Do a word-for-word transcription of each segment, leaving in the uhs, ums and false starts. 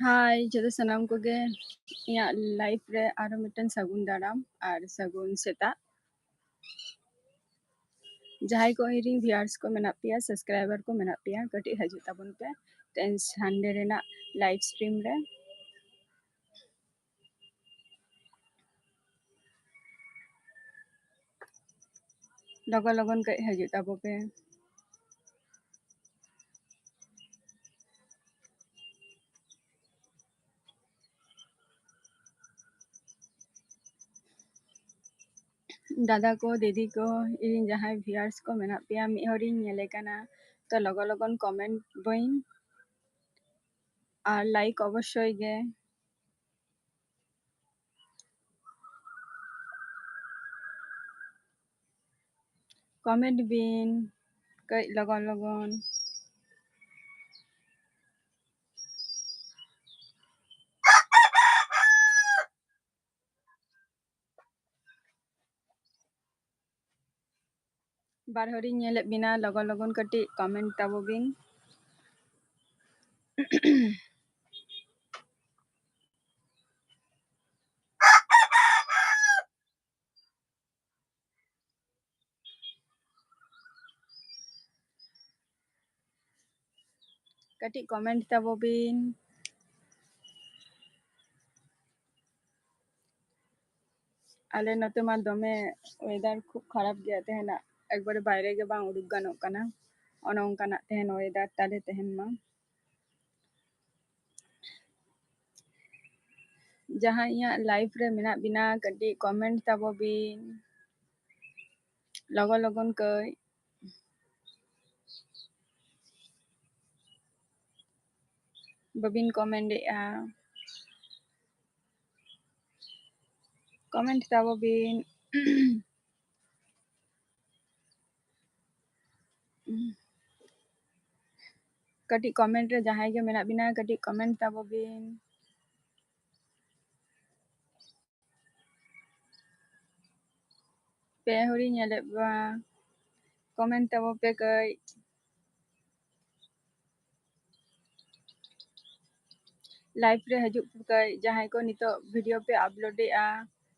ᱦᱟᱭ ᱡᱚᱛᱚ ᱥᱟᱱᱟᱢ ᱠᱚᱜᱮ, ᱤᱧᱟᱹᱜ ᱞᱟᱭᱤᱯᱷ ᱨᱮ ᱟᱨᱚ ᱢᱤᱫᱴᱮᱱ ᱥᱟᱹᱜᱩᱱ ᱫᱟᱨᱟᱢ ᱟᱨ ᱥᱟᱹᱜᱩᱱ ᱥᱮᱛᱟᱜ᱾ ᱡᱟᱦᱟᱸᱭ ᱠᱚ ᱤᱧᱨᱮᱱ ᱵᱷᱤᱭᱟᱨᱥ ᱠᱚ ᱢᱮᱱᱟᱜ ᱯᱮᱭᱟ, ᱥᱟᱵᱥᱠᱨᱟᱭᱵᱟᱨ ᱠᱚ ᱢᱮᱱᱟᱜ ᱯᱮᱭᱟ, ᱠᱟᱹᱴᱤᱡ ᱦᱤᱡᱩᱜ ᱛᱟᱵᱚᱱ ᱯᱮ ᱛᱮᱦᱮᱧ ᱥᱟᱱᱰᱮ ᱨᱮᱱᱟᱜ ᱞᱟᱭᱤᱵᱷ ᱥᱴᱨᱤᱢ ᱨᱮ᱾ ᱞᱚᱜᱚᱱ ᱞᱚᱜᱚᱱ ᱠᱟᱹᱡ ᱦᱤᱡᱩᱜ ᱛᱟᱵᱚ ᱯᱮ᱾ ᱫᱟᱫᱟ ᱠᱚ, ᱫᱤᱫᱤ ᱠᱚ, ᱤᱧ ᱡᱟᱦᱟᱸᱭ ᱵᱷᱤᱭᱟᱨᱥ ᱠᱚ ᱢᱮᱱᱟᱜ ᱯᱮᱭᱟ, ᱢᱤᱫ ᱦᱚᱲᱤᱧ ᱧᱮᱞᱮ ᱠᱟᱱᱟ, ᱛᱚ ᱞᱚᱜᱚᱱ ᱞᱚᱜᱚᱱ ᱠᱚᱢᱮᱱᱴ ᱵᱟᱹᱧ ᱟᱨ ᱞᱟᱭᱤᱠ ᱚᱵᱚᱥᱥᱳᱭ ᱜᱮ᱾ ᱠᱚᱢᱮᱱᱴ ᱵᱤᱱ ᱠᱟᱹᱡ ᱞᱚᱜᱚᱱ ᱞᱚᱜᱚᱱ᱾ ᱵᱟᱨ ᱦᱚᱲᱤᱧ ᱧᱮᱞᱮᱫ ᱵᱤᱱᱟ, ᱞᱚᱜᱚᱱ ᱞᱚᱜᱚᱱ ᱠᱟᱹᱴᱤᱡ ᱠᱚᱢᱮᱱᱴ ᱛᱟᱵᱚ ᱵᱤᱱ᱾ ᱠᱟᱹᱴᱤᱡ ᱠᱚᱢᱮᱱᱴ ᱛᱟᱵᱚ ᱵᱤᱱ᱾ ᱟᱞᱮ ᱱᱚᱛᱮ ᱢᱟ ᱫᱚᱢᱮ ᱚᱭᱮᱫᱟᱨ ᱠᱷᱩᱵ ᱠᱷᱟᱨᱟᱯ ᱜᱮᱭᱟ ᱛᱮᱦᱮᱧᱟᱜ, ᱮᱠᱵᱟᱨᱮ ᱵᱟᱭᱨᱮ ᱜᱮ ᱵᱟᱝ ᱩᱰᱩᱠ ᱜᱟᱱᱚᱜ ᱠᱟᱱᱟ, ᱚᱱᱮ ᱚᱱᱠᱟᱱᱟᱜ ᱛᱮᱦᱮᱧ ᱚᱭᱮᱫᱟᱨ ᱛᱟᱞᱮ ᱛᱮᱦᱮᱧ ᱢᱟ᱾ ᱡᱟᱦᱟᱸᱭ ᱤᱧᱟᱹᱜ ᱞᱟᱭᱤᱯᱷ ᱨᱮ ᱢᱮᱱᱟᱜ ᱵᱤᱱᱟ, ᱠᱟᱹᱴᱤᱡ ᱠᱚᱢᱮᱱᱴ ᱛᱟᱵᱚ ᱵᱤᱱ ᱞᱚᱜᱚᱱ ᱞᱚᱜᱚᱱ ᱠᱟᱹᱡ᱾ ᱵᱟᱹᱵᱤᱱ ᱠᱚᱢᱮᱱᱴ ᱮᱫᱼᱟ, ᱠᱚᱢᱮᱱᱴ ᱛᱟᱵᱚ ᱵᱤᱱ᱾ ᱠᱟᱹᱴᱤᱡ ᱠᱚᱢᱮᱱᱴ ᱨᱮ ᱡᱟᱦᱟᱸᱭ ᱜᱮ ᱢᱮᱱᱟᱜ ᱵᱤᱱᱟ, ᱠᱟᱹᱴᱤᱡ ᱠᱚᱢᱮᱱᱴ ᱛᱟᱵᱚ ᱵᱤᱱ᱾ ᱯᱮ ᱦᱚᱲᱤᱧ ᱧᱮᱞᱮᱫ ᱠᱚᱣᱟ, ᱠᱚᱢᱮᱱᱴ ᱛᱟᱵᱚ ᱯᱮ ᱠᱟᱹᱡ᱾ Live ᱨᱮ ᱦᱤᱡᱩᱜ ᱯᱮ ᱠᱟᱹᱡ, ᱡᱟᱦᱟᱸᱭ ᱠᱚ ᱱᱤᱛᱚᱜ video ᱯᱮ upload ᱮᱫᱼᱟ,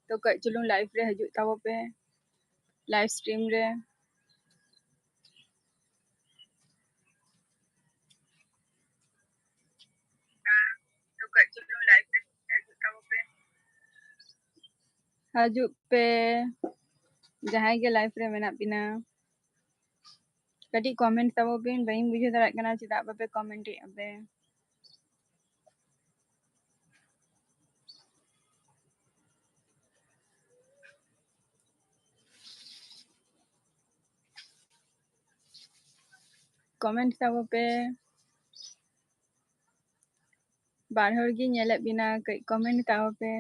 ᱛᱚ ᱠᱟᱹᱡ ᱪᱩᱞᱩᱝ live ᱨᱮ ᱦᱤᱡᱩᱜ ᱛᱟᱵᱚ ᱯᱮ, live stream ᱨᱮ᱾ ᱛᱚ ᱠᱟᱹᱡ ᱪᱩᱞᱩᱝ live ᱨᱮ ᱦᱤᱡᱩᱜ ᱛᱟᱵᱚ ᱯᱮ᱾ ᱦᱤᱡᱩᱜ ᱯᱮ, ᱡᱟᱦᱟᱸᱭ ᱜᱮ live ᱨᱮ ᱢᱮᱱᱟᱜ ᱵᱤᱱᱟ, ᱠᱟᱹᱴᱤᱡ comment ᱛᱟᱵᱚ ᱵᱤᱱ, ᱵᱟᱹᱧ ᱵᱩᱡᱷᱟᱹᱣ ᱫᱟᱲᱮᱭᱟᱜ ᱠᱟᱱᱟ ᱪᱮᱫᱟᱜ ᱵᱟᱯᱮ comment ᱮᱫᱼᱟ ᱯᱮ᱾ Comment ᱛᱟᱵᱚ ᱯᱮ, ᱵᱟᱨ ᱦᱚᱲ ᱜᱤᱧ ᱧᱮᱞᱮᱫ ᱵᱤᱱᱟ, ᱠᱟᱹᱡ comment ᱛᱟᱵᱚ ᱯᱮ᱾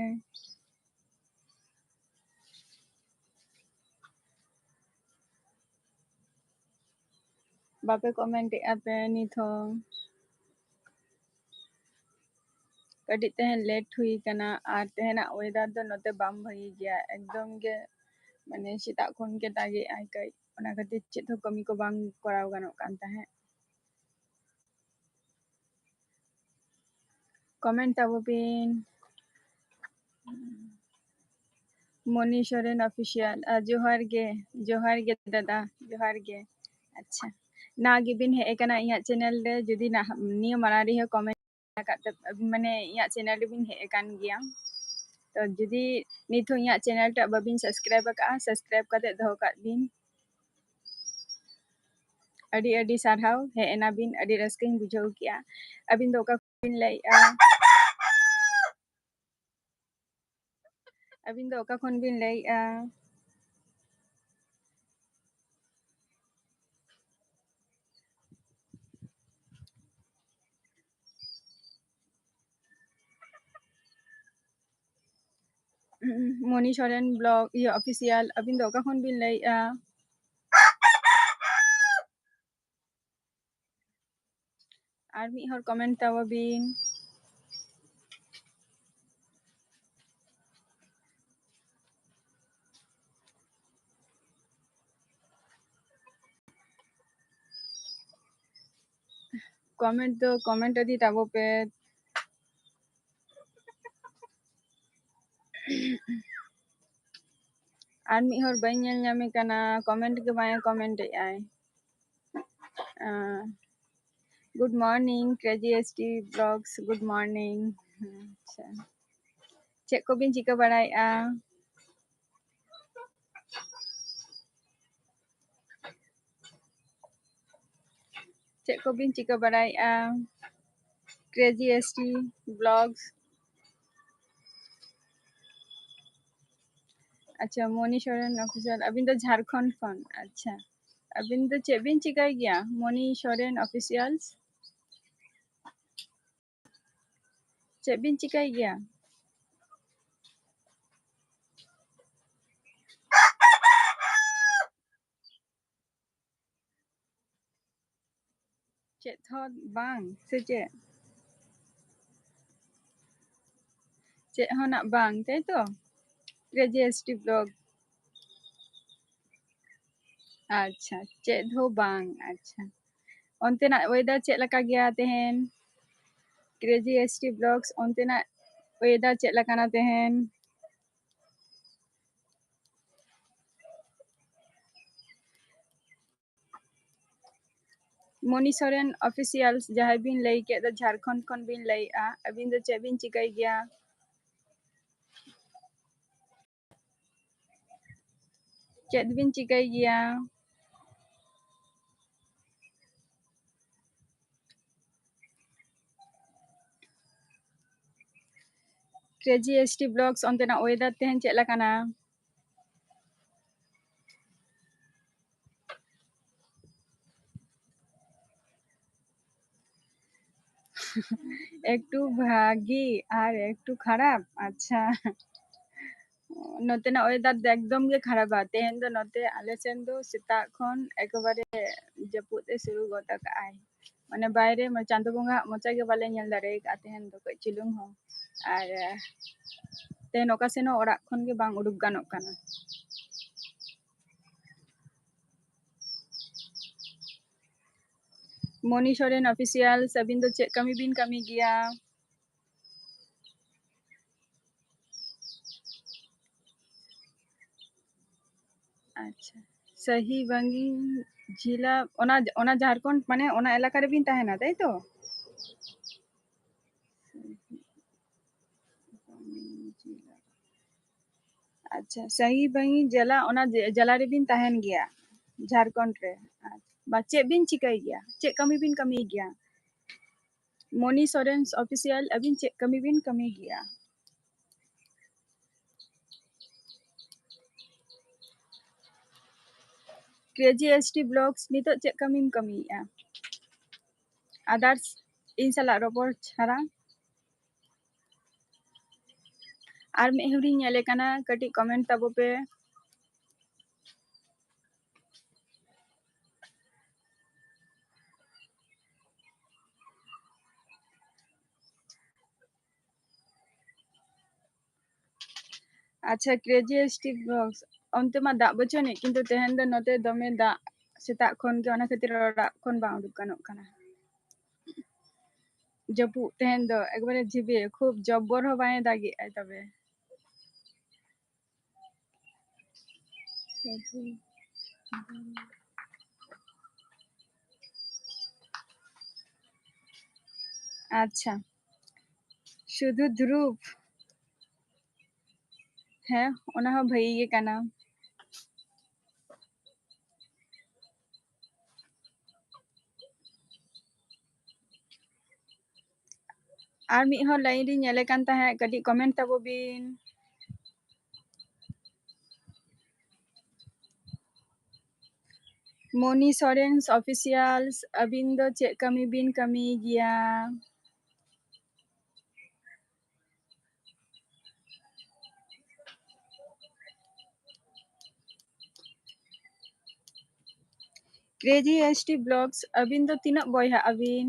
ᱵᱟᱯᱮ comment ᱮᱫᱼᱟ ᱯᱮ ᱱᱤᱛ ᱦᱚᱸ᱾ ᱠᱟᱹᱴᱤᱡ ᱛᱮᱦᱮᱧ late ᱦᱩᱭ ᱠᱟᱱᱟ, ᱟᱨ ᱛᱮᱦᱮᱧᱟᱜ weather ᱫᱚ ᱱᱚᱛᱮ ᱵᱟᱝ ᱵᱷᱟᱹᱜᱤ ᱜᱮᱭᱟ, ᱮᱠᱫᱚᱢ ᱜᱮ ᱢᱟᱱᱮ ᱥᱮᱛᱟᱜ ᱠᱷᱚᱱ ᱜᱮ ᱫᱟᱜᱮᱜᱼᱟᱭ ᱠᱟᱹᱡ, ᱚᱱᱟ ᱠᱷᱟᱹᱛᱤᱨ ᱪᱮᱫ ᱦᱚᱸ ᱠᱟᱹᱢᱤ ᱠᱚ ᱵᱟᱝ ᱠᱚᱨᱟᱣ ᱜᱟᱱᱚᱜ ᱠᱟᱱ ᱛᱟᱦᱮᱸᱫ᱾ Comment ᱛᱟᱵᱚ ᱵᱤᱱ᱾ ᱢᱚᱱᱤ ᱥᱚᱨᱮᱱ Official, ᱟᱨ ᱡᱚᱦᱟᱨ ᱜᱮ, ᱡᱚᱦᱟᱨ ᱜᱮ ᱫᱟᱫᱟ, ᱡᱚᱦᱟᱨ ᱜᱮ᱾ ᱟᱪᱪᱷᱟ, ᱱᱟᱣᱟ ᱜᱮᱵᱤᱱ ᱦᱮᱡ ᱟᱠᱟᱱᱟ ᱤᱧᱟᱹᱜ channel ᱨᱮ, ᱡᱩᱫᱤ ᱱᱟᱦ-, ᱱᱤᱭᱟᱹ ᱢᱟᱲᱟᱝ ᱨᱮᱦᱚᱸ comment ᱟᱠᱟᱫ ᱛᱮ, ᱢᱟᱱᱮ ᱤᱧᱟᱹᱜ channel ᱨᱮᱵᱤᱱ ᱦᱮᱡ ᱟᱠᱟᱱ ᱜᱮᱭᱟ, ᱛᱚ ᱡᱩᱫᱤ ᱱᱤᱛ ᱦᱚᱸ ᱤᱧᱟᱹᱜ channel ᱴᱟᱜ ᱵᱟᱹᱵᱤᱱ subscribe ᱟᱠᱟᱫᱼᱟ, subscribe ᱠᱟᱛᱮ ᱫᱚᱦᱚ ᱠᱟᱜ ᱵᱤᱱ᱾ ᱟᱹᱰᱤ ᱟᱹᱰᱤ ᱥᱟᱨᱦᱟᱣ, ᱦᱮᱡ ᱮᱱᱟᱵᱤᱱ, ᱟᱹᱰᱤ ᱨᱟᱹᱥᱠᱟᱹᱧ ᱵᱩᱡᱷᱟᱹᱣ ᱠᱮᱜᱼᱟ᱾ ᱟᱹᱵᱤᱱ ᱫᱚ ᱚᱠᱟ ᱠᱷᱚᱱ ᱵᱤᱱ ᱞᱟᱹᱭᱮᱜᱼᱟ? ᱟᱹᱵᱤᱱ ᱫᱚ ᱚᱠᱟ ᱠᱷᱚᱱ ᱵᱤᱱ ᱞᱟᱹᱭᱮᱜᱼᱟ? ᱢᱚᱱᱤ ᱥᱚᱨᱮᱱ vlog, ᱤᱭᱟᱹ, Official, ᱟᱹᱵᱤᱱ ᱫᱚ ᱚᱠᱟ ᱠᱷᱚᱱ ᱵᱤᱱ ᱞᱟᱹᱭᱮᱜᱼᱟ? ᱟᱨ ᱢᱤᱫ ᱦᱚᱲ comment ᱛᱟᱵᱚ ᱵᱤᱱ᱾ Comment ᱫᱚ comment ᱤᱫᱤ ᱛᱟᱵᱚ ᱯᱮ᱾ ᱟᱨ ᱢᱤᱫ ᱦᱚᱲ ᱵᱟᱹᱧ ᱧᱮᱞ ᱧᱟᱢᱮ ᱠᱟᱱᱟ, comment ᱜᱮ ᱵᱟᱝ ᱮ comment ᱮᱫ ᱟᱭ᱾ ᱟᱸ, good morning, Crazy S T Vlogs, good morning. ᱟᱪᱪᱷᱟ, ᱪᱮᱫ ᱠᱚᱵᱤᱱ ᱪᱤᱠᱟᱹ ᱵᱟᱲᱟᱭᱮᱫᱼᱟ? ᱪᱮᱫ ᱠᱚᱵᱤᱱ ᱪᱤᱠᱟᱹ ᱵᱟᱲᱟᱭᱮᱫᱼᱟ? Crazy S T Vlogs. ᱟᱪᱪᱷᱟ, ᱢᱚᱱᱤ ᱥᱚᱨᱮᱱ Official, ᱟᱹᱵᱤᱱ ᱫᱚ ᱡᱷᱟᱲᱠᱷᱚᱸᱰ ᱠᱷᱚᱱ᱾ ᱟᱪᱪᱷᱟ, ᱟᱹᱵᱤᱱ ᱫᱚ ᱪᱮᱫ ᱵᱤᱱ ᱪᱤᱠᱟᱹᱭ ᱜᱮᱭᱟ, ᱢᱚᱱᱤ ᱥᱚᱨᱮᱱ Officials? ᱪᱮᱫ ᱵᱤᱱ ᱪᱤᱠᱟᱹᱭ ᱜᱮᱭᱟ? ᱪᱮᱫ ᱦᱚᱸ ᱵᱟᱝ ᱥᱮ ᱪᱮᱫ? ᱪᱮᱫ ᱦᱚᱸ ᱱᱟᱜ ᱵᱟᱝ, ᱛᱟᱭ ᱛᱚ? Crazy S T Vlog. ᱟᱪᱪᱷᱟ, ᱪᱮᱫ ᱦᱚᱸ ᱵᱟᱝ᱾ ᱟᱪᱪᱷᱟ, ᱚᱱᱛᱮᱱᱟᱜ weather ᱪᱮᱫ ᱞᱮᱠᱟ ᱜᱮᱭᱟ ᱛᱮᱦᱮᱧ? Crazy S T Vlogs, ᱚᱱᱛᱮᱱᱟᱜ weather ᱪᱮᱫ ᱞᱮᱠᱟᱱᱟ ᱛᱮᱦᱮᱧ? ᱢᱚᱱᱤ ᱥᱚᱨᱮᱱ Officials, ᱡᱟᱦᱟᱸᱭ ᱵᱤᱱ ᱞᱟᱹᱭ ᱠᱮᱫ ᱫᱚ, ᱡᱷᱟᱲᱠᱷᱚᱸᱰ ᱠᱷᱚᱱ ᱵᱤᱱ ᱞᱟᱹᱭᱮᱫᱼᱟ, ᱟᱹᱵᱤᱱ ᱫᱚ ᱪᱮᱫ ᱵᱤᱱ ᱪᱤᱠᱟᱹᱭ ᱜᱮᱭᱟ? ᱪᱮᱫ ᱵᱤᱱ ᱪᱤᱠᱟᱹᱭ ᱜᱮᱭᱟ? Crazy S T Vlogs, ᱚᱱᱛᱮᱱᱟᱜ weather ᱛᱮᱦᱮᱧ ᱪᱮᱫ ᱞᱮᱠᱟᱱᱟ? ᱮᱠᱴᱩ ᱵᱷᱟᱜᱤ ᱟᱨ ᱮᱠᱴᱩ ᱠᱷᱟᱨᱟᱯ᱾ ᱟᱪᱪᱷᱟ, ᱱᱚᱛᱮᱱᱟᱜ weather ᱫᱚ ᱮᱠᱫᱚᱢ ᱜᱮ ᱠᱷᱟᱨᱟᱯᱟ᱾ ᱛᱮᱦᱮᱧ ᱫᱚ ᱱᱚᱛᱮ ᱟᱞᱮ ᱥᱮᱱ ᱫᱚ ᱥᱮᱛᱟᱜ ᱠᱷᱚᱱ ᱮᱠᱮᱵᱟᱨᱮ ᱡᱟᱹᱯᱩᱫ ᱮ ᱥᱩᱨᱩ ᱜᱚᱫ ᱟᱠᱟᱫ ᱟᱭ᱾ ᱢᱟᱱᱮ ᱵᱟᱭᱨᱮ, ᱢᱟᱱᱮ ᱪᱟᱸᱫᱳ ᱵᱚᱸᱜᱟ ᱟᱜ ᱢᱚᱪᱟ ᱜᱮ ᱵᱟᱞᱮ ᱧᱮᱞ ᱫᱟᱲᱮ ᱟᱠᱟᱫᱼᱟ ᱛᱮᱦᱮᱧ ᱫᱚ ᱠᱟᱹᱡ ᱪᱩᱞᱩᱝ ᱦᱚᱸ᱾ ᱟᱨ, ᱟᱨ ᱛᱮᱦᱮᱧ ᱚᱠᱟ ᱥᱮᱱ ᱦᱚᱸ ᱚᱲᱟᱜ ᱠᱷᱚᱱ ᱜᱮ ᱵᱟᱝ ᱩᱰᱩᱠ ᱜᱟᱱᱚᱜ ᱠᱟᱱᱟ᱾ ᱢᱚᱱᱤ ᱥᱚᱨᱮᱱ Officials, ᱟᱹᱵᱤᱱ ᱫᱚ ᱪᱮᱫ ᱠᱟᱹᱢᱤ ᱵᱤᱱ ᱠᱟᱹᱢᱤ ᱜᱮᱭᱟ? ᱟᱪᱪᱷᱟ, ᱥᱟᱦᱤᱵᱟᱝᱜᱤ ᱡᱮᱞᱟ, ᱚᱱᱟ, ᱚᱱᱟ ᱡᱷᱟᱲᱠᱷᱚᱸᱰ, ᱢᱟᱱᱮ ᱚᱱᱟ ᱮᱞᱟᱠᱟ ᱨᱮᱵᱤᱱ ᱛᱟᱦᱮᱱᱟ, ᱛᱟᱭ ᱛᱚ? ᱟᱪᱪᱷᱟ, ᱥᱟᱦᱤᱵᱟᱝᱜᱤ ᱡᱮᱞᱟ, ᱚᱱᱟ ᱡᱮ-, ᱡᱮᱞᱟ ᱨᱮᱵᱤᱱ ᱛᱟᱦᱮᱱ ᱜᱮᱭᱟ, ᱡᱷᱟᱲᱠᱷᱚᱸᱰ ᱨᱮ᱾ ᱟᱪᱪᱷᱟ, ᱵᱟ, ᱪᱮᱫ ᱵᱤᱱ ᱪᱤᱠᱟᱹᱭ ᱜᱮᱭᱟ? ᱪᱮᱫ ᱠᱟᱹᱢᱤ ᱵᱤᱱ ᱠᱟᱹᱢᱤᱭ ᱜᱮᱭᱟ? ᱢᱚᱱᱤ ᱥᱚᱨᱮᱱ ᱚᱯᱷᱤᱥᱤᱭᱟᱞ, ᱟᱹᱵᱤᱱ ᱪᱮᱫ ᱠᱟᱹᱢᱤ ᱵᱤᱱ ᱠᱟᱹᱢᱤᱭ ᱜᱮᱭᱟ? ᱠᱨᱮᱡᱤ ᱮᱥ ᱴᱤ ᱵᱞᱚᱜᱥ, ᱱᱤᱛᱚᱜ ᱪᱮᱫ ᱠᱟᱹᱢᱤᱢ ᱠᱟᱹᱢᱤᱭᱮᱫᱼᱟ? ᱟᱫᱟᱨᱥ, ᱤᱧ ᱥᱟᱞᱟᱜ ᱨᱚᱯᱚᱲ ᱪᱷᱟᱲᱟ᱾ ᱟᱨ ᱢᱤᱫ ᱦᱚᱲᱤᱧ ᱧᱮᱞᱮ ᱠᱟᱱᱟ, ᱠᱟᱹᱴᱤᱡ ᱠᱚᱢᱮᱱᱴ ᱛᱟᱵᱚ ᱯᱮ᱾ ᱟᱪᱪᱷᱟ, ᱠᱨᱮᱡᱤ ᱮᱥ ᱴᱤ ᱵᱞᱚᱜᱥ, ᱚᱱᱛᱮ ᱢᱟ ᱫᱟᱜ ᱵᱟᱹᱪᱩᱜ ᱟᱹᱱᱤᱡ, ᱠᱤᱱᱛᱩ ᱛᱮᱦᱮᱧ ᱫᱚ ᱱᱚᱛᱮ ᱫᱚᱢᱮ ᱫᱟᱜ, ᱥᱮᱛᱟᱜ ᱠᱷᱚᱱ ᱜᱮ, ᱚᱱᱟ ᱠᱷᱟᱹᱛᱤᱨ ᱚᱲᱟᱜ ᱠᱷᱚᱱ ᱵᱟᱝ ᱩᱰᱩᱠ ᱜᱟᱱᱚᱜ ᱠᱟᱱᱟ᱾ ᱡᱟᱹᱯᱩᱫ ᱛᱮᱦᱮᱧ ᱫᱚ ᱮᱠᱵᱟᱨᱮ ᱡᱷᱤᱵᱤᱨ, ᱠᱷᱩᱵ ᱡᱚᱵᱵᱚᱨ ᱦᱚᱸ ᱵᱟᱝ ᱮ ᱫᱟᱜᱮᱜᱼᱟᱭ ᱛᱚᱵᱮ᱾ ᱟᱪᱪᱷᱟ, ᱥᱩᱫᱷᱩ ᱫᱷᱨᱩᱵ᱾ ᱦᱮᱸ, ᱚᱱᱟ ᱦᱚᱸ ᱵᱷᱟᱹᱜᱤ ᱜᱮ ᱠᱟᱱᱟ᱾ ᱟᱨ ᱢᱤᱫ ᱦᱚᱲ ᱞᱟᱭᱤᱱ ᱨᱤᱧ ᱧᱮᱞᱮ ᱠᱟᱱ ᱛᱟᱦᱮᱸᱫ, ᱠᱟᱹᱴᱤᱡ ᱠᱚᱢᱮᱱᱴ ᱛᱟᱵᱚ ᱵᱤᱱ᱾ ᱢᱚᱱᱤ ᱥᱚᱨᱮᱱ ᱚᱯᱷᱤᱥᱤᱭᱟᱞ, ᱟᱹᱵᱤᱱ ᱫᱚ ᱪᱮᱫ ᱠᱟᱹᱢᱤ ᱵᱤᱱ ᱠᱟᱹᱢᱤᱭ ᱜᱮᱭᱟ? ᱠᱨᱮᱡᱤ ᱮᱥ ᱴᱤ ᱵᱞᱚᱜᱥ, ᱟᱹᱵᱤᱱ ᱫᱚ ᱛᱤᱱᱟᱹᱜ ᱵᱚᱭᱦᱟᱜ ᱟᱹᱵᱤᱱ?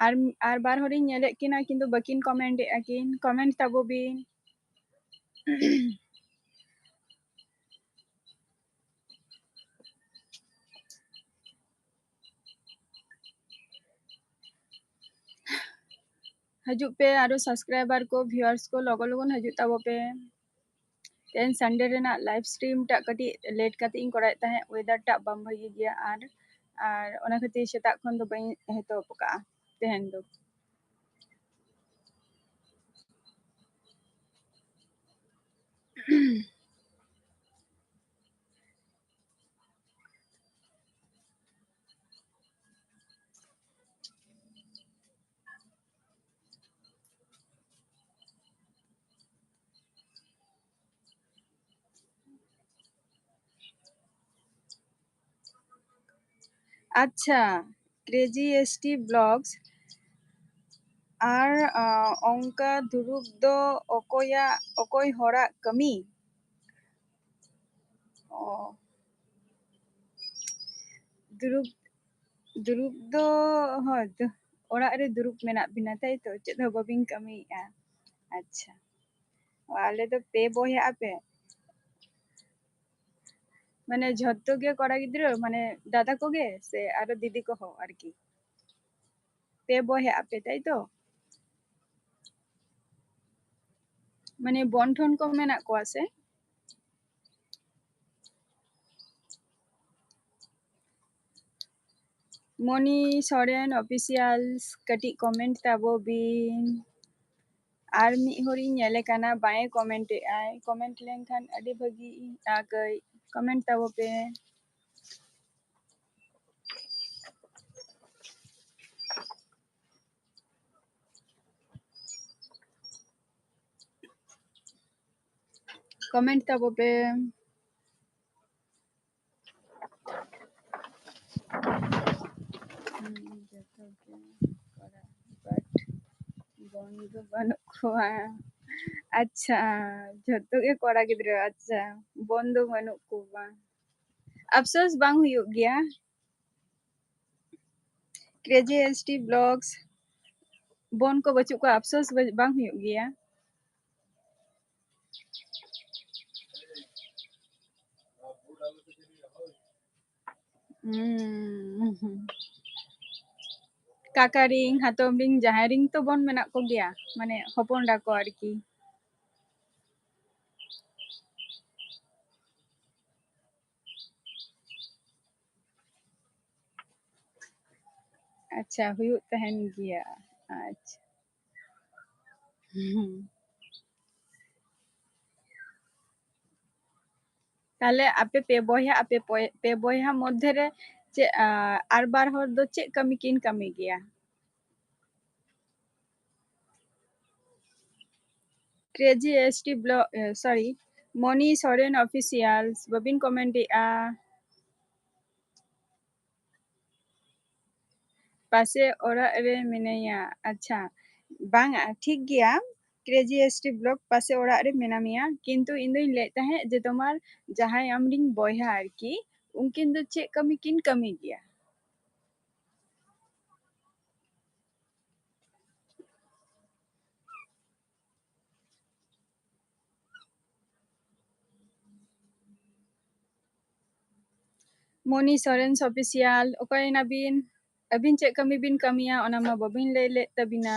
ᱟᱨ, ᱟᱨ ᱵᱟᱨ ᱦᱚᱲᱤᱧ ᱧᱮᱞᱮᱫ ᱠᱤᱱᱟ, ᱠᱤᱱᱛᱩ ᱵᱟᱹᱠᱤᱱ ᱠᱚᱢᱮᱱᱴ ᱮᱫᱼᱟ ᱠᱤᱱ᱾ ᱠᱚᱢᱮᱱᱴ ᱛᱟᱵᱚ ᱵᱤᱱ᱾ ᱦᱤᱡᱩᱜ ᱯᱮ, ᱟᱨᱚ subscriber ᱠᱚ, viewers ᱠᱚ ᱞᱚᱜᱚᱱ ᱞᱚᱜᱚᱱ ᱦᱤᱡᱩᱜ ᱛᱟᱵᱚ ᱯᱮ᱾ ᱛᱮᱦᱮᱧ Sunday ᱨᱮᱱᱟᱜ live stream ᱴᱟᱜ ᱠᱟᱹᱴᱤᱡ late ᱠᱟᱛᱮ ᱤᱧ ᱠᱚᱨᱟᱣᱮᱫ ᱛᱟᱦᱮᱸᱫ, weather ᱴᱟᱜ ᱵᱟᱝ ᱵᱷᱟᱹᱜᱤ ᱜᱮᱭᱟ, ᱟᱨ ᱟᱨ ᱚᱱᱟ ᱠᱷᱟᱹᱛᱤᱨ ᱥᱮᱛᱟᱜ ᱠᱷᱚᱱ ᱫᱚ ᱵᱟᱹᱧ ᱮᱛᱚᱦᱚᱵ ᱟᱠᱟᱫᱼᱟ ᱛᱮᱦᱮᱧ ᱫᱚ᱾ ᱟᱪᱪᱷᱟ, Crazy S T Vlogs, ᱟᱨ ᱟᱸ, ᱚᱱᱠᱟ ᱫᱩᱲᱩᱵ ᱫᱚ ᱚᱠᱚᱭᱟᱜ, ᱚᱠᱚᱭ ᱦᱚᱲᱟᱜ ᱠᱟᱹᱢᱤ? ᱚ, ᱫᱩᱲᱩᱵ, ᱫᱩᱲᱩᱵ ᱫᱚ, ᱦᱳᱭ, ᱫᱩ-, ᱚᱲᱟᱜ ᱨᱮ ᱫᱩᱲᱩᱵ ᱢᱮᱱᱟᱜ ᱵᱤᱱᱟ, ᱛᱟᱭ ᱛᱚ? ᱪᱮᱫ ᱦᱚᱸ ᱵᱟᱹᱵᱤᱱ ᱠᱟᱹᱢᱤᱭᱮᱫᱼᱟ? ᱟᱪᱪᱷᱟ, ᱚ, ᱟᱞᱮ ᱫᱚ ᱯᱮ ᱵᱚᱭᱦᱟᱜ ᱟᱯᱮ? ᱢᱟᱱᱮ ᱡᱷᱚᱛᱚ ᱜᱮ ᱠᱚᱲᱟ ᱜᱤᱫᱽᱨᱟᱹ, ᱢᱟᱱᱮ ᱫᱟᱫᱟ ᱠᱚᱜᱮ ᱥᱮ ᱟᱨᱚ ᱫᱤᱫᱤ ᱠᱚᱦᱚᱸ ᱟᱨᱠᱤ? ᱯᱮ ᱵᱚᱭᱦᱟᱜ ᱟᱯᱮ, ᱛᱟᱭ ᱛᱚ? ᱢᱟᱱᱮ ᱵᱚᱱ ᱴᱷᱚᱱ ᱠᱚ ᱢᱮᱱᱟᱜ ᱠᱚᱣᱟ ᱥᱮ? ᱢᱚᱱᱤ ᱥᱚᱨᱮᱱ Official ᱠᱟᱹᱴᱤᱡ comment ᱛᱟᱵᱚ ᱵᱤᱱ᱾ ᱟᱨ ᱢᱤᱫ ᱦᱚᱲᱤᱧ ᱧᱮᱞᱮ ᱠᱟᱱᱟ, ᱵᱟᱝ ᱮ comment ᱮᱫ ᱟᱭ᱾ Comment ᱞᱮᱱᱠᱷᱟᱱ ᱟᱹᱰᱤ ᱵᱷᱟᱹᱜᱤ, ᱟᱨ ᱠᱟᱹᱡ comment ᱛᱟᱵᱚ ᱯᱮ᱾ Comment ᱛᱟᱵᱚ ᱯᱮ᱾ ᱦᱩᱸ, ᱡᱚᱛᱚ ᱜᱮ ᱠᱚᱲᱟ, but ᱵᱚᱱ ᱫᱚ ᱵᱟᱹᱱᱩᱜ ᱠᱚᱣᱟ᱾ ᱟᱪᱪᱷᱟ, ᱡᱚᱛᱚ ᱜᱮ ᱠᱚᱲᱟ ᱜᱤᱫᱽᱨᱟᱹ᱾ ᱟᱪᱪᱷᱟ, ᱵᱚᱱ ᱫᱚ ᱵᱟᱹᱱᱩᱜ ᱠᱚᱣᱟ᱾ ᱟᱯᱥᱳᱥ ᱵᱟᱝ ᱦᱩᱭᱩᱜ ᱜᱮᱭᱟ᱾ Crazy S T Vlogs, ᱵᱚᱱ ᱠᱚ ᱵᱟᱹᱪᱩᱜ ᱠᱚᱣᱟ, ᱟᱯᱥᱳᱥ ᱵᱟ-, ᱵᱟᱝ ᱦᱩᱭᱩᱜ ᱜᱮᱭᱟ᱾ ᱦᱩᱸ᱾ ᱠᱟᱠᱟ ᱨᱤᱝ, ᱦᱟᱛᱚᱢ ᱨᱤᱝ, ᱡᱟᱦᱟᱸᱭ ᱨᱤᱝ ᱛᱚ ᱵᱚᱱ ᱢᱮᱱᱟᱜ ᱠᱚᱜᱮᱭᱟ, ᱢᱟᱱᱮ ᱦᱚᱯᱚᱱ ᱮᱨᱟ ᱠᱚ ᱟᱨᱠᱤ᱾ ᱟᱪᱪᱷᱟ, ᱦᱩᱭᱩᱜ ᱛᱟᱦᱮᱱ ᱜᱮᱭᱟ᱾ ᱟᱪᱪᱷᱟ᱾ ᱦᱩᱸ᱾ ᱛᱟᱦᱞᱮ ᱟᱯᱮ ᱯᱮ ᱵᱚᱭᱦᱟ, ᱟᱯᱮ ᱯᱚᱭ-, ᱯᱮ ᱵᱚᱭᱦᱟ ᱢᱚᱫᱽᱫᱷᱮ ᱨᱮ ᱪᱮᱫ, ᱟ, ᱟᱨ ᱵᱟᱨ ᱦᱚᱲ ᱫᱚ ᱪᱮᱫ ᱠᱟᱹᱢᱤ ᱠᱤᱱ ᱠᱟᱹᱢᱤ ᱜᱮᱭᱟ? ᱠᱨᱮᱡᱤ ᱮᱥ ᱴᱤ ᱵᱞᱚᱜ, ᱮ, sorry, ᱢᱚᱱᱤ ᱥᱚᱨᱮᱱ ᱚᱯᱷᱤᱥᱤᱭᱟᱞ, ᱵᱟᱹᱵᱤᱱ ᱠᱚᱢᱮᱱᱴ ᱮᱜᱼᱟ᱾ ᱯᱟᱥᱮ ᱚᱲᱟᱜ ᱨᱮ ᱢᱮᱱᱟᱭᱟ᱾ ᱟᱪᱪᱷᱟ, ᱵᱟᱝᱟ, ᱴᱷᱤᱠ ᱜᱮᱭᱟ, ᱠᱨᱮᱡᱤ ᱮᱥ ᱴᱤ ᱵᱞᱚᱜ, ᱯᱟᱥᱮ ᱚᱲᱟᱜ ᱨᱮ ᱢᱮᱱᱟᱢᱮᱭᱟ, ᱠᱤᱱᱛᱩ ᱤᱧ ᱫᱚᱧ ᱞᱟᱹᱭᱮᱫ ᱛᱟᱦᱮᱸᱫ ᱡᱮ ᱛᱳᱢᱟᱨ ᱡᱟᱦᱟᱸᱭ ᱟᱢᱨᱤᱱ ᱵᱚᱭᱦᱟ ᱟᱨᱠᱤ, ᱩᱱᱠᱤᱱ ᱫᱚ ᱪᱮᱫ ᱠᱟᱹᱢᱤ ᱠᱤᱱ ᱠᱟᱹᱢᱤ ᱜᱮᱭᱟ? ᱢᱚᱱᱤ ᱥᱚᱨᱮᱱ ᱚᱯᱷᱤᱥᱤᱭᱟᱞ, ᱚᱠᱚᱭᱮᱱᱟ ᱵᱤᱱ? ᱟᱹᱵᱤᱱ ᱪᱮᱫ ᱠᱟᱹᱢᱤ ᱵᱤᱱ ᱠᱟᱹᱢᱤᱭᱟ, ᱚᱱᱟ ᱢᱟ ᱵᱟᱹᱵᱤᱱ ᱞᱟᱹᱭ ᱞᱮᱫ ᱛᱟᱵᱤᱱᱟ᱾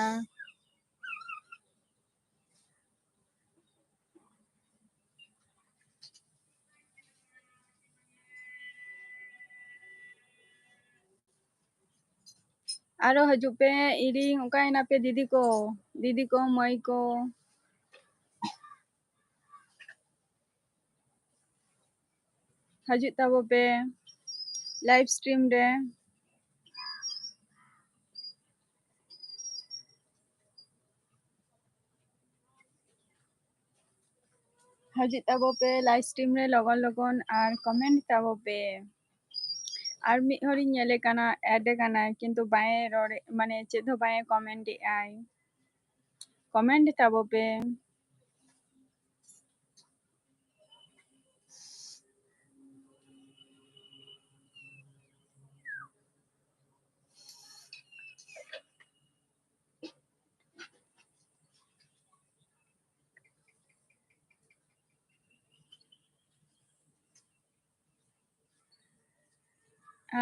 ᱟᱨᱚ ᱦᱤᱡᱩᱜ ᱯᱮ, ᱤᱨᱤᱝ, ᱚᱠᱟᱭᱮᱱᱟ ᱯᱮ ᱫᱤᱫᱤ ᱠᱚ, ᱫᱤᱫᱤ ᱠᱚ, ᱢᱟᱹᱭ ᱠᱚ? ᱦᱤᱡᱩᱜ ᱛᱟᱵᱚ ᱯᱮ live stream ᱨᱮ᱾ ᱦᱤᱡᱩᱜ ᱛᱟᱵᱚ ᱯᱮ live stream ᱨᱮ ᱞᱚᱜᱚᱱ ᱞᱚᱜᱚᱱ ᱟᱨ comment ᱛᱟᱵᱚ ᱯᱮ᱾ ᱟᱨ ᱢᱤᱫ ᱦᱚᱲᱤᱧ ᱧᱮᱞᱮ ᱠᱟᱱᱟ, add ᱠᱟᱱᱟᱭ, ᱠᱤᱱᱛᱩ ᱵᱟᱭ ᱨᱚᱲ, ᱢᱟᱱᱮ ᱪᱮᱫ ᱦᱚᱸ ᱵᱟᱭ comment ᱮᱜᱼᱟᱭ᱾ Comment ᱛᱟᱵᱚ ᱯᱮ᱾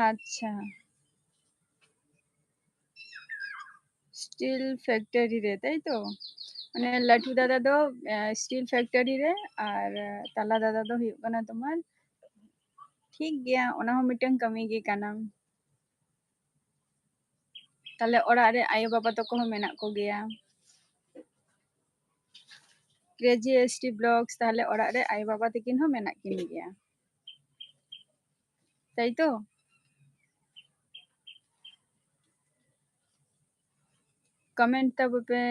ᱟᱪᱪᱷᱟ᱾ ᱥᱴᱤᱞ ᱯᱷᱮᱠᱴᱚᱨᱤ ᱨᱮ, ᱛᱟᱭ ᱛᱚ? ᱢᱟᱱᱮ ᱞᱟᱹᱴᱩ ᱫᱟᱫᱟ ᱫᱚ ᱥᱴᱤᱞ ᱯᱷᱮᱠᱴᱚᱨᱤ ᱨᱮ, ᱟᱨ ᱛᱟᱞᱟ ᱫᱟᱫᱟ ᱫᱚ ᱦᱩᱭᱩᱜ ᱠᱟᱱᱟ ᱛᱳᱢᱟᱨ, ᱴᱷᱤᱠ ᱜᱮᱭᱟ, ᱚᱱᱟ ᱦᱚᱸ ᱢᱤᱫᱴᱟᱝ ᱠᱟᱹᱢᱤ ᱜᱮ ᱠᱟᱱᱟ᱾ ᱛᱟᱦᱞᱮ ᱚᱲᱟᱜ ᱨᱮ ᱟᱭᱳ ᱵᱟᱵᱟ ᱛᱟᱠᱚ ᱦᱚᱸ ᱢᱮᱱᱟᱜ ᱠᱚᱜᱮᱭᱟ᱾ ᱠᱨᱮᱡᱤ ᱮᱥ ᱴᱤ ᱵᱞᱚᱜᱥ, ᱛᱟᱦᱞᱮ ᱚᱲᱟᱜ ᱨᱮ ᱟᱭᱳ ᱵᱟᱵᱟ ᱛᱟᱹᱠᱤᱱ ᱦᱚᱸ ᱢᱮᱱᱟᱜ ᱠᱤᱱ ᱜᱮᱭᱟ, ᱛᱟᱭ ᱛᱚ? ᱠᱚᱢᱮᱱᱴ ᱛᱟᱵᱚ ᱯᱮ,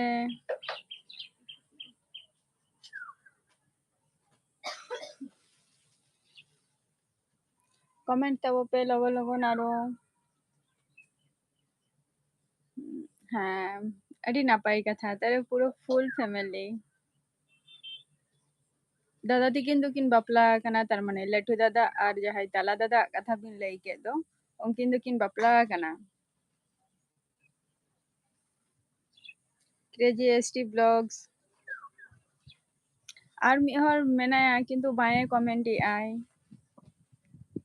ᱠᱚᱢᱮᱱᱴ ᱛᱟᱵᱚ ᱯᱮ ᱞᱚᱜᱚᱱ ᱞᱚᱜᱚᱱ ᱟᱨᱚ᱾ ᱦᱮᱸ, ᱟᱹᱰᱤ ᱱᱟᱯᱟᱭ ᱠᱟᱛᱷᱟ, ᱛᱟᱦᱞᱮ ᱯᱩᱨᱟᱹ ᱯᱷᱩᱞ ᱯᱷᱮᱢᱮᱞᱤ᱾ ᱫᱟᱫᱟ ᱛᱟᱹᱠᱤᱱ ᱫᱚᱠᱤᱱ ᱵᱟᱯᱞᱟ ᱟᱠᱟᱱᱟ, ᱛᱟᱨ ᱢᱟᱱᱮ ᱞᱟᱹᱴᱩ ᱫᱟᱫᱟ ᱟᱨ ᱡᱟᱦᱟᱸᱭ ᱛᱟᱞᱟ ᱫᱟᱫᱟᱣᱟᱜ ᱠᱟᱛᱷᱟ ᱵᱤᱱ ᱞᱟᱹᱭ ᱠᱮᱫ ᱫᱚ, ᱩᱱᱠᱤᱱ ᱫᱚᱠᱤᱱ ᱵᱟᱯᱞᱟ ᱟᱠᱟᱱᱟ᱾ Crazy S T blogs. ᱟᱨ ᱢᱤᱫ ᱦᱚᱲ ᱢᱮᱱᱟᱭᱟ, ᱠᱤᱱᱛᱩ ᱵᱟᱭ ᱠᱚᱢᱮᱱᱴ ᱮᱫᱟᱭ᱾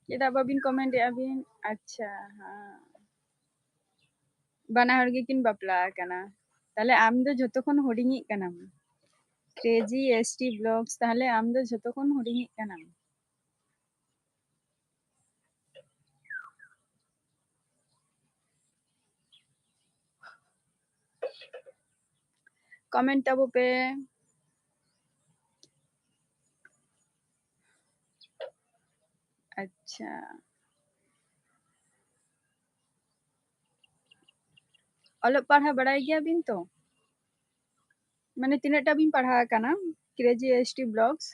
ᱪᱮᱫᱟᱜ ᱵᱟᱵᱤᱱ ᱠᱚᱢᱮᱱᱴ ᱮᱫᱟ ᱵᱤᱱ? ᱟᱪᱪᱷᱟ, ᱦᱮᱸ, ᱵᱟᱱᱟ ᱦᱚᱲ ᱜᱮᱠᱤᱱ ᱵᱟᱯᱞᱟ ᱟᱠᱟᱱᱟ᱾ ᱛᱟᱦᱞᱮ ᱟᱢ ᱫᱚ ᱡᱷᱚᱛᱚ ᱠᱷᱚᱱ ᱦᱩᱰᱤᱧᱤᱡ ᱠᱟᱱᱟᱢ᱾ ᱠᱨᱮᱡᱤ ᱮᱥ ᱴᱤ ᱵᱞᱚᱜᱥ, ᱛᱟᱦᱞᱮ ᱟᱢ ᱫᱚ ᱡᱷᱚᱛᱚ ᱠᱷᱚᱱ ᱦᱩᱰᱤᱧᱤᱡ ᱠᱟᱱᱟᱢ᱾ ᱠᱚᱢᱮᱱᱴ ᱛᱟᱵᱚ ᱯᱮ᱾ ᱟᱪᱪᱷᱟ, ᱚᱞᱚᱜ ᱯᱟᱲᱦᱟᱣ ᱵᱟᱲᱟᱭ ᱜᱮᱭᱟ ᱵᱤᱱ ᱛᱚ? ᱢᱟᱱᱮ ᱛᱤᱱᱟᱹᱜ ᱴᱟ ᱵᱤᱱ ᱯᱟᱲᱦᱟᱣ ᱟᱠᱟᱱᱟ? ᱠᱨᱮᱡᱤ ᱮᱥ ᱴᱤ ᱵᱞᱚᱜᱥ,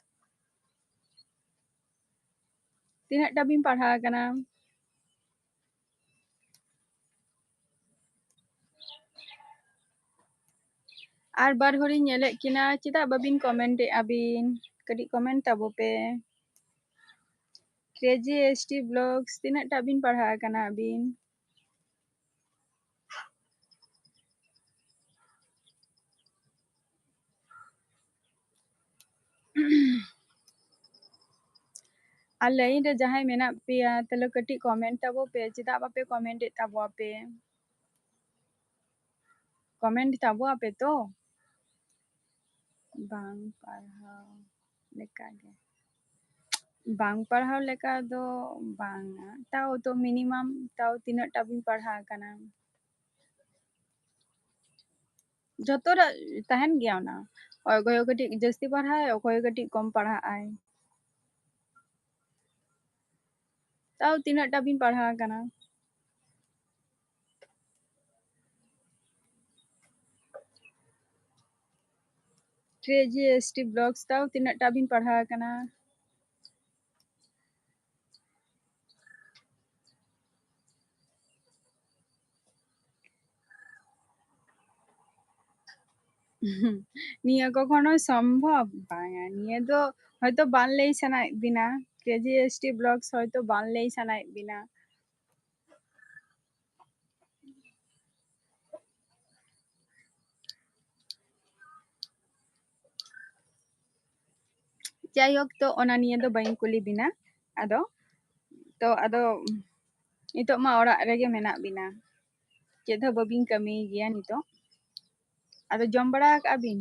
ᱛᱤᱱᱟᱹᱜ ᱴᱟ ᱵᱤᱱ ᱯᱟᱲᱦᱟᱣ ᱟᱠᱟᱱᱟ? ᱟᱨ ᱵᱟᱨ ᱦᱚᱲᱤᱧ ᱧᱮᱞᱮᱫ ᱠᱤᱱᱟ, ᱪᱮᱫᱟᱜ ᱵᱟᱵᱤᱱ ᱠᱚᱢᱮᱱᱴ ᱮᱫᱼᱟ ᱵᱤᱱ? ᱠᱟᱹᱴᱤᱡ ᱠᱚᱢᱮᱱᱴ ᱛᱟᱵᱚ ᱯᱮ᱾ ᱠᱨᱮᱡᱤ ᱮᱥ ᱴᱤ ᱵᱞᱚᱜᱥ, ᱛᱤᱱᱟᱹᱜ ᱴᱟ ᱵᱤᱱ ᱯᱟᱲᱦᱟᱣ ᱟᱠᱟᱱᱟ ᱟᱹᱵᱤᱱ? ᱟᱨ ᱞᱟᱭᱤᱱ ᱨᱮ ᱡᱟᱦᱟᱸᱭ ᱢᱮᱱᱟᱜ ᱯᱮᱭᱟ, ᱛᱟᱦᱞᱮ ᱠᱟᱹᱴᱤᱡ ᱠᱚᱢᱮᱱᱴ ᱛᱟᱵᱚ ᱯᱮ, ᱪᱮᱫᱟᱜ ᱵᱟᱯᱮ ᱠᱚᱢᱮᱱᱴ ᱮᱫ ᱛᱟᱵᱚ ᱟᱯᱮ? comment ᱛᱟᱵᱚ ᱟᱯᱮ ᱛᱚ? ᱵᱟᱝ ᱯᱟᱲᱦᱟᱣ ᱞᱮᱠᱟᱜᱮ᱾ ᱵᱟᱝ ᱯᱟᱲᱦᱟᱣ ᱞᱮᱠᱟ ᱫᱚ ᱵᱟᱝᱟ, ᱛᱟᱣ ᱛᱚ minimum ᱛᱟᱣ ᱛᱤᱱᱟᱹᱜ ᱴᱟ ᱵᱤᱱ ᱯᱟᱲᱦᱟᱣ ᱟᱠᱟᱱᱟ? ᱡᱚᱛᱚ ᱨᱮ ᱛᱟᱦᱮᱱ ᱜᱮᱭᱟ ᱚᱱᱟ, ᱚᱠᱚᱭ ᱠᱟᱹᱴᱤᱡ ᱡᱟᱹᱥᱛᱤ ᱯᱟᱲᱦᱟᱣ, ᱚᱠᱚᱭ ᱠᱟᱹᱴᱤᱡ ᱠᱚᱢ ᱯᱟᱲᱦᱟᱜ ᱟᱭ᱾ ᱛᱟᱣ ᱛᱤᱱᱟᱹᱜ ᱴᱟ ᱵᱤᱱ ᱯᱟᱲᱦᱟᱣ ᱟᱠᱟᱱᱟ? ᱠᱨᱮᱡᱤ ᱮᱥ ᱴᱤ ᱵᱞᱚᱜᱥ, ᱛᱟᱣ ᱛᱤᱱᱟᱹᱜ ᱴᱟ ᱵᱤᱱ ᱯᱟᱲᱦᱟᱣ ᱟᱠᱟᱱᱟ? ᱱᱤᱭᱟᱹ ᱠᱚᱠᱷᱚᱱᱳ ᱥᱚᱢᱵᱷᱚᱵ ᱵᱟᱝᱟ᱾ ᱱᱤᱭᱟᱹ ᱫᱚ ᱦᱚᱭᱛᱳ ᱵᱟᱝ ᱞᱟᱹᱭ ᱥᱟᱱᱟᱭᱮᱫ ᱵᱤᱱᱟ, ᱠᱨᱮᱡᱤ ᱮᱥ ᱴᱤ ᱵᱞᱚᱜᱥ ᱦᱚᱭᱛᱳ ᱵᱟᱝ ᱞᱟᱹᱭ ᱥᱟᱱᱟᱭᱮᱫ ᱵᱤᱱᱟ᱾ ᱡᱟᱭᱦᱳᱠ, ᱛᱚ ᱚᱱᱟ ᱱᱤᱭᱮ ᱫᱚ ᱵᱟᱹᱧ ᱠᱩᱞᱤ ᱵᱤᱱᱟ᱾ ᱟᱫᱚ ᱛᱚ ᱟᱫᱚ ᱱᱤᱛᱚᱜ ᱢᱟ ᱚᱲᱟᱜ ᱨᱮᱜᱮ ᱢᱮᱱᱟᱜ ᱵᱤᱱᱟ, ᱪᱮᱫ ᱦᱚᱸ ᱵᱟᱹᱵᱤᱱ ᱠᱟᱹᱢᱤᱭ ᱜᱮᱭᱟ ᱱᱤᱛᱚᱜ᱾ ᱟᱫᱚ ᱡᱚᱢ ᱵᱟᱲᱟ ᱟᱠᱟᱜᱼᱟ ᱵᱤᱱ?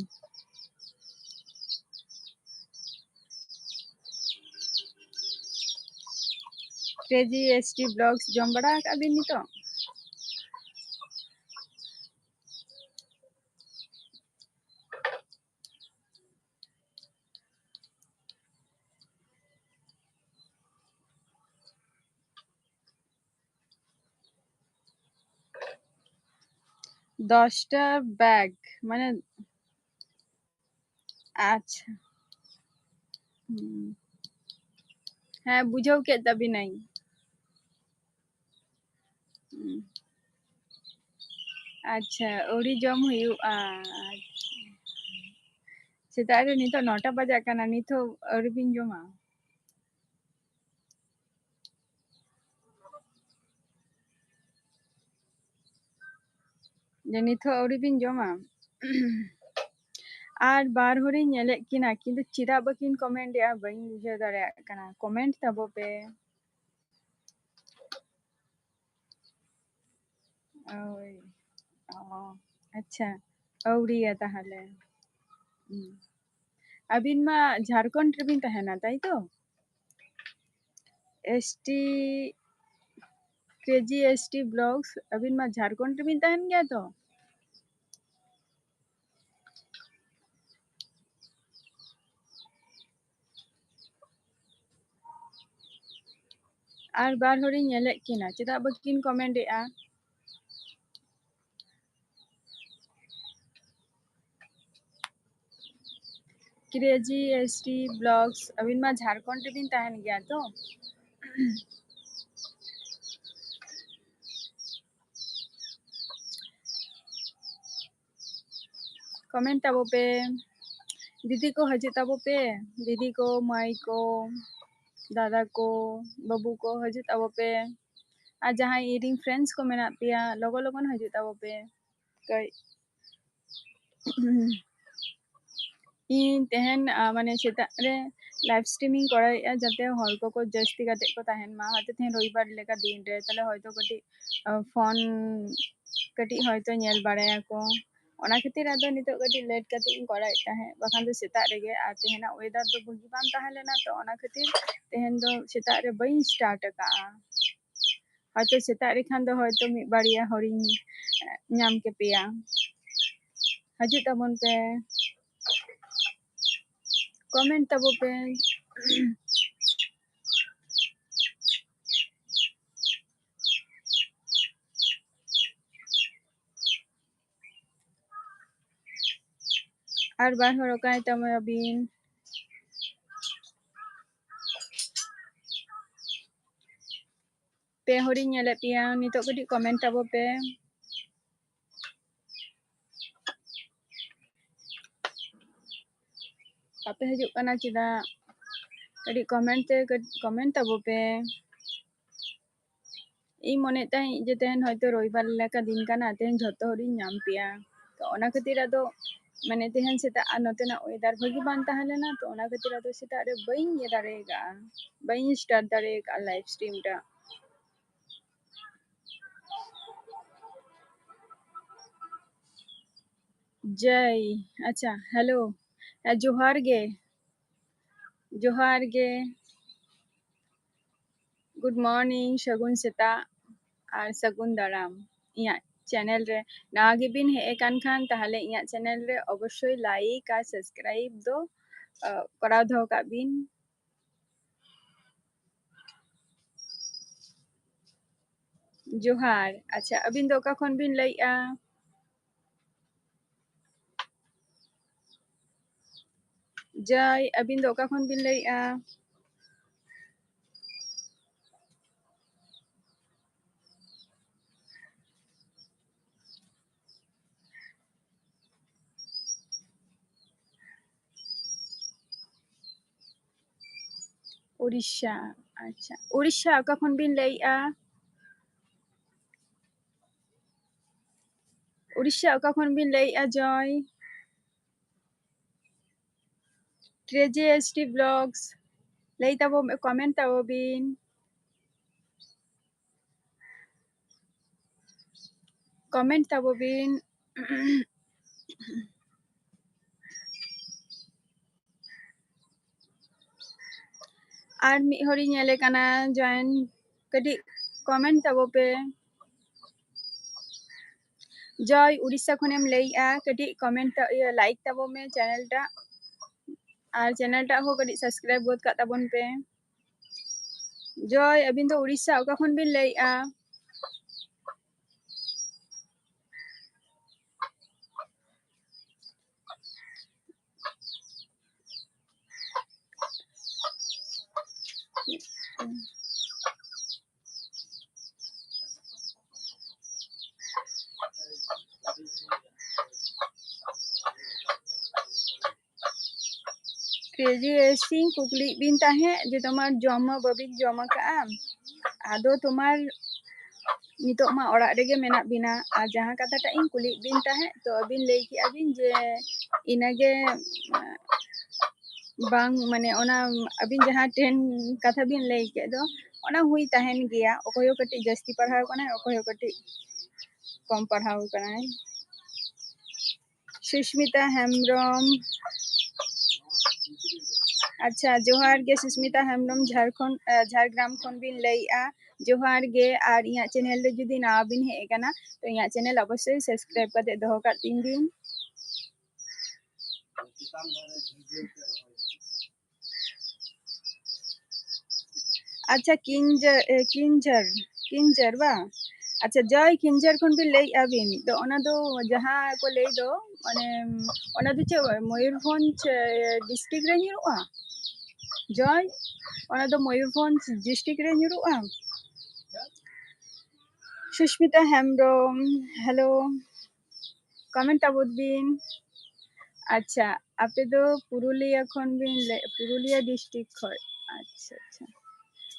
ᱠᱨᱮᱡᱤ ᱮᱥ ᱴᱤ ᱵᱞᱚᱜᱥ ᱡᱚᱢ ᱵᱟᱲᱟ ᱟᱠᱟᱜᱼᱟ ᱵᱤᱱ ᱱᱤᱛᱚᱜ? ᱫᱚᱥᱴᱟ ᱵᱮᱜᱽ ᱢᱟᱱᱮ, ᱟᱪᱪᱷᱟ᱾ ᱦᱩᱸ᱾ ᱦᱮᱸ, ᱵᱩᱡᱷᱟᱹᱣ ᱠᱮᱫ ᱛᱟᱵᱤᱱᱟᱹᱧ᱾ ᱦᱩᱸ᱾ ᱟᱪᱪᱷᱟ, ᱟᱹᱣᱨᱤ ᱡᱚᱢ ᱦᱩᱭᱩᱜᱼᱟ᱾ ᱥᱮᱛᱟᱜ ᱨᱮ ᱱᱤᱛᱚᱜ ᱱᱚᱴᱟ ᱵᱟᱡᱟᱜ ᱠᱟᱱᱟ, ᱱᱤᱛ ᱦᱚᱸ ᱟᱹᱣᱨᱤ ᱵᱤᱱ ᱡᱚᱢᱟ? ᱡᱮ ᱱᱤᱛ ᱦᱚᱸ ᱟᱹᱣᱨᱤ ᱵᱤᱱ ᱡᱚᱢᱟ? ᱟᱨ ᱵᱟᱨ ᱦᱚᱲᱤᱧ ᱧᱮᱞᱮᱫ ᱠᱤᱱᱟ, ᱠᱤᱱᱛᱩ ᱪᱮᱫᱟᱜ ᱵᱟᱹᱠᱤᱱ comment ᱮᱜᱼᱟ, ᱵᱟᱹᱧ ᱵᱩᱡᱷᱟᱹᱣ ᱫᱟᱲᱮᱭᱟᱜ ᱠᱟᱱᱟ᱾ Comment ᱛᱟᱵᱚ ᱯᱮ᱾ ᱳᱭ, ᱚ᱾ ᱟᱪᱪᱷᱟ, ᱟᱹᱣᱲᱤᱭᱟ ᱛᱟᱦᱚᱞᱮ᱾ ᱦᱩᱸ᱾ ᱟᱹᱵᱤᱱ ᱢᱟ ᱡᱷᱟᱲᱠᱷᱚᱸᱰ ᱨᱮᱵᱤᱱ ᱛᱟᱦᱮᱱᱟ, ᱛᱟᱭ ᱛᱚ? S T, crazy S T blogs, ᱟᱹᱵᱤᱱ ᱢᱟ ᱡᱷᱟᱲᱠᱷᱚᱸᱰ ᱨᱮᱵᱤᱱ ᱛᱟᱦᱮᱱ ᱜᱮᱭᱟ ᱛᱚ? ᱟᱨ ᱵᱟᱨ ᱦᱚᱲᱤᱧ ᱧᱮᱞᱮᱫ ᱠᱤᱱᱟ, ᱪᱮᱫᱟᱜ ᱵᱟᱹᱠᱤᱱ ᱠᱚᱢᱮᱱᱴ ᱮᱫᱼᱟ? ᱠᱨᱮᱡᱤ ᱮᱥ ᱴᱤ ᱵᱞᱚᱜᱥ, ᱟᱹᱵᱤᱱ ᱢᱟ ᱡᱷᱟᱲᱠᱷᱚᱸᱰ ᱨᱮᱵᱤᱱ ᱛᱟᱦᱮᱱ ᱜᱮᱭᱟ ᱛᱚ? ᱠᱚᱢᱮᱱᱴ ᱛᱟᱵᱚ ᱯᱮ, ᱫᱤᱫᱤ ᱠᱚ ᱦᱤᱡᱩᱜ ᱛᱟᱵᱚ ᱯᱮ, ᱫᱤᱫᱤ ᱠᱚ, ᱢᱟᱹᱭ ᱠᱚ, ᱫᱟᱫᱟ ᱠᱚ, ᱵᱟᱹᱵᱩ ᱠᱚ ᱦᱤᱡᱩᱜ ᱛᱟᱵᱚ ᱯᱮ᱾ ᱟᱨ ᱡᱟᱦᱟᱸᱭ ᱤᱧᱨᱮᱱ ᱯᱷᱨᱮᱱᱰᱥ ᱠᱚ ᱢᱮᱱᱟᱜ ᱯᱮᱭᱟ, ᱞᱚᱜᱚᱱ ᱞᱚᱜᱚᱱ ᱦᱤᱡᱩᱜ ᱛᱟᱵᱚ ᱯᱮ᱾ ᱠᱟᱹᱡ ᱤᱧ ᱛᱮᱦᱮᱧ, ᱟ, ᱢᱟᱱᱮ ᱥᱮᱛᱟᱜ ᱨᱮ ᱞᱟᱭᱤᱵᱷ ᱥᱴᱨᱤᱢᱤᱝ ᱠᱚᱨᱟᱣᱮᱫᱼᱟ, ᱡᱟᱛᱮ ᱦᱚᱲ ᱠᱚᱠᱚ ᱡᱟᱹᱥᱛᱤ ᱠᱟᱛᱮ ᱠᱚ ᱛᱟᱦᱮᱱ ᱢᱟ᱾ ᱦᱚᱭᱛᱳ ᱛᱮᱦᱮᱧ ᱨᱚᱵᱤᱵᱟᱨ ᱞᱮᱠᱟ ᱫᱤᱱ ᱨᱮ, ᱛᱟᱦᱞᱮ ᱦᱚᱭᱛᱳ ᱠᱟᱹᱴᱤᱡ, ᱟ, ᱯᱷᱳᱱ ᱠᱟᱹᱴᱤᱡ ᱦᱚᱭᱛᱳ ᱧᱮᱞ ᱵᱟᱲᱟᱭᱟᱠᱚ, ᱚᱱᱟ ᱠᱷᱟᱹᱛᱤᱨ ᱟᱫᱚ ᱱᱤᱛᱚᱜ ᱠᱟᱹᱴᱤᱡ ᱞᱮᱴ ᱠᱟᱛᱮ ᱤᱧ ᱠᱚᱨᱟᱣᱮᱫ ᱛᱟᱦᱮᱸᱫ, ᱵᱟᱠᱷᱟᱱ ᱫᱚ ᱥᱮᱛᱟᱜ ᱨᱮᱜᱮ᱾ ᱟᱨ ᱛᱮᱦᱮᱧᱟᱜ ᱚᱭᱮᱫᱟᱨ ᱫᱚ ᱵᱷᱟᱹᱜᱤ ᱵᱟᱝ ᱛᱟᱦᱮᱸ ᱞᱮᱱᱟ, ᱛᱚ ᱚᱱᱟ ᱠᱷᱟᱹᱛᱤᱨ ᱛᱮᱦᱮᱧ ᱫᱚ ᱥᱮᱛᱟᱜ ᱨᱮ ᱵᱟᱹᱧ ᱥᱴᱟᱨᱴ ᱟᱠᱟᱫᱼᱟ᱾ ᱦᱚᱭᱛᱳ ᱥᱮᱛᱟᱜ ᱨᱮ ᱠᱷᱟᱱ ᱫᱚ ᱦᱚᱭᱛᱳ ᱢᱤᱫ ᱵᱟᱨᱭᱟ ᱦᱚᱲᱤᱧ, ᱮ, ᱧᱟᱢ ᱠᱮᱯᱮᱭᱟ᱾ ᱦᱤᱡᱩᱜ ᱛᱟᱵᱚᱱ ᱯᱮ, ᱠᱚᱢᱮᱱᱴ ᱛᱟᱵᱚ ᱯᱮ᱾ ᱟᱨ ᱵᱟᱨ ᱦᱚᱲ ᱚᱠᱟᱭ ᱛᱟᱢᱟᱵᱤᱱ? ᱯᱮ ᱦᱚᱲᱤᱧ ᱧᱮᱞᱮᱫ ᱯᱮᱭᱟ, ᱱᱤᱛᱚᱜ ᱠᱟᱹᱴᱤᱡ ᱠᱚᱢᱮᱱᱴ ᱛᱟᱵᱚ ᱯᱮ᱾ ᱵᱟᱯᱮ ᱦᱤᱡᱩᱜ ᱠᱟᱱᱟ ᱪᱮᱫᱟᱜ? ᱠᱟᱹᱴᱤᱡ ᱠᱚᱢᱮᱱᱴ ᱛᱮ, ᱠᱟᱹᱴᱤᱡ ᱠᱚᱢᱮᱱᱴ ᱛᱟᱵᱚ ᱯᱮ᱾ ᱤᱧ ᱢᱚᱱᱮᱭᱮᱫ ᱛᱟᱦᱮᱸᱫ ᱡᱮ ᱛᱮᱦᱮᱧ ᱦᱚᱭᱛᱳ ᱨᱚᱵᱤᱵᱟᱨ ᱞᱮᱠᱟ ᱫᱤᱱ ᱠᱟᱱᱟ, ᱛᱮᱦᱮᱧ ᱡᱷᱚᱛᱚ ᱦᱚᱲᱤᱧ ᱧᱟᱢ ᱯᱮᱭᱟ᱾ ᱛᱚ ᱚᱱᱟ ᱠᱷᱟᱹᱛᱤᱨ ᱟᱫᱚ, ᱢᱟᱱᱮ, ᱛᱮᱦᱮᱧ ᱥᱮᱛᱟᱜ ᱟᱨ ᱱᱚᱛᱮᱱᱟᱜ ᱚᱭᱮᱫᱟᱨ ᱵᱷᱟᱹᱜᱤ ᱵᱟᱝ ᱛᱟᱦᱮᱸ ᱞᱮᱱᱟ, ᱛᱚ ᱚᱱᱟ ᱠᱷᱟᱹᱛᱤᱨ ᱟᱫᱚ ᱥᱮᱛᱟᱜ ᱨᱮ ᱵᱟᱹᱧ ᱤᱭᱟᱹ ᱫᱟᱲᱮ ᱟᱠᱟᱫᱼᱟ, ᱵᱟᱹᱧ ᱥᱴᱟᱨᱴ ᱫᱟᱲᱮ ᱟᱠᱟᱫᱼᱟ ᱞᱟᱭᱤᱵᱷ ᱥᱴᱨᱤᱢ ᱴᱟ᱾ ᱡᱟᱭ, ᱟᱪᱪᱷᱟ, hello, ᱦᱮᱸ, ᱡᱚᱦᱟᱨ ᱜᱮ, ᱡᱚᱦᱟᱨ ᱜᱮ, good morning, ᱥᱟᱹᱜᱩᱱ ᱥᱮᱛᱟᱜ ᱟᱨ ᱥᱟᱹᱜᱩᱱ ᱫᱟᱨᱟᱢ᱾ ᱤᱧᱟᱹᱜ channel ᱨᱮ ᱱᱟᱣᱟ ᱜᱮᱵᱤᱱ ᱦᱮᱡ ᱟᱠᱟᱱ ᱠᱷᱟᱱ, ᱛᱟᱦᱚᱞᱮ ᱤᱧᱟᱹᱜ channel ᱨᱮ ᱚᱵᱚᱥᱥᱳᱭ like ᱟᱨ subscribe ᱫᱚ, ᱟᱸ, ᱠᱚᱨᱟᱣ ᱫᱚᱦᱚ ᱠᱟᱜ ᱵᱤᱱ᱾ ᱡᱚᱦᱟᱨ᱾ ᱟᱪᱪᱷᱟ, ᱟᱹᱵᱤᱱ ᱫᱚ ᱚᱠᱟ ᱠᱷᱚᱱ ᱵᱤᱱ ᱞᱟᱹᱭᱮᱜᱼᱟ? ᱡᱟᱭ, ᱟᱹᱵᱤᱱ ᱫᱚ ᱚᱠᱟ ᱠᱷᱚᱱ ᱵᱤᱱ ᱞᱟᱹᱭᱮᱜᱼᱟ? ᱩᱲᱤᱥᱥᱟ, ᱟᱪᱪᱷᱟ᱾ ᱩᱲᱤᱥᱥᱟ ᱚᱠᱟ ᱠᱷᱚᱱ ᱵᱤᱱ ᱞᱟᱹᱭᱮᱜᱼᱟ? ᱩᱲᱤᱥᱥᱟ ᱚᱠᱟ ᱠᱷᱚᱱ ᱵᱤᱱ ᱞᱟᱹᱭᱮᱜᱼᱟ, ᱡᱚᱭ? Crazy S T Vlogs, ᱞᱟᱹᱭ ᱛᱟᱵᱚ, comment ᱛᱟᱵᱚ ᱵᱤᱱ᱾ Comment ᱛᱟᱵᱚ ᱵᱤᱱ᱾ ᱟᱨ ᱢᱤᱫ ᱦᱚᱲᱤᱧ ᱧᱮᱞᱮ ᱠᱟᱱᱟ, join, ᱠᱟᱹᱴᱤᱡ comment ᱛᱟᱵᱚ ᱯᱮ᱾ ᱡᱚᱭ, ᱩᱲᱤᱥᱥᱟ ᱠᱷᱚᱱᱮᱢ ᱞᱟᱹᱭᱮᱜᱼᱟ, ᱠᱟᱹᱴᱤᱡ comment ᱛᱟ-, ᱤᱭᱟᱹ, like ᱛᱟᱵᱚ ᱢᱮ channel ᱴᱟᱜ, ᱟᱨ channel ᱴᱟᱜ ᱦᱚᱸ ᱠᱟᱹᱴᱤᱡ subscribe ᱜᱚᱫ ᱠᱟᱜ ᱛᱟᱵᱚᱱ ᱯᱮ᱾ ᱡᱚᱭ, ᱟᱹᱵᱤᱱ ᱫᱚ ᱩᱲᱤᱥᱥᱟ ᱚᱠᱟ ᱠᱷᱚᱱ ᱵᱤᱱ ᱞᱟᱹᱭᱮᱜᱼᱟ? Crazy S T, ᱠᱩᱠᱞᱤᱭᱮᱫ ᱵᱤᱱ ᱛᱟᱦᱮᱸᱫ ᱡᱮ ᱛᱳᱢᱟᱨ ᱡᱚᱢ ᱢᱟ ᱵᱟᱹᱵᱤᱱ ᱡᱚᱢ ᱟᱠᱟᱫᱼᱟ, ᱟᱫᱚ ᱛᱳᱢᱟᱨ ᱱᱤᱛᱚᱜ ᱢᱟ ᱚᱲᱟᱜ ᱨᱮᱜᱮ ᱢᱮᱱᱟᱜ ᱵᱤᱱᱟ, ᱟᱨ ᱡᱟᱦᱟᱸ ᱠᱟᱛᱷᱟᱴᱟᱜ ᱤᱧ ᱠᱩᱞᱤᱭᱮᱫ ᱵᱤᱱ ᱛᱟᱦᱮᱸᱫ, ᱛᱚ ᱟᱹᱵᱤᱱ ᱞᱟᱹᱭ ᱠᱮᱜᱼᱟ ᱵᱤᱱ ᱡᱮ ᱤᱱᱟᱹᱜᱮ, ᱵᱟᱝ, ᱢᱟᱱᱮ, ᱚᱱᱟ ᱟᱹᱵᱤᱱ ᱡᱟᱦᱟᱸ ten ᱠᱟᱛᱷᱟ ᱵᱤᱱ ᱞᱟᱹᱭ ᱠᱮᱫ ᱫᱚ, ᱚᱱᱟ ᱦᱩᱭ ᱛᱟᱦᱮᱱ ᱜᱮᱭᱟ᱾ ᱚᱠᱚᱭ ᱦᱚᱸ ᱠᱟᱹᱴᱤᱡ ᱡᱟᱹᱥᱛᱤ ᱯᱟᱲᱦᱟᱣ ᱠᱟᱱᱟᱭ, ᱚᱠᱚᱭ ᱦᱚᱸ ᱠᱟᱹᱴᱤᱡ ᱠᱚᱢ ᱯᱟᱲᱦᱟᱣ ᱠᱟᱱᱟᱭ᱾ ᱥᱩᱥᱢᱤᱛᱟ ᱦᱮᱢᱵᱨᱚᱢ᱾ ᱟᱪᱪᱷᱟ, ᱡᱚᱦᱟᱨ ᱜᱮ ᱥᱩᱥᱢᱤᱛᱟ ᱦᱮᱢᱵᱨᱚᱢ, ᱡᱷᱟᱲᱠᱷᱚᱸᱰ, ᱟᱸ, ᱡᱷᱟᱲᱜᱨᱟᱢ ᱠᱷᱚᱱ ᱵᱤᱱ ᱞᱟᱹᱭᱮᱜᱼᱟ᱾ ᱡᱚᱦᱟᱨ ᱜᱮ, ᱟᱨ ᱤᱧᱟᱹᱜ channel ᱨᱮ ᱡᱩᱫᱤ ᱱᱟᱣᱟ ᱵᱤᱱ ᱦᱮᱡ ᱟᱠᱟᱱᱟ, ᱛᱚ ᱤᱧᱟᱹᱜ channel ᱚᱵᱚᱥᱥᱳᱭ subscribe ᱠᱟᱛᱮ ᱫᱚᱦᱚ ᱠᱟᱜ ᱛᱤᱧ ᱵᱤᱱ᱾ ᱟᱪᱪᱷᱟ, ᱠᱤᱧᱡᱟᱨ, ᱮ, ᱠᱤᱧᱡᱟᱨ, ᱠᱤᱧᱡᱟᱨ ᱵᱟᱝ? ᱟᱪᱪᱷᱟ, ᱡᱚᱭ ᱠᱤᱧᱡᱟᱨ ᱠᱷᱚᱱ ᱵᱤᱱ ᱞᱟᱹᱭᱮᱜᱼᱟ ᱵᱤᱱ᱾ ᱛᱚ ᱚᱱᱟ ᱫᱚ ᱡᱟᱦᱟᱸ ᱠᱚ ᱞᱟᱹᱭ ᱫᱚ, ᱢᱟᱱᱮ, ᱚᱱᱟ ᱫᱚ ᱪᱮᱫ ᱢᱚᱭᱩᱨᱵᱷᱚᱸᱡᱽ, ᱮ, district ᱨᱮ ᱧᱩᱨᱩᱜᱼᱟ? ᱡᱚᱭ, ᱚᱱᱟ ᱫᱚ ᱢᱚᱭᱩᱨᱵᱷᱚᱸᱡᱽ district ᱨᱮ ᱧᱩᱨᱩᱜᱼᱟ? ᱥᱩᱥᱢᱤᱛᱟ ᱦᱮᱢᱵᱨᱚᱢ, hello, comment ᱛᱟᱵᱚᱱ ᱵᱤᱱ᱾ ᱟᱪᱪᱷᱟ, ᱟᱯᱮ ᱫᱚ ᱯᱩᱨᱩᱞᱤᱭᱟᱹ ᱠᱷᱚᱱ ᱵᱤᱱ ᱞᱟᱹᱭ, ᱯᱩᱨᱩᱞᱤᱭᱟᱹ district ᱠᱷᱚᱱ᱾ ᱟᱪᱪᱷᱟ, ᱟᱪᱪᱷᱟ᱾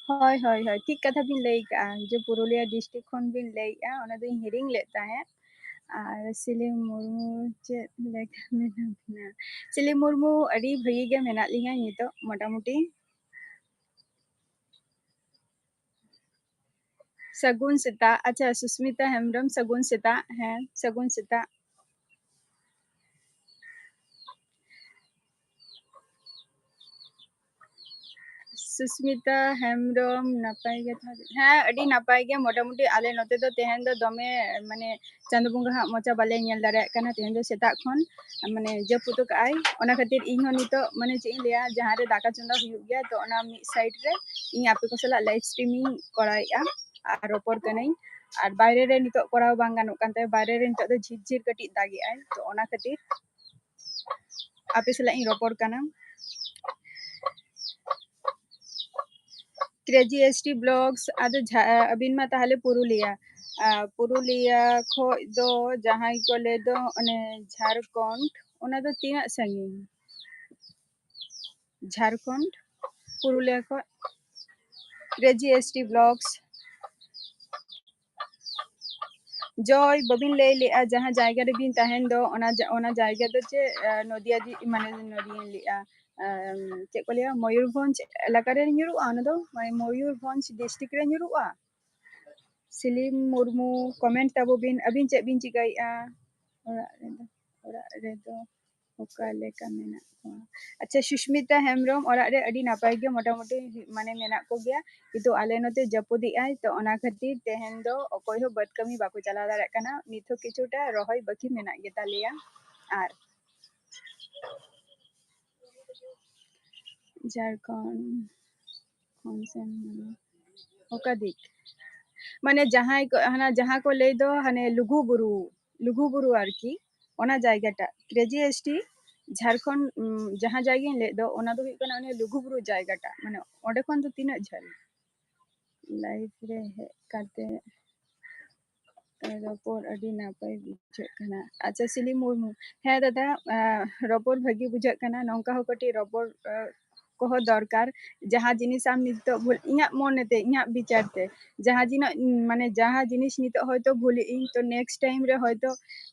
ᱦᱳᱭ, ᱦᱳᱭ, ᱦᱳᱭ, ᱴᱷᱤᱠ ᱠᱟᱛᱷᱟ ᱵᱤᱱ ᱞᱟᱹᱭ ᱠᱟᱜᱼᱟ, ᱡᱮ ᱯᱩᱨᱩᱞᱤᱭᱟᱹ district ᱠᱷᱚᱱ ᱵᱤᱱ ᱞᱟᱹᱭᱮᱜᱼᱟ, ᱚᱱᱟ ᱫᱚᱧ ᱦᱤᱲᱤᱧ ᱞᱮᱫ ᱛᱟᱦᱮᱸᱫ᱾ ᱟᱨ ᱥᱤᱞᱤ ᱢᱩᱨᱢᱩ ᱪᱮᱫ ᱞᱮᱠᱟ ᱢᱮᱱᱟᱜ ᱵᱤᱱᱟ? ᱥᱤᱞᱤ ᱢᱩᱨᱢᱩ, ᱟᱹᱰᱤ ᱵᱷᱟᱹᱜᱤ ᱜᱮ ᱢᱮᱱᱟᱜ ᱞᱤᱧᱟ ᱱᱤᱛᱚᱜ ᱢᱚᱴᱟᱢᱩᱴᱤ᱾ ᱥᱟᱹᱜᱩᱱ ᱥᱮᱛᱟᱜ᱾ ᱟᱪᱪᱷᱟ, ᱥᱩᱥᱢᱤᱛᱟ ᱦᱮᱢᱵᱨᱚᱢ, ᱥᱟᱹᱜᱩᱱ ᱥᱮᱛᱟᱜ᱾ ᱦᱮᱸ, ᱥᱟᱹᱜᱩᱱ ᱥᱮᱛᱟᱜ᱾ ᱥᱩᱥᱢᱤᱛᱟ ᱦᱮᱢᱵᱨᱚᱢ, ᱱᱟᱯᱟᱭ ᱜᱮ ᱛᱟᱦᱚᱞᱮ? ᱦᱮᱸ, ᱟᱹᱰᱤ ᱱᱟᱯᱟᱭ ᱜᱮ᱾ ᱢᱚᱴᱟᱢᱩᱴᱤ ᱟᱞᱮ ᱱᱚᱛᱮ ᱫᱚ ᱛᱮᱦᱮᱧ ᱫᱚ ᱫᱚᱢᱮ, ᱢᱟᱱᱮ, ᱪᱟᱸᱫᱚ ᱵᱚᱸᱜᱟ ᱦᱟᱸᱜ ᱢᱚᱪᱟ ᱵᱟᱞᱮ ᱧᱮᱞ ᱫᱟᱲᱮᱭᱟᱜ ᱠᱟᱱᱟ ᱛᱮᱦᱮᱧ ᱫᱚ ᱥᱮᱛᱟᱜ ᱠᱷᱚᱱ, ᱢᱟᱱᱮ, ᱡᱟᱹᱯᱩᱫ ᱟᱠᱟᱫ ᱟᱭ᱾ ᱚᱱᱟ ᱠᱷᱟᱹᱛᱤᱨ ᱤᱧ ᱦᱚᱸ ᱱᱤᱛᱚᱜ, ᱢᱟᱱᱮ, ᱪᱮᱫ ᱤᱧ ᱞᱟᱹᱭᱟ, ᱡᱟᱦᱟᱸ ᱨᱮ ᱫᱟᱠᱟ ᱪᱚᱸᱫᱟ ᱦᱩᱭᱩᱜ ᱜᱮᱭᱟ, ᱛᱚ ᱚᱱᱟ ᱢᱤᱫ side ᱨᱮ ᱤᱧ ᱟᱯᱮ ᱠᱚ ᱥᱟᱞᱟᱜ live streaming ᱠᱚᱨᱟᱣᱮᱫᱼᱟ ᱟᱨ ᱨᱚᱯᱚᱲ ᱠᱟᱹᱱᱟᱹᱧ᱾ ᱟᱨ ᱵᱟᱭᱨᱮ ᱨᱮ ᱱᱤᱛᱚᱜ ᱠᱚᱨᱟᱣ ᱵᱟᱝ ᱜᱟᱱᱚᱜ ᱠᱟᱱ ᱛᱟᱭᱟ, ᱵᱟᱭᱨᱮ ᱨᱮ ᱱᱤᱛᱚᱜ ᱫᱚ ᱡᱷᱤᱨ ᱡᱷᱤᱨ ᱠᱟᱹᱴᱤᱡ ᱫᱟᱜᱮᱜᱼᱟᱭ, ᱛᱚ ᱚᱱᱟ ᱠᱷᱟᱹᱛᱤᱨ ᱟᱯᱮ ᱥᱟᱞᱟᱜ ᱤᱧ ᱨᱚᱯᱚᱲ ᱠᱟᱱᱟ᱾ Crazy S T Vlogs, ᱟᱫᱚ ᱡᱷᱟ-, ᱟᱹᱵᱤᱱ ᱢᱟ ᱛᱟᱦᱚᱞᱮ ᱯᱩᱨᱩᱞᱤᱭᱟ, ᱟᱨ ᱯᱩᱨᱩᱞᱤᱭᱟ ᱠᱷᱚᱡ ᱫᱚ ᱡᱟᱦᱟᱸᱭ ᱠᱚ ᱞᱟᱹᱭ ᱫᱚ ᱚᱱᱮ ᱡᱷᱟᱲᱠᱷᱚᱸᱰ, ᱚᱱᱟ ᱫᱚ ᱛᱤᱱᱟᱹᱜ ᱥᱟᱺᱜᱤᱧ? ᱡᱷᱟᱲᱠᱷᱚᱸᱰ, ᱯᱩᱨᱩᱞᱤᱭᱟ ᱠᱷᱚᱡ᱾ Crazy S T Vlogs᱾ ᱡᱚᱭ, ᱵᱟᱹᱵᱤᱱ ᱞᱟᱹᱭ ᱞᱮᱜᱼᱟ ᱡᱟᱦᱟᱸ ᱡᱟᱭᱜᱟ ᱨᱮᱵᱤᱱ ᱛᱟᱦᱮᱱ ᱫᱚ, ᱚᱱᱟ ᱡᱟ-, ᱚᱱᱟ ᱡᱟᱭᱜᱟ ᱫᱚ ᱪᱮᱫ, ᱟᱸ, ᱱᱚᱫᱤᱭᱟ ᱡᱤ-, ᱢᱟᱱᱮ ᱱᱚᱫᱤᱭᱟᱧ ᱞᱟᱹᱭᱮᱜᱼᱟ, ᱟᱸ, ᱪᱮᱫ ᱠᱚ ᱞᱟᱹᱭᱟ, ᱢᱚᱭᱩᱨᱵᱷᱚᱸᱡᱽ ᱮᱞᱟᱠᱟ ᱨᱮ ᱧᱩᱨᱩᱜᱼᱟ? ᱚᱱᱟ ᱫᱚ ᱢᱚᱭᱩᱨᱵᱷᱚᱸᱡᱽ district ᱨᱮ ᱧᱩᱨᱩᱜᱼᱟ? ᱥᱤᱞᱤᱢ ᱢᱩᱨᱢᱩ, comment ᱛᱟᱵᱚ ᱵᱤᱱ, ᱟᱹᱵᱤᱱ ᱪᱮᱫ ᱵᱤᱱ ᱪᱤᱠᱟᱹᱭᱮᱜᱼᱟ ᱚᱲᱟᱜ ᱨᱮᱫᱚ? ᱚᱲᱟᱜ ᱨᱮᱫᱚ ᱚᱠᱟ ᱞᱮᱠᱟ ᱢᱮᱱᱟᱜ ᱠᱚᱣᱟ? ᱟᱪᱪᱷᱟ, ᱥᱩᱥᱢᱤᱛᱟ ᱦᱮᱢᱵᱨᱚᱢ, ᱚᱲᱟᱜ ᱨᱮ ᱟᱹᱰᱤ ᱱᱟᱯᱟᱭ ᱜᱮ ᱢᱚᱴᱟᱢᱩᱴᱤ ᱢᱟᱱᱮ ᱢᱮᱱᱟᱜ ᱠᱚᱜᱮᱭᱟ, ᱠᱤᱱᱛᱩ ᱟᱞᱮ ᱱᱚᱛᱮ ᱡᱟᱹᱯᱩᱫᱮᱜᱼᱟᱭ, ᱛᱚ ᱚᱱᱟ ᱠᱷᱟᱹᱛᱤᱨ ᱛᱮᱦᱮᱧ ᱫᱚ ᱚᱠᱚᱭ ᱦᱚᱸ ᱵᱟᱹᱫᱽ ᱠᱟᱹᱢᱤ ᱵᱟᱠᱚ ᱪᱟᱞᱟᱣ ᱫᱟᱲᱮᱭᱟᱜ ᱠᱟᱱᱟ᱾ ᱱᱤᱛ ᱦᱚᱸ ᱠᱤᱪᱷᱩᱴᱟ ᱨᱚᱦᱚᱭ ᱵᱟᱹᱠᱤ ᱢᱮᱱᱟᱜ ᱜᱮᱛᱟᱞᱮᱭᱟ᱾ ᱟᱨ ᱡᱷᱟᱲᱠᱷᱚᱸᱰ ᱠᱷᱚᱱ ᱥᱮᱱ ᱚᱠᱟ ᱫᱤᱠ? ᱢᱟᱱᱮ ᱡᱟᱦᱟᱸᱭ ᱠᱚ, ᱦᱟᱱᱟ ᱡᱟᱦᱟᱸ ᱠᱚ ᱞᱟᱹᱭ ᱫᱚ ᱦᱟᱱᱮ ᱞᱩᱜᱩ ᱵᱩᱨᱩ, ᱞᱩᱜᱩ ᱵᱩᱨᱩ ᱟᱨᱠᱤ, ᱚᱱᱟ ᱡᱟᱭᱜᱟᱴᱟᱜ᱾ ᱠᱨᱮᱡᱤ ᱮᱥ ᱴᱤ ᱡᱷᱟᱲᱠᱷᱚᱸᱰ, ᱩᱢ, ᱡᱟᱦᱟᱸ ᱡᱟᱭᱜᱟᱧ ᱞᱟᱹᱭᱮᱫ ᱫᱚ, ᱚᱱᱟ ᱫᱚ ᱦᱩᱭᱩᱜ ᱠᱟᱱᱟ ᱚᱱᱮ ᱞᱩᱜᱩ ᱵᱩᱨᱩ ᱡᱟᱭᱜᱟᱴᱟᱜ, ᱢᱟᱱᱮ ᱚᱸᱰᱮ ᱠᱷᱚᱱ ᱫᱚ ᱛᱤᱱᱟᱹᱜ ᱡᱷᱟᱹᱞ? ᱞᱟᱭᱤᱵᱷ ᱨᱮ ᱦᱮᱡ ᱠᱟᱛᱮ ᱨᱚᱯᱚᱲ ᱟᱹᱰᱤ ᱱᱟᱯᱟᱭ ᱵᱩᱡᱷᱟᱹᱜ ᱠᱟᱱᱟ᱾ ᱟᱪᱪᱷᱟ, ᱥᱤᱞᱤ ᱢᱩᱨᱢᱩ, ᱦᱮᱸ ᱫᱟᱫᱟ, ᱟᱸ, ᱨᱚᱯᱚᱲ ᱵᱷᱟᱹᱜᱤ ᱵᱩᱡᱷᱟᱹᱜ ᱠᱟᱱᱟ, ᱱᱚᱝᱠᱟ ᱦᱚᱸ ᱠᱟᱹᱴᱤᱡ ᱨᱚᱯᱚᱲ, ᱟᱸ, ᱠᱚᱦᱚᱸ ᱫᱚᱨᱠᱟᱨ᱾ ᱡᱟᱦᱟᱸ ᱡᱤᱱᱤᱥ ᱟᱢ ᱱᱤᱛᱚᱜ ᱵᱷᱩᱞ, ᱤᱧᱟᱹᱜ ᱢᱚᱱᱮᱛᱮ, ᱤᱧᱟᱹᱜ ᱵᱤᱪᱟᱨ ᱛᱮ, ᱡᱟᱦᱟᱸ ᱡᱤᱱᱤᱥ, ᱢᱟᱱᱮ ᱡᱟᱦᱟᱸ ᱡᱤᱱᱤᱥ ᱱᱤᱛᱚᱜ ᱦᱚᱭᱛᱳ ᱵᱷᱩᱞᱮᱜ ᱤᱧ, ᱛᱚ next time ᱨᱮ ᱦᱚᱭᱛᱳ,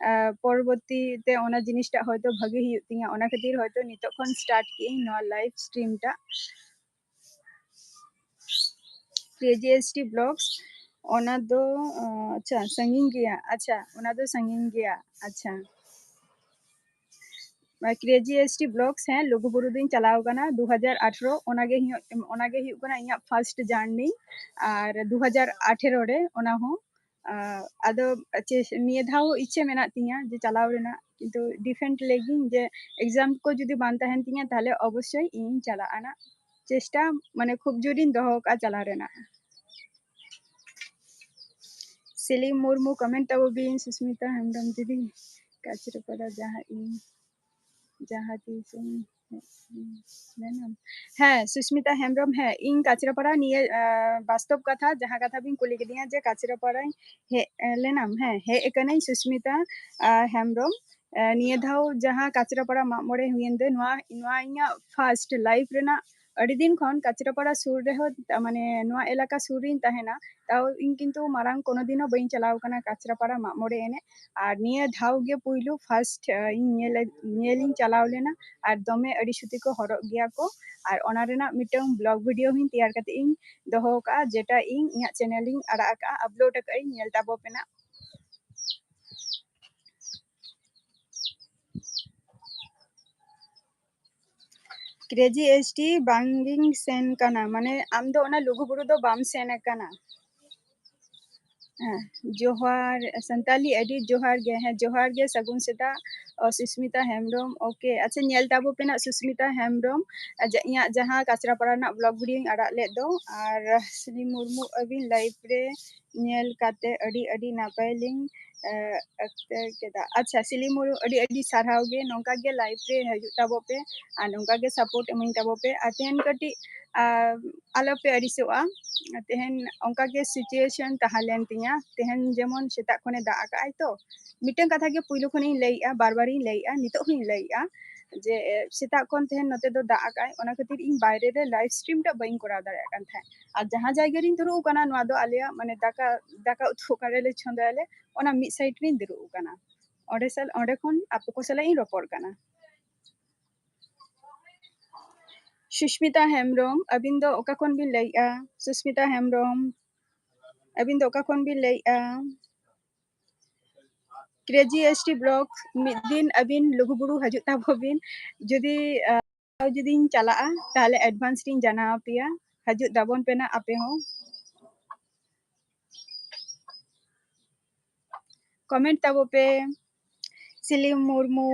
ᱟᱸ, ᱯᱚᱨᱚᱵᱚᱨᱛᱤ ᱛᱮ ᱚᱱᱟ ᱡᱤᱱᱤᱥᱴᱟᱜ ᱦᱚᱭᱛᱳ ᱵᱷᱟᱹᱜᱤ ᱦᱩᱭᱩᱜ ᱛᱤᱧᱟᱹ, ᱚᱱᱟ ᱠᱷᱟᱹᱛᱤᱨ ᱦᱚᱭᱛᱳ ᱱᱤᱛᱚᱜ ᱠᱷᱚᱱ start ᱠᱮᱜ ᱤᱧ ᱱᱚᱣᱟ live stream ᱴᱟᱜ᱾ ᱠᱨᱮᱡᱤ ᱮᱥ ᱴᱤ ᱵᱞᱚᱜᱥ, ᱚᱱᱟ ᱫᱚ, ᱟᱸ, ᱟᱪᱪᱷᱟ, ᱥᱟᱺᱜᱤᱧ ᱜᱮᱭᱟ᱾ ᱟᱪᱪᱷᱟ, ᱚᱱᱟ ᱫᱚ ᱥᱟᱺᱜᱤᱧ ᱜᱮᱭᱟ᱾ ᱟᱪᱪᱷᱟ, ᱠᱨᱮᱡᱤ ᱮᱥ ᱴᱤ ᱵᱞᱚᱜᱥ, ᱦᱮᱸ, ᱞᱩᱜᱩᱵᱩᱨᱩ ᱫᱚᱧ ᱪᱟᱞᱟᱣ ᱟᱠᱟᱱᱟ ᱫᱩ ᱦᱟᱡᱟᱨ ᱟᱴᱷᱨᱚ, ᱚᱱᱟᱜᱮ ᱦᱩᱭᱩᱜ, ᱚᱱᱟᱜᱮ ᱦᱩᱭᱩᱜ ᱠᱟᱱᱟ ᱤᱧᱟᱹᱜ first journey᱾ ᱟᱨ ᱫᱩ ᱦᱟᱡᱟᱨ ᱟᱴᱷᱮᱨᱚ ᱨᱮ ᱚᱱᱟ ᱦᱚᱸ, ᱟᱸ, ᱟᱫᱚ ᱪᱮ-, ᱱᱤᱭᱟᱹ ᱫᱷᱟᱣ ᱤᱪᱪᱷᱟᱹ ᱢᱮᱱᱟᱜ ᱛᱤᱧᱟᱹ ᱡᱮ ᱪᱟᱞᱟᱣ ᱨᱮᱱᱟᱜ, ᱠᱤᱱᱛᱩ ᱰᱤᱯᱷᱮᱱᱴ ᱞᱟᱹᱜᱤᱫ ᱡᱮ exam ᱠᱚ ᱡᱩᱫᱤ ᱵᱟᱝ ᱛᱟᱦᱮᱱ ᱛᱤᱧᱟᱹ, ᱛᱟᱦᱞᱮ ᱚᱵᱚᱥᱥᱳᱭ ᱤᱧ ᱪᱟᱞᱟᱜ ᱨᱮᱱᱟᱜ ᱪᱮᱥᱴᱟ, ᱢᱟᱱᱮ, ᱠᱷᱩᱵ ᱡᱳᱨᱤᱧ ᱫᱚᱦᱚ ᱟᱠᱟᱫᱼᱟ ᱪᱟᱞᱟᱣ ᱨᱮᱱᱟᱜ᱾ ᱥᱮᱞᱤᱢ ᱢᱩᱨᱢᱩ comment ᱛᱟᱵᱚ ᱵᱤᱱ, ᱥᱩᱥᱢᱤᱛᱟ ᱦᱮᱢᱵᱨᱚᱢ ᱫᱤᱫᱤ, ᱠᱟᱪᱨᱟᱯᱟᱲᱟ ᱡᱟᱦᱟᱸ ᱤᱧ, ᱡᱟᱦᱟᱸ ᱛᱤᱥ ᱤᱧ ᱦᱮᱡ ᱞᱮᱱᱟ᱾ ᱦᱮᱸ, ᱥᱩᱥᱢᱤᱛᱟ ᱦᱮᱢᱵᱨᱚᱢ, ᱦᱮᱸ, ᱤᱧ ᱠᱟᱪᱨᱟᱯᱟᱲᱟ ᱱᱤᱭᱟᱹ, ᱟᱸ, ᱵᱟᱥᱛᱚᱵ ᱠᱟᱛᱷᱟ, ᱡᱟᱦᱟᱸ ᱠᱟᱛᱷᱟ ᱵᱤᱱ ᱠᱩᱞᱤ ᱠᱤᱫᱤᱧᱟ ᱡᱮ ᱠᱟᱪᱨᱟᱯᱟᱲᱟᱧ ᱦᱮᱡ, ᱟᱸ, ᱞᱮᱱᱟᱢ, ᱦᱮᱸ, ᱦᱮᱡ ᱟᱠᱟᱱᱟᱹᱧ ᱥᱩᱥᱢᱤᱛᱟ, ᱟᱸ, ᱦᱮᱢᱵᱨᱚᱢ᱾ ᱟᱸ, ᱱᱤᱭᱟᱹ ᱫᱷᱟᱣ ᱡᱟᱦᱟᱸ ᱠᱟᱪᱨᱟᱯᱟᱲᱟ ᱢᱟᱜ ᱢᱚᱬᱮ ᱦᱩᱭᱮᱱ ᱫᱚ, ᱱᱚᱣᱟ, ᱱᱚᱣᱟ ᱤᱧᱟᱹᱜ first life ᱨᱮᱱᱟᱜ, ᱟᱹᱰᱤ ᱫᱤᱱ ᱠᱷᱚᱱ ᱠᱟᱪᱨᱟᱯᱟᱲᱟ ᱥᱩᱨ ᱨᱮᱦᱚᱸ, ᱢᱟᱱᱮ, ᱱᱚᱣᱟ ᱮᱞᱟᱠᱟ ᱥᱩᱨ ᱨᱤᱧ ᱛᱟᱦᱮᱱᱟ, ᱛᱟᱣ ᱤᱧ ᱠᱤᱱᱛᱩ ᱢᱟᱨᱟᱝ ᱠᱳᱱᱳ ᱫᱤᱱ ᱦᱚᱸ ᱵᱟᱹᱧ ᱪᱟᱞᱟᱣ ᱟᱠᱟᱱᱟ ᱠᱟᱪᱨᱟᱯᱟᱲᱟ ᱢᱟᱜ ᱢᱚᱬᱮ ᱮᱱᱮᱡ᱾ ᱟᱨ ᱱᱤᱭᱟᱹ ᱫᱷᱟᱣ ᱜᱮ ᱯᱩᱭᱞᱩ first, ᱟᱸ, ᱤᱧ ᱧᱮᱞ, ᱧᱮᱞᱤᱧ ᱪᱟᱞᱟᱣ ᱞᱮᱱᱟ᱾ ᱟᱨ ᱫᱚᱢᱮ ᱟᱹᱰᱤ ᱥᱩᱛᱤ ᱠᱚ ᱦᱚᱨᱚᱜ ᱜᱮᱭᱟ ᱠᱚ᱾ ᱟᱨ ᱚᱱᱟ ᱨᱮᱱᱟᱜ ᱢᱤᱫᱴᱟᱝ vlog video ᱦᱚᱸᱧ ᱛᱮᱭᱟᱨ ᱠᱟᱛᱮ ᱤᱧ ᱫᱚᱦᱚ ᱟᱠᱟᱫᱼᱟ, ᱡᱮᱴᱟ ᱤᱧ ᱤᱧᱟᱹᱜ channel ᱤᱧ ᱟᱲᱟᱜ ᱟᱠᱟᱫᱼᱟ, upload ᱟᱠᱟᱫ ᱟᱹᱧ, ᱧᱮᱞ ᱛᱟᱵᱚ ᱯᱮ ᱱᱟᱜ᱾ ᱠᱨᱮᱡᱤ ᱮᱥ ᱴᱤ ᱵᱟᱝᱜᱤᱧ ᱥᱮᱱ ᱠᱟᱱᱟ, ᱢᱟᱱᱮ ᱟᱢ ᱫᱚ ᱚᱱᱟ ᱞᱩᱜᱩᱵᱩᱨᱩ ᱫᱚ ᱵᱟᱢ ᱥᱮᱱ ᱟᱠᱟᱱᱟ᱾ ᱦᱮᱸ, ᱡᱚᱦᱟᱨ ᱥᱟᱱᱛᱟᱞᱤ ᱟᱹᱰᱤ ᱡᱚᱦᱟᱨ ᱜᱮ᱾ ᱦᱮᱸ, ᱡᱚᱦᱟᱨ ᱜᱮ, ᱥᱟᱹᱜᱩᱱ ᱥᱮᱛᱟᱜ᱾ ᱚ, ᱥᱩᱥᱢᱤᱛᱟ ᱦᱮᱢᱵᱨᱚᱢ, ᱳᱠᱮ, ᱟᱪᱪᱷᱟ, ᱧᱮᱞ ᱛᱟᱵᱚ ᱯᱮ ᱱᱟᱜ ᱥᱩᱥᱢᱤᱛᱟ ᱦᱮᱢᱵᱨᱚᱢ, ᱟᱡᱟᱜ, ᱤᱧᱟᱹᱜ ᱡᱟᱦᱟᱸ ᱠᱟᱪᱨᱟᱯᱟᱲᱟ ᱨᱮᱱᱟᱜ ᱵᱞᱚᱜ ᱵᱷᱤᱰᱤᱭᱳᱧ ᱟᱲᱟᱜ ᱞᱮᱫ ᱫᱚ, ᱟᱨ ᱥᱤᱞᱤ ᱢᱩᱨᱢᱩ ᱟᱹᱵᱤᱱ ᱞᱟᱭᱤᱵᱷ ᱨᱮ ᱧᱮᱞ ᱠᱟᱛᱮ ᱟᱹᱰᱤ ᱟᱹᱰᱤ ᱱᱟᱯᱟᱭ ᱞᱤᱧ ᱮ, ᱟᱴᱠᱟᱨ ᱠᱮᱫᱟ᱾ ᱟᱪᱪᱷᱟ, ᱥᱤᱞᱤ ᱢᱩᱨᱢᱩ, ᱟᱹᱰᱤ ᱟᱹᱰᱤ ᱥᱟᱨᱦᱟᱣ ᱜᱮ, ᱱᱚᱝᱠᱟ ᱜᱮ ᱞᱟᱭᱤᱵᱷ ᱨᱮ ᱦᱤᱡᱩᱜ ᱛᱟᱵᱚ ᱯᱮ ᱟᱨ ᱱᱚᱝᱠᱟ ᱜᱮ ᱥᱟᱯᱳᱨᱴ ᱤᱢᱟᱹᱧ ᱛᱟᱵᱚ ᱯᱮ᱾ ᱟᱨ ᱛᱮᱦᱮᱧ ᱠᱟᱹᱴᱤᱡ, ᱟ, ᱟᱞᱚ ᱯᱮ ᱟᱹᱲᱤᱥᱚᱜᱼᱟ, ᱛᱮᱦᱮᱧ ᱚᱱᱠᱟ ᱜᱮ ᱥᱤᱪᱩᱭᱮᱥᱚᱱ ᱛᱟᱦᱮᱸ ᱞᱮᱱ ᱛᱤᱧᱟ᱾ ᱛᱮᱦᱮᱧ ᱡᱮᱢᱚᱱ ᱥᱮᱛᱟᱜ ᱠᱷᱚᱱᱮ ᱫᱟᱜ ᱟᱠᱟᱫ ᱟᱭ, ᱛᱚ ᱢᱤᱫᱴᱟᱝ ᱠᱟᱛᱷᱟ ᱜᱮ ᱯᱩᱭᱞᱩ ᱠᱷᱚᱱᱤᱧ ᱞᱟᱹᱭᱮᱜᱼᱟ, ᱵᱟᱨ ᱵᱟᱨᱤᱧ ᱞᱟᱹᱭᱮᱜᱼᱟ, ᱱᱤᱛᱚᱜ ᱦᱚᱸᱧ ᱞᱟᱹᱭᱮᱜᱼᱟ ᱡᱮ, ᱮ, ᱥᱮᱛᱟᱜ ᱠᱷᱚᱱ ᱛᱮᱦᱮᱧ ᱱᱚᱛᱮ ᱫᱚ ᱫᱟᱜ ᱟᱠᱟᱫ ᱟᱭ, ᱚᱱᱟ ᱠᱷᱟᱹᱛᱤᱨ ᱤᱧ ᱵᱟᱭᱨᱮ ᱨᱮ ᱞᱟᱭᱤᱵᱷ ᱥᱴᱨᱤᱢ ᱴᱟᱜ ᱵᱟᱹᱧ ᱠᱚᱨᱟᱣ ᱫᱟᱲᱮᱭᱟᱜ ᱠᱟᱱ ᱛᱟᱦᱮᱸᱫ᱾ ᱟᱨ ᱡᱟᱦᱟᱸ ᱡᱟᱭᱜᱟ ᱨᱤᱧ ᱫᱩᱲᱩᱵ ᱟᱠᱟᱱᱟ, ᱱᱚᱣᱟ ᱫᱚ ᱟᱞᱮᱭᱟᱜ, ᱢᱟᱱᱮ, ᱫᱟᱠᱟ, ᱫᱟᱠᱟ ᱩᱛᱩ ᱚᱠᱟᱨᱮᱞᱮ ᱪᱚᱸᱫᱟᱭᱟᱞᱮ, ᱚᱱᱟ ᱢᱤᱫ ᱥᱟᱭᱤᱰ ᱨᱤᱧ ᱫᱩᱲᱩᱵ ᱟᱠᱟᱱᱟ᱾ ᱚᱸᱰᱮ ᱥᱟᱞ-, ᱚᱸᱰᱮ ᱠᱷᱚᱱ ᱟᱯᱮ ᱠᱚ ᱥᱟᱞᱟᱜ ᱤᱧ ᱨᱚᱯᱚᱲ ᱠᱟᱱᱟ᱾ ᱥᱩᱥᱢᱤᱛᱟ ᱦᱮᱢᱵᱨᱚᱢ, ᱟᱹᱵᱤᱱ ᱫᱚ ᱚᱠᱟ ᱠᱷᱚᱱ ᱵᱤᱱ ᱞᱟᱹᱭᱮᱜᱼᱟ? ᱥᱩᱥᱢᱤᱛᱟ ᱦᱮᱢᱵᱨᱚᱢ, ᱟᱹᱵᱤᱱ ᱫᱚ ᱚᱠᱟ ᱠᱷᱚᱱ ᱵᱤᱱ ᱞᱟᱹᱭᱮᱜᱼᱟ? ᱠᱨᱮᱡᱤ ᱮᱥ ᱴᱤ ᱵᱞᱚᱜ, ᱢᱤᱫ ᱫᱤᱱ ᱟᱹᱵᱤᱱ ᱞᱩᱜᱩᱵᱩᱨᱩ ᱦᱤᱡᱩᱜ ᱛᱟᱵᱚ ᱵᱤᱱ᱾ ᱡᱩᱫᱤ, ᱟ, ᱡᱩᱫᱤᱧ ᱪᱟᱞᱟᱜᱼᱟ, ᱛᱟᱦᱞᱮ ᱮᱰᱵᱷᱟᱱᱥ ᱨᱤᱧ ᱡᱟᱱᱟᱣ ᱟᱯᱮᱭᱟ᱾ ᱦᱤᱡᱩᱜ ᱛᱟᱵᱚᱱ ᱯᱮ ᱱᱟᱜ ᱟᱯᱮ ᱦᱚᱸ᱾ ᱠᱚᱢᱮᱱᱴ ᱛᱟᱵᱚ ᱯᱮ᱾ ᱥᱤᱞᱤ ᱢᱩᱨᱢᱩ,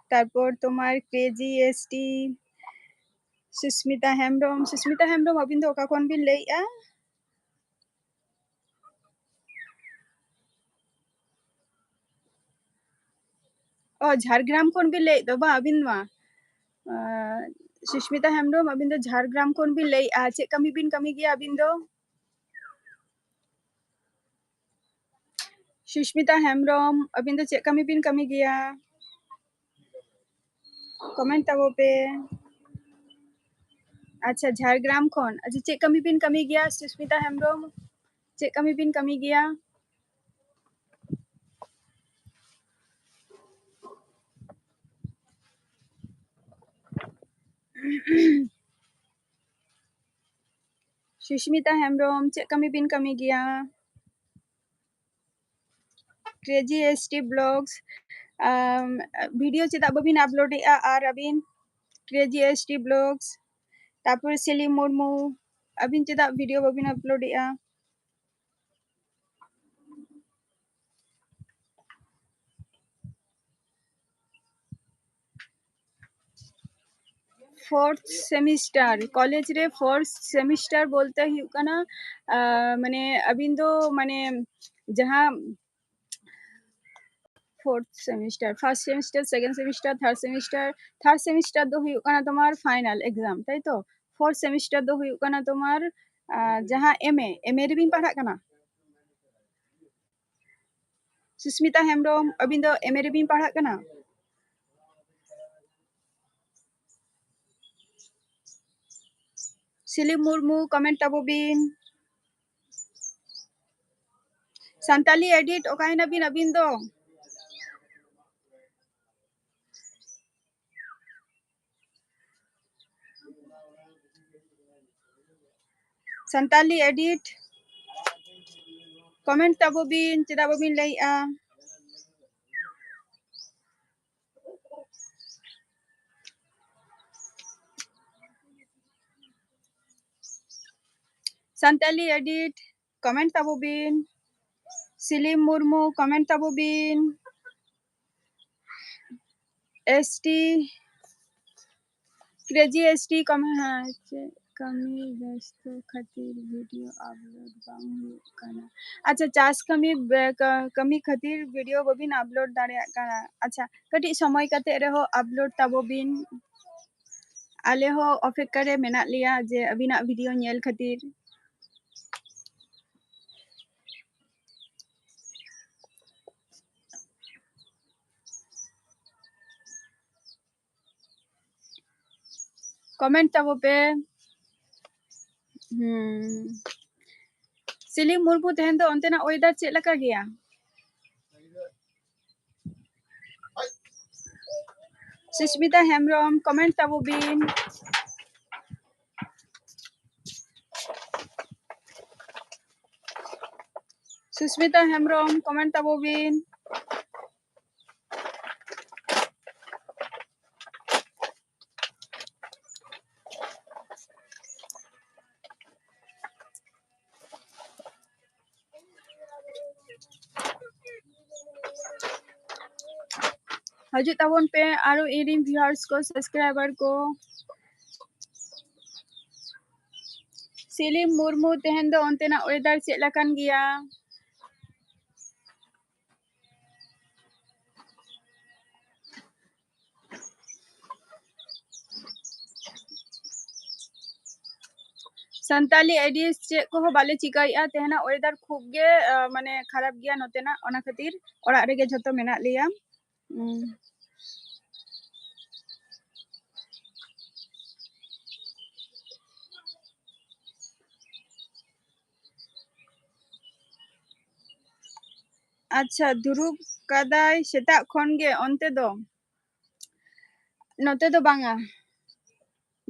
ᱛᱟᱨᱯᱚᱨ ᱛᱳᱢᱟᱨ crazy S T, Susmita Hembrom. Susmita Hembrom, ᱟᱹᱵᱤᱱ ᱫᱚ ᱚᱠᱟ ᱠᱷᱚᱱ ᱵᱤᱱ ᱞᱟᱹᱭᱮᱜᱼᱟ? ᱚ, ᱡᱷᱟᱲᱜᱨᱟᱢ ᱠᱷᱚᱱ ᱵᱤᱱ ᱞᱟᱹᱭᱮᱫ ᱫᱚ ᱵᱟᱝ ᱟᱹᱵᱤᱱ ᱢᱟ? ᱟᱸ, ᱥᱩᱥᱢᱤᱛᱟ ᱦᱮᱢᱵᱨᱚᱢ, ᱟᱹᱵᱤᱱ ᱫᱚ ᱡᱷᱟᱲᱜᱨᱟᱢ ᱠᱷᱚᱱ ᱵᱤᱱ ᱞᱟᱹᱭᱮᱜᱼᱟ᱾ ᱪᱮᱫ ᱠᱟᱹᱢᱤ ᱵᱤᱱ ᱠᱟᱹᱢᱤ ᱜᱮᱭᱟ ᱟᱹᱵᱤᱱ ᱫᱚ? ᱥᱩᱥᱢᱤᱛᱟ ᱦᱮᱢᱵᱨᱚᱢ, ᱟᱹᱵᱤᱱ ᱫᱚ ᱪᱮᱫ ᱠᱟᱹᱢᱤ ᱵᱤᱱ ᱠᱟᱹᱢᱤ ᱜᱮᱭᱟ? ᱠᱚᱢᱮᱱᱴ ᱛᱟᱵᱚ ᱯᱮ᱾ ᱟᱪᱪᱷᱟ, ᱡᱷᱟᱲᱜᱨᱟᱢ ᱠᱷᱚᱱ᱾ ᱟᱪᱪᱷᱟ, ᱪᱮᱫ ᱠᱟᱹᱢᱤ ᱵᱤᱱ ᱠᱟᱹᱢᱤ ᱜᱮᱭᱟ ᱥᱩᱥᱢᱤᱛᱟ ᱦᱮᱢᱵᱨᱚᱢ? ᱪᱮᱫ ᱠᱟᱹᱢᱤ ᱵᱤᱱ ᱠᱟᱹᱢᱤ ᱜᱮᱭᱟ? ᱥᱩᱥᱢᱤᱛᱟ ᱦᱮᱢᱵᱨᱚᱢ, ᱪᱮᱫ ᱠᱟᱹᱢᱤ ᱵᱤᱱ ᱠᱟᱹᱢᱤ ᱜᱮᱭᱟ? ᱠᱨᱮᱡᱤ ᱮᱥ ᱴᱤ ᱵᱞᱚᱜᱥ, ᱟᱢ, ᱵᱷᱤᱰᱤᱭᱳ ᱪᱮᱫᱟᱜ ᱵᱟᱹᱵᱤᱱ ᱟᱯᱞᱳᱰᱮᱜᱼᱟ? ᱟᱨ ᱟᱹᱵᱤᱱ Crazy S T Vlogs, ᱛᱟᱯᱚᱨ ᱥᱮᱞᱤᱢ ᱢᱩᱨᱢᱩ, ᱟᱹᱵᱤᱱ ᱪᱮᱫᱟᱜ video ᱵᱟᱹᱵᱤᱱ upload ᱮᱜᱼᱟ? Fourth semester, college ᱨᱮ fourth semester ᱵᱚᱞᱛᱮ ᱦᱩᱭᱩᱜ ᱠᱟᱱᱟ, ᱟᱸ, ᱢᱟᱱᱮ ᱟᱹᱵᱤᱱ ᱫᱚ ᱢᱟᱱᱮ ᱡᱟᱦᱟᱸ fourth semester, first semester, second semester, third semester, third semester ᱫᱚ ᱦᱩᱭᱩᱜ ᱠᱟᱱᱟ ᱛᱳᱢᱟᱨ final exam, ᱛᱟᱭ ᱛᱚ? Fourth semester ᱫᱚ ᱦᱩᱭᱩᱜ ᱠᱟᱱᱟ ᱛᱳᱢᱟᱨ, ᱟᱸ, ᱡᱟᱦᱟᱸ M A, M A ᱨᱮᱵᱤᱱ ᱯᱟᱲᱦᱟᱜ ᱠᱟᱱᱟ? ᱥᱩᱥᱢᱤᱛᱟ ᱦᱮᱢᱵᱨᱚᱢ, ᱟᱹᱵᱤᱱ ᱫᱚ M A ᱨᱮᱵᱤᱱ ᱯᱟᱲᱦᱟᱜ ᱠᱟᱱᱟ? ᱥᱤᱞᱤᱢ ᱢᱩᱨᱢᱩ, comment ᱛᱟᱵᱚ ᱵᱤᱱ᱾ ᱥᱟᱱᱛᱟᱞᱤ Edit, ᱚᱠᱟᱭᱮᱱᱟ ᱵᱤᱱ ᱟᱹᱵᱤᱱ ᱫᱚ? ᱥᱟᱱᱛᱟᱞᱤ Edit, comment ᱛᱟᱵᱚ ᱵᱤᱱ, ᱪᱮᱫᱟᱜ ᱵᱟᱵᱤᱱ ᱞᱟᱹᱭᱮᱜᱼᱟ? ᱥᱟᱱᱛᱟᱞᱤ Edit, comment ᱛᱟᱵᱚ ᱵᱤᱱ᱾ ᱥᱤᱞᱤᱢ ᱢᱩᱨᱢᱩ, comment ᱛᱟᱵᱚ ᱵᱤᱱ᱾ S T, Crazy S T comment, ᱦᱮᱸ, ᱪᱮᱫ ᱠᱟᱹᱢᱤ ᱵᱮᱥᱛᱚ ᱠᱷᱟᱹᱛᱤᱨ video upload ᱵᱟᱝ ᱦᱩᱭᱩᱜ ᱠᱟᱱᱟ? ᱟᱪᱪᱷᱟ, ᱪᱟᱥ ᱠᱟᱹᱢᱤ ᱵᱮ-, ᱠᱟ-, ᱠᱟᱹᱢᱤ ᱠᱷᱟᱹᱛᱤᱨ video ᱵᱟᱹᱵᱤᱱ upload ᱫᱟᱲᱮᱭᱟᱜ ᱠᱟᱱᱟ᱾ ᱟᱪᱪᱷᱟ, ᱠᱟᱹᱴᱤᱡ ᱥᱚᱢᱚᱭ ᱠᱟᱛᱮ ᱨᱮᱦᱚᱸ upload ᱛᱟᱵᱚ ᱵᱤᱱ᱾ ᱟᱞᱮ ᱦᱚᱸ ᱚᱯᱮᱠᱠᱷᱟ ᱨᱮ ᱢᱮᱱᱟᱜ ᱞᱮᱭᱟ ᱡᱮ ᱟᱹᱵᱤᱱᱟᱜ video ᱧᱮᱞ ᱠᱷᱟᱹᱛᱤᱨ᱾ Comment ᱛᱟᱵᱚ ᱯᱮ᱾ ᱦᱩᱸ᱾ ᱥᱤᱞᱤᱢ ᱢᱩᱨᱢᱩ, ᱛᱮᱦᱮᱧ ᱫᱚ ᱚᱱᱛᱮᱱᱟᱜ weather ᱪᱮᱫ ᱞᱮᱠᱟ ᱜᱮᱭᱟ? ᱥᱩᱥᱢᱤᱛᱟ ᱦᱮᱢᱵᱨᱚᱢ, comment ᱛᱟᱵᱚ ᱵᱤᱱ᱾ ᱥᱩᱥᱢᱤᱛᱟ ᱦᱮᱢᱵᱨᱚᱢ, comment ᱛᱟᱵᱚ ᱵᱤᱱ᱾ ᱦᱤᱡᱩᱜ ᱛᱟᱵᱚᱱ ᱯᱮ ᱟᱨᱚ ᱤᱧᱨᱮᱱ viewers ᱠᱚ, subscriber ᱠᱚ᱾ ᱥᱤᱞᱤᱢ ᱢᱩᱨᱢᱩ, ᱛᱮᱦᱮᱧ ᱫᱚ ᱚᱱᱛᱮᱱᱟᱜ weather ᱪᱮᱫ ᱞᱮᱠᱟᱱ ᱜᱮᱭᱟ? ᱥᱟᱱᱛᱟᱞᱤ ᱮᱰᱤ ᱪᱮᱫ ᱠᱚᱦᱚᱸ ᱵᱟᱞᱮ ᱪᱤᱠᱟᱹᱭᱮᱫᱼᱟ, ᱛᱮᱦᱮᱧᱟᱜ weather ᱠᱷᱩᱵ ᱜᱮ, ᱟᱸ, ᱢᱟᱱᱮ ᱠᱷᱟᱨᱟᱯ ᱜᱮᱭᱟ ᱱᱚᱛᱮᱱᱟᱜ, ᱚᱱᱟ ᱠᱷᱟᱹᱛᱤᱨ ᱚᱲᱟᱜ ᱨᱮᱜᱮ ᱡᱷᱚᱛᱚ ᱢᱮᱱᱟᱜ ᱞᱮᱭᱟ᱾ ᱩᱸ᱾ ᱟᱪᱪᱷᱟ, ᱫᱩᱲᱩᱵ ᱠᱟᱫᱟᱭ ᱥᱮᱛᱟᱜ ᱠᱷᱚᱱ ᱜᱮ ᱚᱱᱛᱮ ᱫᱚ? ᱱᱚᱛᱮ ᱫᱚ ᱵᱟᱝᱟ,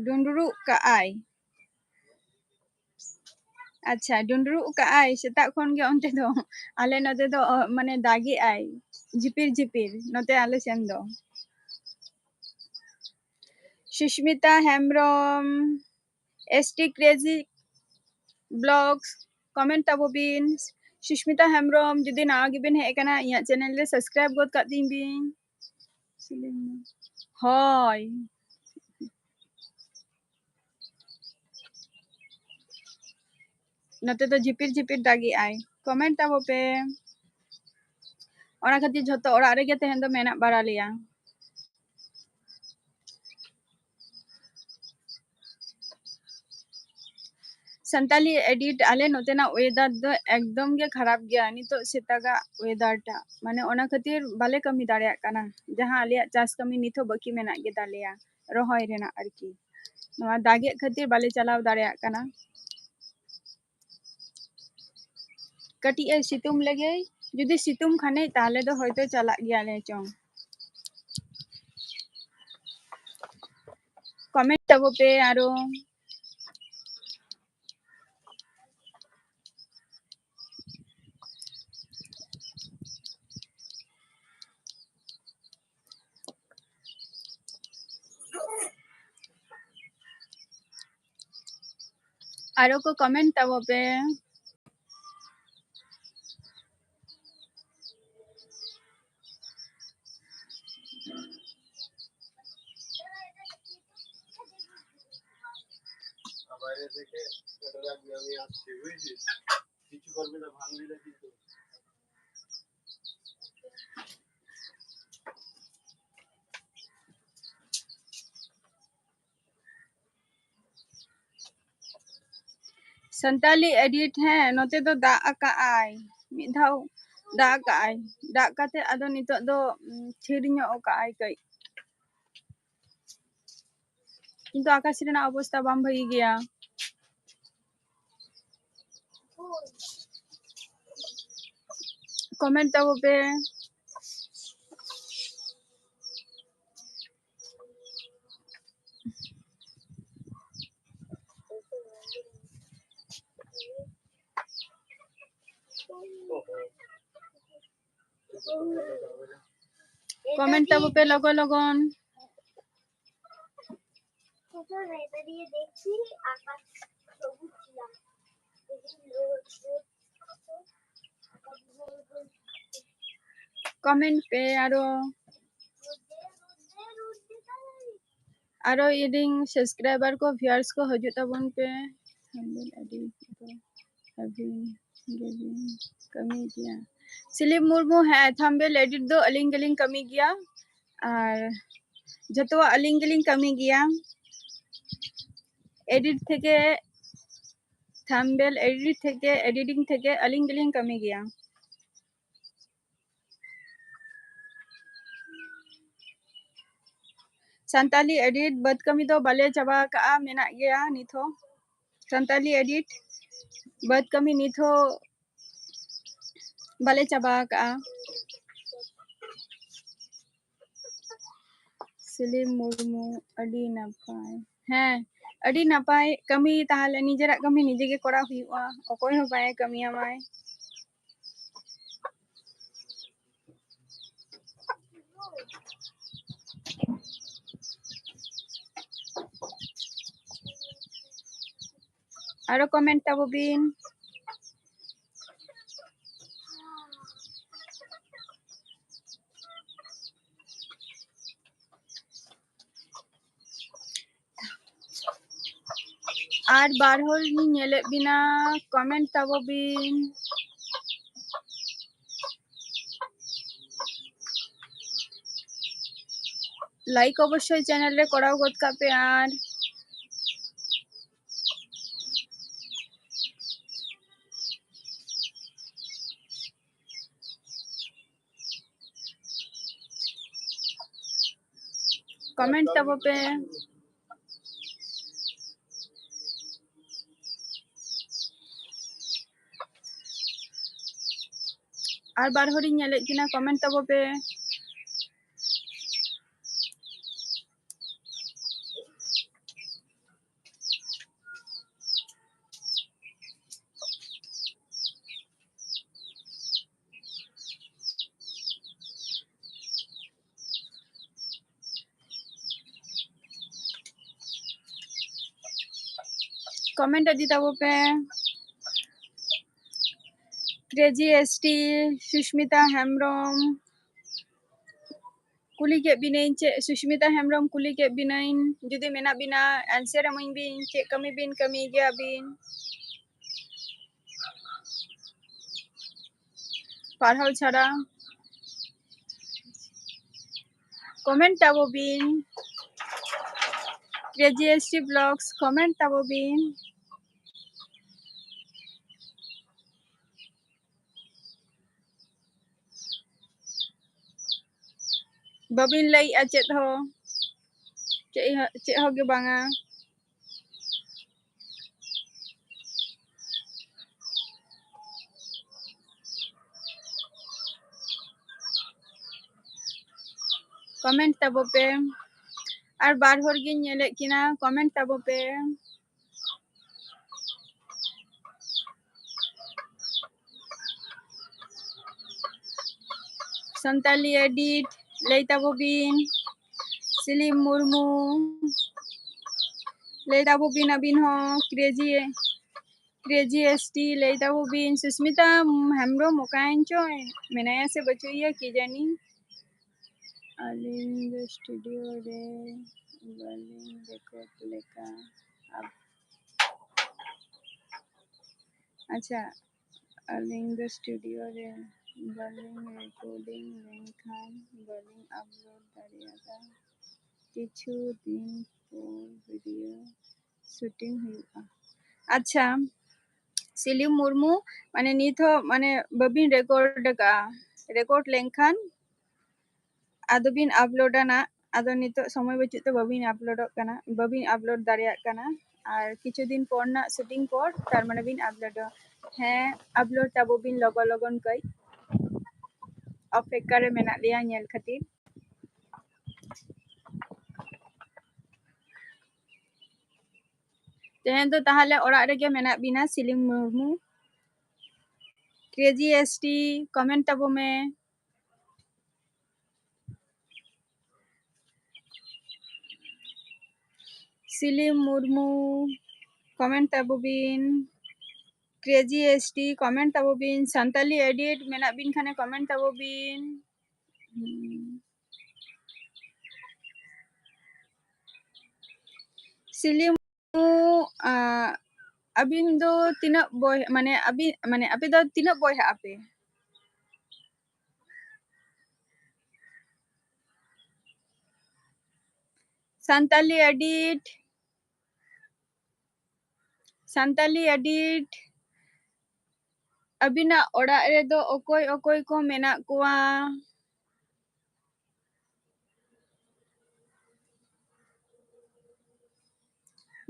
ᱰᱩᱸᱰᱨᱩᱜ ᱠᱟᱜᱼᱟᱭ᱾ ᱟᱪᱪᱷᱟ, ᱰᱩᱸᱰᱨᱩᱜ ᱠᱟᱜᱼᱟᱭ ᱥᱮᱛᱟᱜ ᱠᱷᱚᱱ ᱜᱮ ᱚᱱᱛᱮ ᱫᱚ? ᱟᱞᱮ ᱱᱚᱛᱮ ᱫᱚ, ᱚ, ᱢᱟᱱᱮ ᱫᱟᱜᱮᱜᱼᱟᱭ ᱡᱷᱤᱯᱤᱨ ᱡᱷᱤᱯᱤᱨ ᱱᱚᱛᱮ ᱟᱞᱮ ᱥᱮᱱ ᱫᱚ᱾ Susmita Hembrom, S T Crazy Vlogs, comment ᱛᱟᱵᱚ ᱵᱤᱱ᱾ ᱥᱩᱥᱢᱤᱛᱟ ᱦᱮᱢᱵᱨᱚᱢ, ᱡᱩᱫᱤ ᱱᱟᱣᱟ ᱜᱮᱵᱤᱱ ᱦᱮᱡ ᱟᱠᱟᱱᱟ, ᱤᱧᱟᱹᱜ channel ᱨᱮ subscribe ᱜᱚᱫ ᱠᱟᱜ ᱛᱤᱧ ᱵᱤᱱ᱾ ᱦᱳᱭ, ᱱᱚᱛᱮ ᱫᱚ ᱡᱷᱤᱯᱤᱨ ᱡᱷᱤᱯᱤᱨ ᱫᱟᱜᱮᱜᱼᱟᱭ, comment ᱛᱟᱵᱚ ᱯᱮ᱾ ᱚᱱᱟ ᱠᱷᱟᱹᱛᱤᱨ ᱡᱷᱚᱛᱚ ᱚᱲᱟᱜ ᱨᱮᱜᱮ ᱛᱮᱦᱮᱧ ᱫᱚ ᱢᱮᱱᱟᱜ ᱵᱟᱲᱟ ᱞᱮᱭᱟ᱾ ᱥᱟᱱᱛᱟᱞᱤ ᱮᱰᱤᱴ, ᱟᱞᱮ ᱱᱚᱛᱮᱱᱟᱜ weather ᱫᱚ ᱮᱠᱫᱚᱢ ᱜᱮ ᱠᱷᱟᱨᱟᱯ ᱜᱮᱭᱟ ᱱᱤᱛᱚᱜ ᱥᱮᱛᱟᱜᱟᱜ weather ᱴᱟᱜ, ᱢᱟᱱᱮ ᱚᱱᱟ ᱠᱷᱟᱹᱛᱤᱨ ᱵᱟᱞᱮ ᱠᱟᱹᱢᱤ ᱫᱟᱲᱮᱭᱟᱜ ᱠᱟᱱᱟ, ᱡᱟᱦᱟᱸ ᱟᱞᱮᱭᱟᱜ ᱪᱟᱥ ᱠᱟᱹᱢᱤ ᱱᱤᱛ ᱦᱚᱸ ᱵᱟᱹᱠᱤ ᱢᱮᱱᱟᱜ ᱜᱮ ᱛᱟᱞᱮᱭᱟ, ᱨᱚᱦᱚᱭ ᱨᱮᱱᱟᱜ ᱟᱨᱠᱤ᱾ ᱱᱚᱣᱟ ᱫᱟᱜᱮᱫ ᱠᱷᱟᱹᱛᱤᱨ ᱵᱟᱞᱮ ᱪᱟᱞᱟᱣ ᱫᱟᱲᱮᱭᱟᱜ ᱠᱟᱱᱟ᱾ ᱠᱟᱹᱴᱤᱡ ᱮ ᱥᱤᱛᱩᱝ ᱞᱮᱜᱮ, ᱡᱩᱫᱤ ᱥᱤᱛᱩᱝ ᱠᱷᱟᱱᱮ ᱛᱟᱦᱞᱮ ᱫᱚ ᱦᱚᱭᱛᱚ ᱪᱟᱞᱟᱜ ᱜᱮᱭᱟᱞᱮ ᱪᱚᱝ᱾ comment ᱛᱟᱵᱚ ᱯᱮ ᱟᱨᱚ᱾ ᱟᱨᱚ ᱠᱚ comment ᱛᱟᱵᱚ ᱯᱮ᱾ কিছু করবে না, ভাঙলি না কিন্তু। ᱥᱟᱱᱛᱟᱞᱤ ᱮᱰᱤᱴ, ᱦᱮᱸ, ᱱᱚᱛᱮ ᱫᱚ ᱫᱟᱜ ᱟᱠᱟᱜᱼᱟᱭ, ᱢᱤᱫ ᱫᱷᱟᱣ ᱫᱟᱜ ᱟᱠᱟᱜᱼᱟᱭ᱾ ᱫᱟᱜ ᱠᱟᱛᱮ ᱟᱫᱚ ᱱᱤᱛᱚᱜ ᱫᱚ, ᱩᱢ, ᱛᱷᱤᱨ ᱧᱚᱜ ᱟᱠᱟᱜᱼᱟᱭ ᱠᱟᱹᱡ᱾ ᱠᱤᱱᱛᱩ ᱟᱠᱟᱥ ᱨᱮᱱᱟᱜ ᱚᱵᱚᱥᱛᱟ ᱵᱟᱝ ᱵᱷᱟᱹᱜᱤ ᱜᱮᱭᱟ᱾ ᱠᱚᱢᱮᱱᱴ ᱛᱟᱵᱚ ᱯᱮ᱾ ᱠᱚᱢᱮᱱᱴ ᱛᱟᱵᱚ ᱯᱮ ᱞᱚᱜᱚᱱ ᱞᱚᱜᱚᱱ᱾ ᱠᱚᱢᱮᱱᱴ ᱯᱮ ᱟᱨᱚ᱾ ᱟᱨᱚ ᱤᱧ ᱥᱟᱵᱥᱠᱨᱟᱭᱵᱟᱨ ᱠᱚ, ᱵᱷᱤᱭᱩᱣᱟᱨᱥ ᱠᱚ ᱦᱤᱡᱩᱜ ᱛᱟᱵᱚᱱ ᱯᱮ᱾ ᱟᱹᱰᱤ ᱟᱹᱵᱤᱱ ᱜᱮᱵᱤᱱ ᱠᱟᱹᱢᱤ ᱜᱮᱭᱟ᱾ ᱥᱤᱞᱤᱯ ᱢᱩᱨᱢᱩ, ᱦᱮᱸ, ᱛᱷᱟᱢᱵᱮᱞ ᱮᱰᱤᱴ ᱫᱚ ᱟᱹᱞᱤᱧ ᱜᱮᱞᱤᱧ ᱠᱟᱹᱢᱤ ᱜᱮᱭᱟ, ᱟᱨ ᱡᱚᱛᱚᱣᱟᱜ ᱟᱹᱞᱤᱧ ᱜᱮᱞᱤᱧ ᱠᱟᱹᱢᱤ ᱜᱮᱭᱟ᱾ ᱮᱰᱤᱴ ᱛᱷᱮᱠᱮ, ᱛᱷᱟᱢᱵᱮᱞ ᱮᱰᱤᱴ ᱛᱷᱮᱠᱮ, ᱮᱰᱤᱴᱤᱝ ᱛᱷᱮᱠᱮ ᱟᱹᱞᱤᱧ ᱜᱮᱞᱤᱧ ᱠᱟᱹᱢᱤ ᱜᱮᱭᱟ᱾ ᱥᱟᱱᱛᱟᱞᱤ ᱮᱰᱤᱴ ᱵᱟᱹᱫᱽ ᱠᱟᱹᱢᱤ ᱫᱚ ᱵᱟᱞᱮ ᱪᱟᱵᱟ ᱟᱠᱟᱜᱼᱟ, ᱢᱮᱱᱟᱜ ᱜᱮᱭᱟ ᱱᱤᱛ ᱦᱚᱸ᱾ ᱥᱟᱱᱛᱟᱞᱤ ᱮᱰᱤᱴ ᱵᱟᱹᱫᱽ ᱠᱟᱹᱢᱤ ᱱᱤᱛ ᱦᱚᱸ ᱵᱟᱞᱮ ᱪᱟᱵᱟ ᱟᱠᱟᱜᱼᱟ᱾ ᱥᱤᱞᱤᱢ ᱢᱩᱨᱢᱩ, ᱟᱹᱰᱤ ᱱᱟᱯᱟᱭ᱾ ᱦᱮᱸ, ᱟᱹᱰᱤ ᱱᱟᱯᱟᱭ ᱠᱟᱹᱢᱤ᱾ ᱛᱟᱦᱚᱞᱮ ᱱᱤᱡᱮᱨᱟᱜ ᱠᱟᱹᱢᱤ ᱱᱤᱡᱮ ᱜᱮ ᱠᱚᱨᱟᱣ ᱦᱩᱭᱩᱜᱼᱟ, ᱚᱠᱚᱭ ᱦᱚᱸ ᱵᱟᱭ ᱠᱟᱹᱢᱤᱭᱟᱢᱟᱭ᱾ ᱟᱨᱚ ᱠᱚᱢᱮᱱᱴ ᱛᱟᱵᱚ ᱵᱤᱱ᱾ ᱟᱨ ᱵᱟᱨ ᱦᱚᱲ ᱞᱤᱧ ᱧᱮᱞᱮᱫ ᱵᱤᱱᱟ, comment ᱛᱟᱵᱚ ᱵᱤᱱ᱾ Like ᱚᱵᱚᱥᱥᱳᱭ channel ᱨᱮ ᱠᱚᱨᱟᱣ ᱜᱚᱫ ᱠᱟᱜ ᱯᱮ᱾ ᱟᱨ comment ᱛᱟᱵᱚ ᱯᱮ᱾ ᱟᱨ ᱵᱟᱨ ᱦᱚᱲᱤᱧ ᱧᱮᱞᱮᱫ ᱠᱤᱱᱟ, comment ᱛᱟᱵᱚ ᱯᱮ᱾ Comment ᱤᱫᱤ ᱛᱟᱵᱚ ᱯᱮ᱾ Crazy S T, Susmita Hembrom, ᱠᱩᱞᱤ ᱠᱮᱫ ᱵᱤᱱᱟᱹᱧ, ᱪᱮᱫ, ᱥᱩᱥᱢᱤᱛᱟ ᱦᱮᱢᱵᱨᱚᱢ, ᱠᱩᱞᱤ ᱠᱮᱫ ᱵᱤᱱᱟᱹᱧ, ᱡᱩᱫᱤ ᱢᱮᱱᱟᱜ ᱵᱤᱱᱟ, answer ᱮᱢᱟᱹᱧ ᱵᱤᱱ, ᱪᱮᱫ ᱠᱟᱹᱢᱤ ᱵᱤᱱ ᱠᱟᱹᱢᱤ ᱜᱮᱭᱟ ᱵᱤᱱ? ᱯᱟᱲᱦᱟᱣ ᱪᱷᱟᱲᱟ᱾ Comment ᱛᱟᱵᱚ ᱵᱤᱱ᱾ Crazy S T Vlogs, comment ᱛᱟᱵᱚ ᱵᱤᱱ᱾ ᱵᱟᱹᱵᱤᱱ ᱞᱟᱹᱭᱮᱜᱼᱟ ᱪᱮᱫ ᱦᱚᱸ, ᱪᱮᱫ ᱦᱚᱸ, ᱪᱮᱫ ᱦᱚᱸ ᱜᱮ ᱵᱟᱝᱟ᱾ Comment ᱛᱟᱵᱚ ᱯᱮ᱾ ᱟᱨ ᱵᱟᱨ ᱦᱚᱲ ᱜᱤᱧ ᱧᱮᱞᱮᱫ ᱠᱤᱱᱟ, comment ᱛᱟᱵᱚ ᱯᱮ᱾ ᱥᱟᱱᱛᱟᱞᱤ edit ᱞᱟᱹᱭ ᱛᱟᱵᱚ ᱵᱤᱱ᱾ ᱥᱤᱞᱤᱢ ᱢᱩᱨᱢᱩ ᱞᱟᱹᱭ ᱛᱟᱵᱚ ᱵᱤᱱ ᱟᱹᱵᱤᱱ ᱦᱚᱸ᱾ Crazy, Crazy S T ᱞᱟᱹᱭ ᱛᱟᱵᱚ ᱵᱤᱱ᱾ ᱥᱩᱥᱢᱤᱛᱟ ᱦᱮᱢᱵᱨᱚᱢ ᱚᱠᱟᱭᱮᱱ ᱪᱚᱭ? ᱢᱮᱱᱟᱭᱟ ᱥᱮ ᱵᱟᱹᱪᱩᱜ ᱮᱭᱟ ᱠᱤ ᱡᱟᱹᱱᱤ? ᱟᱹᱞᱤᱧ ᱫᱚ studio ᱨᱮ ᱵᱟᱹᱞᱤᱧ record ᱞᱮᱠᱟ᱾ ᱟᱵ- ᱟᱪᱪᱷᱟ, ᱟᱹᱞᱤᱧ ᱫᱚ ᱥᱴᱩᱰᱤᱭᱳ ᱨᱮ ᱵᱟᱹᱞᱤᱧ ᱨᱮᱠᱚᱨᱰᱤᱝ ᱞᱮᱱᱠᱷᱟᱱ ᱵᱟᱹᱞᱤᱧ ᱟᱯᱞᱳᱰ ᱫᱟᱲᱮᱭᱟᱜᱼᱟ᱾ ᱠᱤᱪᱷᱩ ᱫᱤᱱ ᱯᱚᱨ ᱵᱷᱤᱰᱤᱭᱳ ᱥᱩᱴᱤᱝ ᱦᱩᱭᱩᱜᱼᱟ᱾ ᱟᱪᱪᱷᱟ, ᱥᱤᱞᱤᱢ ᱢᱩᱨᱢᱩ, ᱢᱟᱱᱮ ᱱᱤᱛ ᱦᱚᱸ ᱢᱟᱱᱮ ᱵᱟᱹᱵᱤᱱ ᱨᱮᱠᱚᱨᱰ ᱟᱠᱟᱫᱼᱟ᱾ ᱨᱮᱠᱚᱨᱰ ᱞᱮᱱᱠᱷᱟᱱ ᱟᱫᱚ ᱵᱤᱱ ᱟᱯᱞᱳᱰᱟ ᱱᱟᱜ᱾ ᱟᱫᱚ ᱱᱤᱛᱚᱜ ᱥᱚᱢᱚᱭ ᱵᱟᱹᱪᱩᱜ ᱛᱮ ᱵᱟᱹᱵᱤᱱ ᱟᱯᱞᱳᱰᱚᱜ ᱠᱟᱱᱟ, ᱵᱟᱹᱵᱤᱱ ᱟᱯᱞᱳᱰ ᱫᱟᱲᱮᱭᱟᱜ ᱠᱟᱱᱟ᱾ ᱟᱨ ᱠᱤᱪᱷᱩ ᱫᱤᱱ ᱯᱚᱨ ᱱᱟᱜ ᱥᱩᱴᱤᱝ ᱯᱚᱨ ᱛᱟᱨ ᱢᱟᱱᱮ ᱵᱤᱱ ᱟᱯᱞᱳᱰᱚᱜᱼᱟ᱾ ᱦᱮᱸ, ᱟᱯᱞᱳᱰ ᱛᱟᱵᱚ ᱵᱤᱱ ᱞᱚᱜᱚᱱ ᱞᱚᱜᱚᱱ ᱠᱟᱹᱡ᱾ ᱚᱯᱮᱠᱠᱷᱟ ᱨᱮ ᱢᱮᱱᱟᱜ ᱞᱮᱭᱟ ᱧᱮᱞ ᱠᱷᱟᱹᱛᱤᱨ᱾ ᱛᱮᱦᱮᱧ ᱫᱚ ᱛᱟᱦᱚᱞᱮ ᱚᱲᱟᱜ ᱨᱮᱜᱮ ᱢᱮᱱᱟᱜ ᱵᱤᱱᱟ ᱥᱤᱞᱤᱢ Murmu. Crazy S T, comment ᱛᱟᱵᱚ ᱢᱮ᱾ ᱥᱤᱞᱤᱢ ᱢᱩᱨᱢᱩ, ᱠᱚᱢᱮᱱᱴ ᱛᱟᱵᱚ ᱵᱤᱱ᱾ ᱠᱨᱮᱡᱤ ᱮᱥ ᱴᱤ, ᱠᱚᱢᱮᱱᱴ ᱛᱟᱵᱚ ᱵᱤᱱ᱾ ᱥᱟᱱᱛᱟᱞᱤ ᱮᱰᱤᱴ ᱢᱮᱱᱟᱜ ᱵᱤᱱ ᱠᱷᱟᱱᱮ ᱠᱚᱢᱮᱱᱴ ᱛᱟᱵᱚ ᱵᱤᱱ᱾ ᱦᱩᱸ᱾ ᱥᱤᱞᱤᱢ, ᱟᱸ, ᱟᱹᱵᱤᱱ ᱫᱚ ᱛᱤᱱᱟᱹᱜ ᱵᱚᱭ-, ᱢᱟᱱᱮ ᱟᱹᱵᱤᱱ, ᱢᱟᱱᱮ ᱟᱯᱮ ᱫᱚ ᱛᱤᱱᱟᱹᱜ ᱵᱚᱭᱦᱟᱜ ᱟᱯᱮ? ᱥᱟᱱᱛᱟᱞᱤ ᱮᱰᱤᱴ, ᱥᱟᱱᱛᱟᱞᱤ ᱮᱰᱤᱴ, ᱟᱹᱵᱤᱱᱟᱜ ᱚᱲᱟᱜ ᱨᱮᱫᱚ ᱚᱠᱚᱭ ᱚᱠᱚᱭ ᱠᱚ ᱢᱮᱱᱟᱜ ᱠᱚᱣᱟ?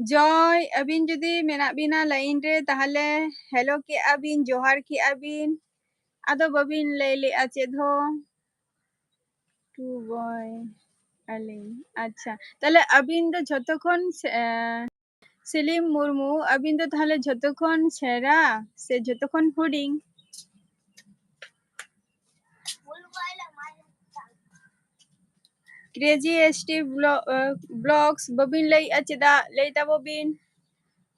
ᱡᱚᱭ, ᱟᱹᱵᱤᱱ ᱡᱩᱫᱤ ᱢᱮᱱᱟᱜ ᱵᱤᱱᱟ ᱞᱟᱭᱤᱱ ᱨᱮ, ᱛᱟᱦᱚᱞᱮ ᱦᱮᱞᱳ ᱠᱮᱜᱼᱟ ᱵᱤᱱ, ᱡᱚᱦᱟᱨ ᱠᱮᱜᱼᱟ ᱵᱤᱱ, ᱟᱫᱚ ᱵᱟᱹᱵᱤᱱ ᱞᱟᱹᱭ ᱞᱮᱜᱼᱟ ᱪᱮᱫ ᱦᱚᱸ᱾ ᱴᱩ ᱵᱚᱭ ᱟᱹᱞᱤᱧ, ᱟᱪᱪᱷᱟ, ᱛᱟᱦᱚᱞᱮ ᱟᱹᱵᱤᱱ ᱫᱚ ᱡᱷᱚᱛᱚ ᱠᱷᱚᱱ ᱥᱮ-, ᱮ, ᱥᱤᱞᱤᱢ ᱢᱩᱨᱢᱩ, ᱟᱹᱵᱤᱱ ᱫᱚ ᱛᱟᱦᱚᱞᱮ ᱡᱷᱚᱛᱚ ᱠᱷᱚᱱ ᱥᱮᱨᱟ ᱥᱮ ᱡᱷᱚᱛᱚ ᱠᱷᱚᱱ ᱦᱩᱰᱤᱧ? ᱠᱨᱮᱡᱤ ᱮᱥ ᱴᱤ ᱵᱞᱚ-, ᱮ, ᱵᱞᱚᱜᱥ ᱵᱟᱹᱵᱤᱱ ᱞᱟᱹᱭᱮᱜᱼᱟ ᱪᱮᱫᱟᱜ? ᱞᱟᱹᱭ ᱛᱟᱵᱚ ᱵᱤᱱ,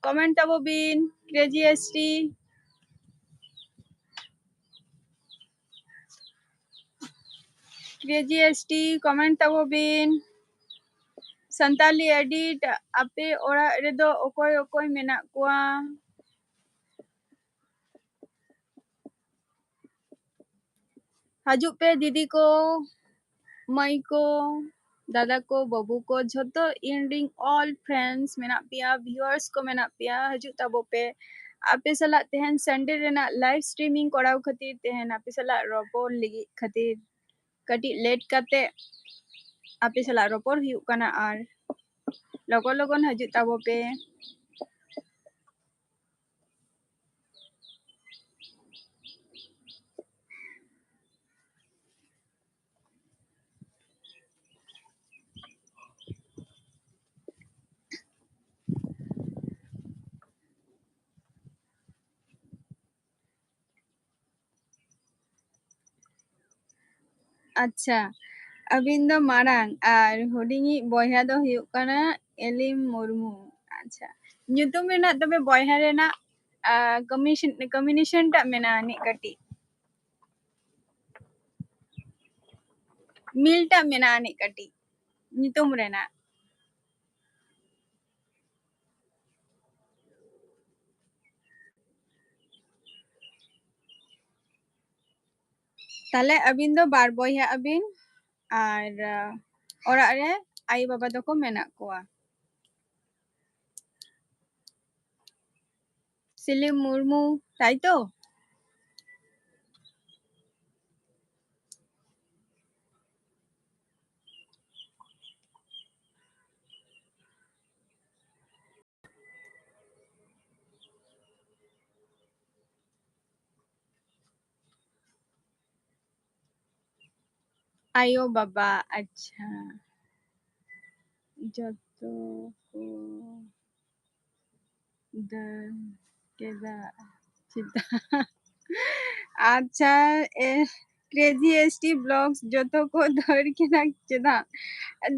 ᱠᱚᱢᱮᱱᱴ ᱛᱟᱵᱚ ᱵᱤᱱ, crazy S T. Crazy S T, comment ᱛᱟᱵᱚ ᱵᱤᱱ᱾ ᱥᱟᱱᱛᱟᱞᱤ ᱮᱰᱤᱴ, ᱟᱯᱮ ᱚᱲᱟᱜ ᱨᱮᱫᱚ ᱚᱠᱚᱭ ᱚᱠᱚᱭ ᱢᱮᱱᱟᱜ ᱠᱚᱣᱟ? ᱦᱤᱡᱩᱜ ᱯᱮ ᱫᱤᱫᱤ ᱠᱚ, ᱢᱟᱹᱭ ᱠᱚ, ᱫᱟᱫᱟ ᱠᱚ, ᱵᱟᱹᱵᱩ ᱠᱚ, ᱡᱷᱚᱛᱚ ᱤᱧ ᱨᱮᱱ all friends ᱢᱮᱱᱟᱜ ᱯᱮᱭᱟ, viewers ᱠᱚ ᱢᱮᱱᱟᱜ ᱯᱮᱭᱟ, ᱦᱤᱡᱩᱜ ᱛᱟᱵᱚ ᱯᱮ᱾ ᱟᱯᱮ ᱥᱟᱞᱟᱜ ᱛᱮᱦᱮᱧ Sunday ᱨᱮᱱᱟᱜ live streaming ᱠᱚᱨᱟᱣ ᱠᱷᱟᱹᱛᱤᱨ, ᱛᱮᱦᱮᱧ ᱟᱯᱮ ᱥᱟᱞᱟᱜ ᱨᱚᱯᱚᱲ ᱞᱟᱹᱜᱤᱫ ᱠᱷᱟᱹᱛᱤᱨ ᱠᱟᱹᱴᱤᱡ late ᱠᱟᱛᱮ ᱟᱯᱮ ᱥᱟᱞᱟᱜ ᱨᱚᱯᱚᱲ ᱦᱩᱭᱩᱜ ᱠᱟᱱᱟ, ᱟᱨ ᱞᱚᱜᱚᱱ ᱞᱚᱜᱚᱱ ᱦᱤᱡᱩᱜ ᱛᱟᱵᱚ ᱯᱮ᱾ ᱟᱪᱪᱷᱟ, ᱟᱹᱵᱤᱱ ᱫᱚ ᱢᱟᱨᱟᱝ ᱟᱨ ᱦᱩᱰᱤᱧᱤᱡ ᱵᱚᱭᱦᱟ ᱫᱚ ᱦᱩᱭᱩᱜ ᱠᱟᱱᱟ ᱮᱞᱤᱢ ᱢᱩᱨᱢᱩ᱾ ᱟᱪᱪᱷᱟ, ᱧᱩᱛᱩᱢ ᱨᱮᱱᱟᱜ ᱛᱚᱵᱮ ᱵᱚᱭᱦᱟ ᱨᱮᱱᱟᱜ, ᱟ, combination, combination ᱴᱟᱜ ᱢᱮᱱᱟᱜᱼᱟ ᱟᱹᱱᱤᱡ ᱠᱟᱹᱴᱤᱡ᱾ ᱢᱤᱞ ᱴᱟᱜ ᱢᱮᱱᱟᱜᱼᱟ ᱟᱹᱱᱤᱡ ᱠᱟᱹᱴᱤᱡ ᱧᱩᱛᱩᱢ ᱨᱮᱱᱟᱜ᱾ ᱛᱟᱦᱞᱮ ᱟᱹᱵᱤᱱ ᱫᱚ ᱵᱟᱨ ᱵᱚᱭᱦᱟ ᱟᱹᱵᱤᱱ, ᱟᱨ, ᱟ, ᱚᱲᱟᱜ ᱨᱮ ᱟᱭᱳ ᱵᱟᱵᱟ ᱫᱚᱠᱚ ᱢᱮᱱᱟᱜ ᱠᱚᱣᱟ᱾ ᱥᱤᱞᱤᱢ ᱢᱩᱨᱢᱩ, ᱛᱟᱭ ᱛᱚ? ᱟᱭᱳ ᱵᱟᱵᱟ, ᱟᱪᱪᱷᱟ᱾ ᱡᱚᱛᱚ ᱠᱚ ᱫᱟᱹᱲ ᱠᱮᱫᱟ ᱪᱮᱫᱟᱜ? ᱟᱪᱪᱷᱟ, ᱮ, Crazy S T Vlogs, ᱡᱚᱛᱚ ᱠᱚ ᱫᱟᱹᱲ ᱠᱮᱫᱟ ᱪᱮᱫᱟᱜ?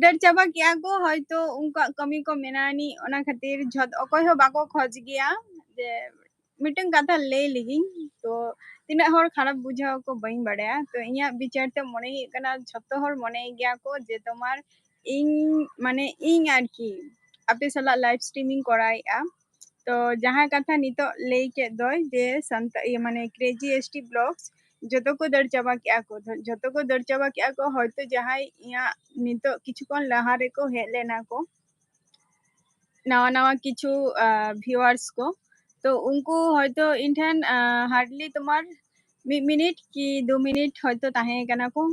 ᱫᱟᱹᱲ ᱪᱟᱵᱟ ᱠᱮᱜᱼᱟ ᱠᱚ, ᱦᱚᱭᱛᱳ ᱩᱱᱠᱩᱣᱟᱜ ᱠᱟᱹᱢᱤ ᱠᱚ ᱢᱮᱱᱟᱜ ᱟᱹᱱᱤᱡ, ᱚᱱᱟ ᱠᱷᱟᱹᱛᱤᱨ ᱡᱷᱚᱛ-, ᱚᱠᱚᱭ ᱦᱚᱸ ᱵᱟᱠᱚ ᱠᱷᱚᱡᱽ ᱜᱮᱭᱟ ᱡᱮ ᱢᱤᱫᱴᱟᱝ ᱠᱟᱛᱷᱟ ᱞᱟᱹᱭ ᱞᱮᱜᱤᱧ, ᱛᱚ ᱛᱤᱱᱟᱹᱜ ᱦᱚᱲ ᱠᱷᱟᱨᱟᱯ ᱵᱩᱡᱷᱟᱹᱣ ᱟᱠᱚ ᱵᱟᱹᱧ ᱵᱟᱲᱟᱭᱟ᱾ ᱛᱚ ᱤᱧᱟᱹᱜ ᱵᱤᱪᱟᱹᱨ ᱛᱮ ᱢᱚᱱᱮ ᱦᱩᱭᱩᱜ ᱠᱟᱱᱟ ᱡᱷᱚᱛᱚ ᱦᱚᱲ ᱢᱚᱱᱮᱭ ᱜᱮᱭᱟ ᱠᱚ ᱡᱮ ᱛᱳᱢᱟᱨ ᱤᱧ, ᱢᱟᱱᱮ ᱤᱧ ᱟᱨᱠᱤ ᱟᱯᱮ ᱥᱟᱞᱟᱜ live streaming ᱠᱚᱨᱟᱣᱮᱫᱼᱟ᱾ ᱛᱚ ᱡᱟᱦᱟᱸ ᱠᱟᱛᱷᱟ ᱱᱤᱛᱚᱜ ᱞᱟᱹᱭ ᱠᱮᱫ ᱫᱚᱭ ᱡᱮ ᱥᱟᱱᱛᱟ-, ᱤᱭᱟᱹ ᱢᱟᱱᱮ Crazy S T Vlogs, ᱡᱚᱛᱚ ᱠᱚ ᱫᱟᱹᱲ ᱪᱟᱵᱟ ᱠᱮᱜᱼᱟ ᱠᱚ᱾ ᱡᱚᱛᱚ ᱠᱚ ᱫᱟᱹᱲ ᱪᱟᱵᱟ ᱠᱮᱜᱼᱟ ᱠᱚ, ᱦᱚᱭᱛᱳ ᱡᱟᱦᱟᱸᱭ ᱤᱧᱟᱹᱜ ᱱᱤᱛᱚᱜ ᱠᱤᱪᱷᱩ ᱠᱷᱚᱱ ᱞᱟᱦᱟ ᱨᱮᱠᱚ ᱦᱮᱡ ᱞᱮᱱᱟ ᱠᱚ, ᱱᱟᱣᱟ ᱱᱟᱣᱟ ᱠᱤᱪᱷᱩ, ᱟᱸ, viewers ᱠᱚ᱾ ᱛᱚ ᱩᱱᱠᱩ ᱦᱚᱭᱛᱳ ᱤᱧ ᱴᱷᱮᱱ, ᱟᱸ, hardly ᱛᱳᱢᱟᱨ ᱢᱤᱫ ᱢᱤᱱᱤᱴ ᱠᱤ ᱫᱩ ᱢᱤᱱᱤᱴ ᱦᱚᱭᱛᱳ ᱛᱟᱦᱮᱸ ᱠᱟᱱᱟ ᱠᱚ,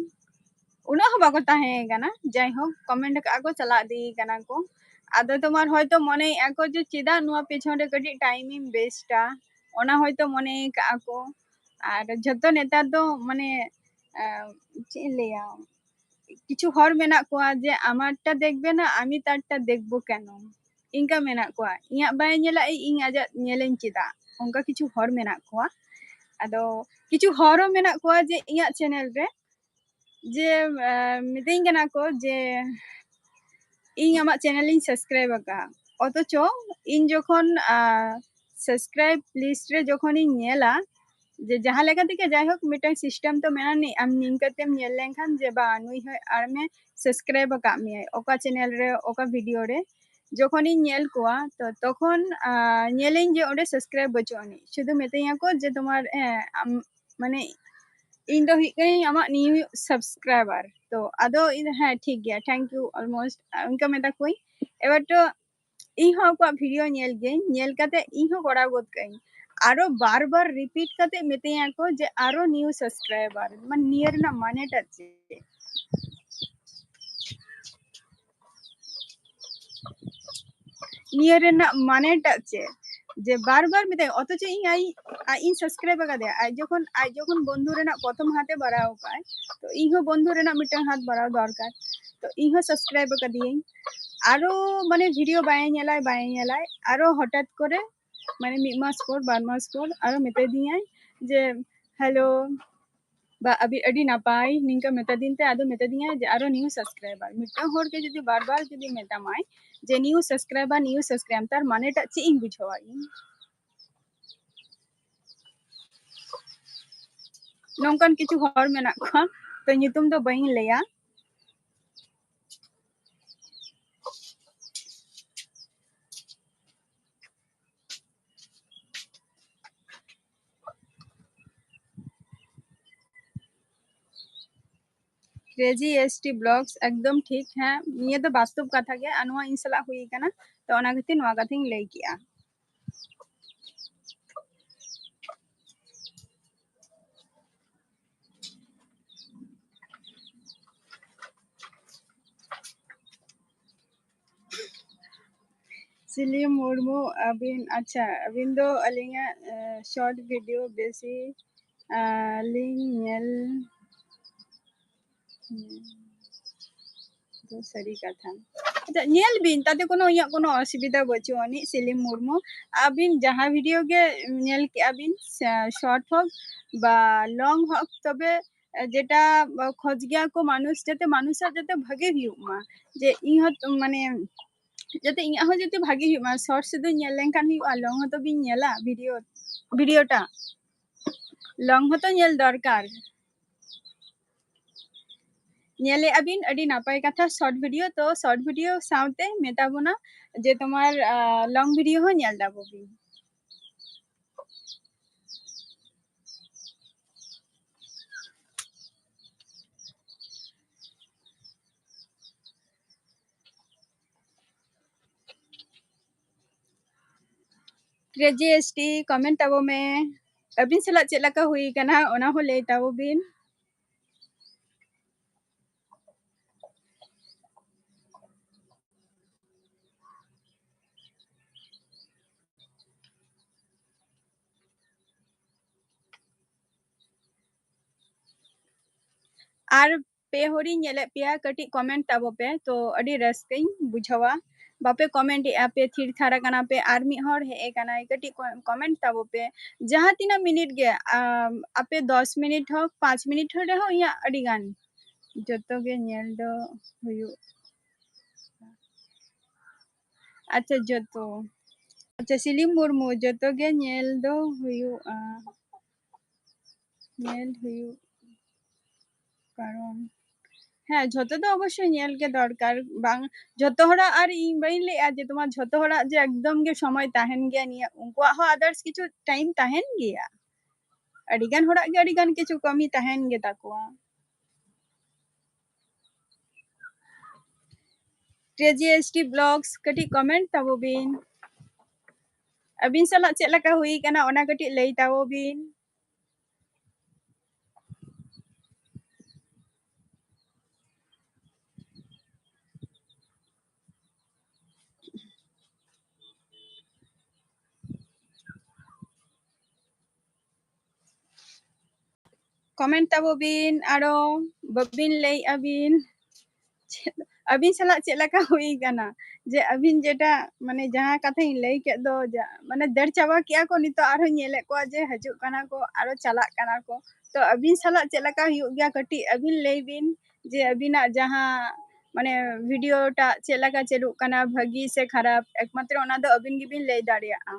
ᱩᱱᱟᱹᱜ ᱦᱚᱸ ᱵᱟᱠᱚ ᱛᱟᱦᱮᱸ ᱠᱟᱱᱟ᱾ ᱡᱟᱭᱦᱳᱠ, comment ᱠᱟᱜᱼᱟ ᱠᱚ, ᱪᱟᱞᱟᱣ ᱤᱫᱤ ᱠᱟᱱᱟ ᱠᱚ᱾ ᱟᱫᱚ ᱛᱳᱢᱟᱨ ᱦᱚᱭᱛᱳ ᱢᱚᱱᱮᱭᱮᱜᱼᱟ ᱠᱚ ᱡᱮ ᱪᱮᱫᱟᱜ ᱱᱚᱣᱟ ᱯᱮᱪᱷᱚᱱ ᱨᱮ ᱠᱟᱹᱴᱤᱡ time ᱤᱧ waste ᱟ, ᱚᱱᱟ ᱦᱚᱭᱛᱳ ᱢᱚᱱᱮ ᱠᱟᱜᱼᱟ ᱠᱚ᱾ ᱟᱨ ᱡᱷᱚᱛᱚ ᱱᱮᱛᱟᱨ ᱫᱚ ᱢᱟᱱᱮ, ᱟᱸ, ᱪᱮᱫ ᱤᱧ ᱞᱟᱹᱭᱟ, ᱠᱤᱪᱷᱩ ᱦᱚᱲ ᱢᱮᱱᱟᱜ ᱠᱚᱣᱟ ᱡᱮ আমারটা দেখবে না, আমি তারটা দেখব কেন, ᱤᱱᱠᱟ ᱢᱮᱱᱟᱜ ᱠᱚᱣᱟ᱾ ᱤᱧᱟᱹᱜ ᱵᱟᱭ ᱧᱮᱞᱟ, ᱤᱧ ᱟᱡᱟᱜ ᱧᱮᱞᱟᱹᱧ ᱪᱮᱫᱟᱜ, ᱚᱱᱠᱟ ᱠᱤᱪᱷᱩ ᱦᱚᱲ ᱢᱮᱱᱟᱜ ᱠᱚᱣᱟ᱾ ᱟᱫᱚ ᱠᱤᱪᱷᱩ ᱦᱚᱲ ᱦᱚᱸ ᱢᱮᱱᱟᱜ ᱠᱚᱣᱟ ᱡᱮ ᱤᱧᱟᱹᱜ channel ᱨᱮ ᱡᱮ, ᱟᱸ, ᱢᱤᱛᱟᱹᱧ ᱠᱟᱱᱟ ᱠᱚ ᱡᱮ ᱤᱧ ᱟᱢᱟᱜ channel ᱤᱧ subscribe ᱟᱠᱟᱫᱼᱟ, ᱚᱛᱷᱚᱪᱚ ᱤᱧ ᱡᱚᱠᱷᱚᱱ, ᱟᱸ, subscribe list ᱨᱮ ᱡᱚᱠᱷᱚᱱᱤᱧ ᱧᱮᱞᱟ, ᱡᱮ ᱡᱟᱦᱟᱸ ᱞᱮᱠᱟ ᱛᱮᱜᱮ ᱡᱟᱭᱦᱳᱠ ᱢᱤᱫᱴᱟᱝ system ᱛᱚ ᱢᱮᱱᱟᱜ ᱟᱹᱱᱤᱡ, ᱟᱢ ᱱᱤᱝᱠᱟᱹ ᱛᱮᱢ ᱧᱮᱞ ᱞᱮᱱᱠᱷᱟᱱ ᱡᱮ ᱵᱟ ᱱᱩᱭ ᱦᱚᱸ ᱟᱨ ᱢᱮ subscribe ᱟᱠᱟᱫ ᱢᱮᱭᱟᱭ ᱚᱠᱟ channel ᱨᱮ ᱚᱠᱟ video ᱨᱮ, ᱡᱚᱠᱷᱚᱱᱤᱧ ᱧᱮᱞ ᱠᱚᱣᱟ ᱛᱚ ᱛᱚᱠᱷᱚᱱ, ᱟᱸ, ᱧᱮᱞᱟᱹᱧ ᱡᱮ ᱚᱸᱰᱮ subscribe ᱵᱟᱹᱪᱩᱜ ᱟᱹᱱᱤᱡ, ᱥᱩᱫᱷᱩ ᱢᱤᱛᱟᱹᱧᱟ ᱠᱚ ᱡᱮ ᱛᱳᱢᱟᱨ, ᱦᱮᱸ, ᱟᱢ, ᱢᱟᱱᱮ ᱤᱧ ᱫᱚ ᱦᱩᱭᱩᱜ ᱠᱟᱹᱱᱟᱹᱧ ᱟᱢᱟᱜ new subscriber᱾ ᱛᱚ ᱟᱫᱚ ᱤᱧ ᱫᱚ, ᱦᱮᱸ, ᱴᱷᱤᱠ ᱜᱮᱭᱟ, thank you, almost ᱚᱱᱠᱟ ᱢᱮᱛᱟ ᱠᱚᱣᱟᱧ᱾ ᱮᱵᱟᱨ ᱛᱚ ᱤᱧ ᱦᱚᱸ ᱟᱠᱚᱣᱟᱜ video ᱧᱮᱞ ᱜᱤᱭᱟᱹᱧ, ᱧᱮᱞ ᱠᱟᱛᱮ ᱤᱧ ᱦᱚᱸ ᱠᱚᱨᱟᱣ ᱜᱚᱫ ᱠᱟᱜ ᱟᱹᱧ᱾ ᱟᱨᱚ ᱵᱟᱨ ᱵᱟᱨ repeat ᱠᱟᱛᱮ ᱢᱤᱛᱟᱹᱧᱟ ᱠᱚ ᱡᱮ ᱟᱨᱚ new subscriber, ᱢᱟᱱᱮ ᱱᱤᱭᱟᱹ ᱨᱮᱱᱟᱜ ᱢᱟᱱᱮᱴᱟᱜ ᱪᱮᱫ? ᱱᱤᱭᱟᱹ ᱨᱮᱱᱟᱜ ᱢᱟᱱᱮᱴᱟᱜ ᱪᱮᱫ? ᱡᱮ ᱵᱟᱨ ᱵᱟᱨ ᱢᱮᱛᱟᱭ, ᱚᱛᱷᱚᱪᱚ ᱤᱧ ᱟᱡ, ᱟᱡ ᱤᱧ subscribe ᱟᱠᱟᱫᱮᱭᱟ᱾ ᱟᱡ ᱡᱚᱠᱷᱚᱱ, ᱟᱡ ᱡᱚᱠᱷᱚᱱ ᱵᱚᱱᱫᱷᱩ ᱨᱮᱱᱟᱜ ᱯᱨᱚᱛᱷᱚᱢ ᱦᱟᱛ ᱮ ᱵᱟᱲᱟᱣ ᱟᱠᱟᱫ ᱟᱭ, ᱛᱚ ᱤᱧ ᱦᱚᱸ ᱵᱚᱱᱫᱷᱩ ᱨᱮᱱᱟᱜ ᱢᱤᱫᱴᱟᱝ ᱦᱟᱛ ᱵᱟᱲᱟᱣ ᱫᱚᱨᱠᱟᱨ᱾ ᱛᱚ ᱤᱧ ᱦᱚᱸ subscribe ᱟᱠᱟᱫᱮᱭᱟᱹᱧ᱾ ᱟᱨᱚ ᱢᱟᱱᱮ video ᱵᱟᱭ ᱧᱮᱞᱟᱭ, ᱵᱟᱭ ᱧᱮᱞᱟᱭ, ᱟᱨᱚ ᱦᱚᱴᱟᱛ ᱠᱚᱨᱮ ᱢᱟᱱᱮ ᱢᱤᱫ ᱢᱟᱥ ᱯᱚᱨ, ᱵᱟᱨ ᱢᱟᱥ ᱯᱚᱨ ᱟᱨᱚ ᱢᱮᱛᱟ ᱫᱤᱧᱟᱭ ᱡᱮ, "Hello, ᱵᱟ, ᱟᱹᱰᱤ, ᱟᱹᱰᱤ ᱱᱟᱯᱟᱭ", ᱱᱤᱝᱠᱟᱹ ᱢᱮᱛᱟ ᱫᱤᱧ ᱛᱮ ᱟᱫᱚ ᱢᱮᱛᱟ ᱫᱤᱧᱟᱭ ᱡᱮ ᱟᱨᱚ new subscriber᱾ ᱢᱤᱫᱴᱟᱝ ᱦᱚᱲ ᱜᱮ ᱡᱩᱫᱤ ᱵᱟᱨ ᱵᱟᱨ ᱡᱩᱫᱤ ᱢᱮᱛᱟᱢᱟᱭ ᱡᱮ new subscriber, new subscriber, ᱛᱟᱨ ᱢᱟᱱᱮᱴᱟᱜ ᱪᱮᱫ ᱤᱧ ᱵᱩᱡᱷᱟᱹᱣᱟ ᱤᱧ? ᱱᱚᱝᱠᱟᱱ ᱠᱤᱪᱷᱩ ᱦᱚᱲ ᱢᱮᱱᱟᱜ ᱠᱚᱣᱟ, ᱛᱚ ᱧᱩᱛᱩᱢ ᱫᱚ ᱵᱟᱹᱧ ᱞᱟᱹᱭᱟ᱾ Crazy S T Vlogs, ᱮᱠᱫᱚᱢ ᱴᱷᱤᱠ᱾ ᱦᱮᱸ, ᱱᱤᱭᱟᱹ ᱫᱚ ᱵᱟᱥᱛᱚᱵ ᱠᱟᱛᱷᱟ ᱜᱮ, ᱟᱨ ᱱᱚᱣᱟ ᱤᱧ ᱥᱟᱞᱟᱜ ᱦᱩᱭ ᱠᱟᱱᱟ, ᱛᱚ ᱚᱱᱟ ᱠᱷᱟᱹᱛᱤᱨ ᱱᱚᱣᱟ ᱠᱟᱛᱷᱟᱧ ᱞᱟᱹᱭ ᱠᱮᱜᱼᱟ᱾ ᱥᱤᱞᱤ ᱢᱩᱨᱢᱩ, ᱟᱹᱵᱤᱱ, ᱟᱪᱪᱷᱟ, ᱟᱹᱵᱤᱱ ᱫᱚ ᱟᱹᱞᱤᱧᱟᱜ, ᱮ, short video ᱵᱮᱥᱤ, ᱟ, ᱞᱤᱧ ᱧᱮᱞ, ᱦᱩᱸ, ᱫᱚ ᱥᱟᱹᱨᱤ ᱠᱟᱛᱷᱟ᱾ ᱟᱪᱪᱷᱟ, ᱧᱮᱞ ᱵᱤᱱ, ᱛᱟᱛᱮ ᱠᱳᱱᱳ, ᱤᱧᱟᱹᱜ ᱠᱳᱱᱳ ᱚᱥᱩᱵᱤᱫᱷᱟ ᱵᱟᱹᱪᱩᱜ ᱟᱹᱱᱤᱡ, ᱥᱤᱞᱤ ᱢᱩᱨᱢᱩ᱾ ᱟᱹᱵᱤᱱ ᱡᱟᱦᱟᱸ video ᱜᱮ ᱧᱮᱞ ᱠᱮᱜᱼᱟ ᱵᱤᱱ, ᱥᱮ short ᱦᱳᱠ ᱵᱟ long ᱦᱳᱠ, ᱛᱚᱵᱮ ᱡᱮᱴᱟ ᱠᱷᱚᱡᱽ ᱜᱮᱭᱟ ᱠᱚ ᱢᱟᱱᱩᱥ, ᱡᱟᱛᱮ ᱢᱟᱱᱩᱥᱟᱜ ᱡᱟᱛᱮ ᱵᱷᱟᱜᱮ ᱦᱩᱭᱩᱜ ᱢᱟ, ᱡᱮ ᱤᱧ ᱦᱚᱸ ᱢᱟᱱᱮ ᱡᱟᱛᱮ ᱤᱧᱟᱹᱜ ᱦᱚᱸ ᱡᱟᱛᱮ ᱵᱷᱟᱜᱮ ᱦᱩᱭᱩᱜ ᱢᱟ᱾ Short ᱥᱩᱫᱷᱩ ᱧᱮᱞ ᱞᱮᱱᱠᱷᱟᱱ ᱦᱩᱭᱩᱜᱼᱟ? Long ᱦᱚᱸᱛᱚ ᱵᱤᱱ ᱧᱮᱞᱟ video, video ᱴᱟ᱾ Long ᱦᱚᱸᱛᱚ ᱧᱮᱞ ᱫᱚᱨᱠᱟᱨ᱾ ᱧᱮᱞᱮᱜᱼᱟ ᱵᱤᱱ, ᱟᱹᱰᱤ ᱱᱟᱯᱟᱭ ᱠᱟᱛᱷᱟ, short video᱾ ᱛᱚ short video ᱥᱟᱶᱛᱮ ᱢᱮᱛᱟ ᱵᱚᱱᱟ ᱡᱮ ᱛᱳᱢᱟᱨ, ᱟ, long video ᱦᱚᱸ ᱧᱮᱞ ᱫᱟᱵᱚ ᱵᱤᱱ᱾ Crazy S T, comment ᱛᱟᱵᱚ ᱢᱮ, ᱟᱹᱵᱤᱱ ᱥᱟᱞᱟᱜ ᱪᱮᱫ ᱞᱮᱠᱟ ᱦᱩᱭ ᱠᱟᱱᱟ, ᱚᱱᱟ ᱦᱚᱸ ᱞᱟᱹᱭ ᱛᱟᱵᱚ ᱵᱤᱱ᱾ ᱟᱨ ᱯᱮ ᱦᱚᱲᱤᱧ ᱧᱮᱞᱮᱫ ᱯᱮᱭᱟ, ᱠᱟᱹᱴᱤᱡ comment ᱛᱟᱵᱚ ᱯᱮ, ᱛᱚ ᱟᱹᱰᱤ ᱨᱟᱹᱥᱠᱟᱹᱧ ᱵᱩᱡᱷᱟᱹᱣᱟ᱾ ᱵᱟᱯᱮ comment ᱮᱜᱼᱟ ᱯᱮ, ᱛᱷᱤᱨ ᱛᱷᱟᱨ ᱟᱠᱟᱱᱟ ᱯᱮ, ᱟᱨ ᱢᱤᱫ ᱦᱚᱲ ᱦᱮᱡ ᱟᱠᱟᱱᱟᱭ, ᱠᱟᱹᱴᱤᱡ ᱠᱚ-, comment ᱛᱟᱵᱚ ᱯᱮ᱾ ᱡᱟᱦᱟᱸ ᱛᱤᱱᱟᱹᱜ minute ᱜᱮ, ᱟᱢ, ᱟᱯᱮ ᱫᱚᱥ minute ᱦᱳᱠ, ᱯᱟᱸᱪ minute ᱦᱳᱠ ᱨᱮᱦᱚᱸ ᱤᱧᱟᱹᱜ ᱟᱹᱰᱤ ᱜᱟᱱ᱾ ᱡᱚᱛᱚ ᱜᱮ ᱧᱮᱞ ᱫᱚ ᱦᱩᱭᱩᱜ᱾ ᱟᱪᱪᱷᱟ, ᱡᱚᱛᱚ᱾ ᱟᱪᱪᱷᱟ, ᱥᱤᱞᱤ ᱢᱩᱨᱢᱩ, ᱡᱚᱛᱚ ᱜᱮ ᱧᱮᱞ ᱫᱚ ᱦᱩᱭᱩᱜᱼᱟ᱾ ᱧᱮᱞ ᱦᱩᱭᱩᱜ ᱠᱟᱨᱚᱱ, ᱦᱮᱸ, ᱡᱷᱚᱛᱚ ᱫᱚ ᱚᱵᱚᱥᱥᱳᱭ ᱧᱮᱞ ᱜᱮ ᱫᱚᱨᱠᱟᱨ᱾ ᱵᱟᱝ, ᱡᱷᱚᱛᱚ ᱦᱚᱲᱟᱜ, ᱟᱨ ᱤᱧ ᱵᱟᱹᱧ ᱞᱟᱹᱭᱮᱜᱼᱟ ᱡᱮ ᱛᱳᱢᱟᱨ ᱡᱷᱚᱛᱚ ᱦᱚᱲᱟᱜ ᱡᱮ ᱮᱠᱫᱚᱢ ᱜᱮ ᱥᱚᱢᱚᱭ ᱛᱟᱦᱮᱱ ᱜᱮᱭᱟ, ᱱᱤᱭᱟᱹ ᱩᱱᱠᱩᱣᱟᱜ ᱦᱚᱸ others ᱠᱤᱪᱷᱩ time ᱛᱟᱦᱮᱱ ᱜᱮᱭᱟ᱾ ᱟᱹᱰᱤ ᱜᱟᱱ ᱦᱚᱲᱟᱜ ᱜᱮ ᱟᱹᱰᱤ ᱜᱟᱱ ᱠᱤᱪᱷᱩ ᱠᱟᱹᱢᱤ ᱛᱟᱦᱮᱱ ᱜᱮ ᱛᱟᱠᱚᱣᱟ᱾ Crazy S T Vlogs, ᱠᱟᱹᱴᱤᱡ comment ᱛᱟᱵᱚ ᱵᱤᱱ᱾ ᱟᱹᱵᱤᱱ ᱥᱟᱞᱟᱜ ᱪᱮᱫ ᱞᱮᱠᱟ ᱦᱩᱭ ᱠᱟᱱᱟ, ᱚᱱᱟ ᱠᱟᱹᱴᱤᱡ ᱞᱟᱹᱭ ᱛᱟᱵᱚ ᱵᱤᱱ᱾ Comment ᱛᱟᱵᱚ ᱵᱤᱱ, ᱟᱨᱚ ᱵᱟᱹᱵᱤᱱ ᱞᱟᱹᱭᱮᱜᱼᱟ ᱵᱤᱱ᱾ ᱪᱮᱫ, ᱟᱹᱵᱤᱱ ᱥᱟᱞᱟᱜ ᱪᱮᱫ ᱞᱮᱠᱟ ᱦᱩᱭ ᱠᱟᱱᱟ? ᱡᱮ ᱟᱹᱵᱤᱱ ᱡᱮᱴᱟ, ᱢᱟᱱᱮ, ᱡᱟᱦᱟᱸ ᱠᱟᱛᱷᱟᱧ ᱞᱟᱹᱭ ᱠᱮᱫ ᱫᱚ, ᱡᱟ-, ᱢᱟᱱᱮ, ᱫᱟᱹᱲ ᱪᱟᱵᱟ ᱠᱮᱜᱼᱟ ᱠᱚ, ᱱᱤᱛᱚᱜ ᱟᱨᱦᱚᱸ ᱧᱮᱞᱮᱫ ᱠᱚᱣᱟ ᱡᱮ ᱦᱤᱡᱩᱜ ᱠᱟᱱᱟ ᱠᱚ, ᱟᱨᱚ ᱪᱟᱞᱟᱜ ᱠᱟᱱᱟ ᱠᱚ᱾ ᱛᱚ ᱟᱹᱵᱤᱱ ᱥᱟᱞᱟᱜ ᱪᱮᱫ ᱞᱮᱠᱟ ᱦᱩᱭᱩᱜ ᱜᱮᱭᱟ, ᱠᱟᱹᱴᱤᱡ ᱟᱹᱵᱤᱱ ᱞᱟᱹᱭ ᱵᱤᱱ ᱡᱮ ᱟᱹᱵᱤᱱᱟᱜ ᱡᱟᱦᱟᱸ, ᱢᱟᱱᱮ, video ᱴᱟᱜ ᱪᱮᱫ ᱞᱮᱠᱟ ᱪᱟᱹᱞᱩᱜ ᱠᱟᱱᱟ, ᱵᱷᱟᱹᱜᱤ ᱥᱮ ᱠᱷᱟᱨᱟᱯ, ᱮᱠᱢᱟᱛᱨᱚ ᱚᱱᱟ ᱫᱚ ᱟᱹᱵᱤᱱ ᱜᱮᱵᱤᱱ ᱞᱟᱹᱭ ᱫᱟᱲᱮᱭᱟᱜᱼᱟ᱾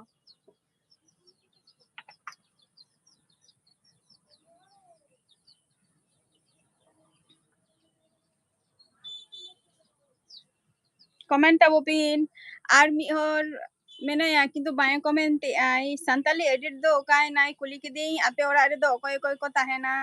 Comment ᱛᱟᱵᱚ ᱵᱤᱱ᱾ ᱟᱨ ᱢᱤᱫ ᱦᱚᱲ ᱢᱮᱱᱟᱭᱟ, ᱠᱤᱱᱛᱩ ᱵᱟᱭ comment ᱮᱜᱼᱟᱭ᱾ ᱥᱟᱱᱛᱟᱞᱤ edit ᱫᱚ ᱚᱠᱟᱭᱮᱱᱟᱭ? ᱠᱩᱞᱤ ᱠᱤᱫᱤᱧ, ᱟᱯᱮ ᱚᱲᱟᱜ ᱨᱮᱫᱚ ᱚᱠᱚᱭ ᱚᱠᱚᱭ ᱠᱚ ᱛᱟᱦᱮᱱᱟ?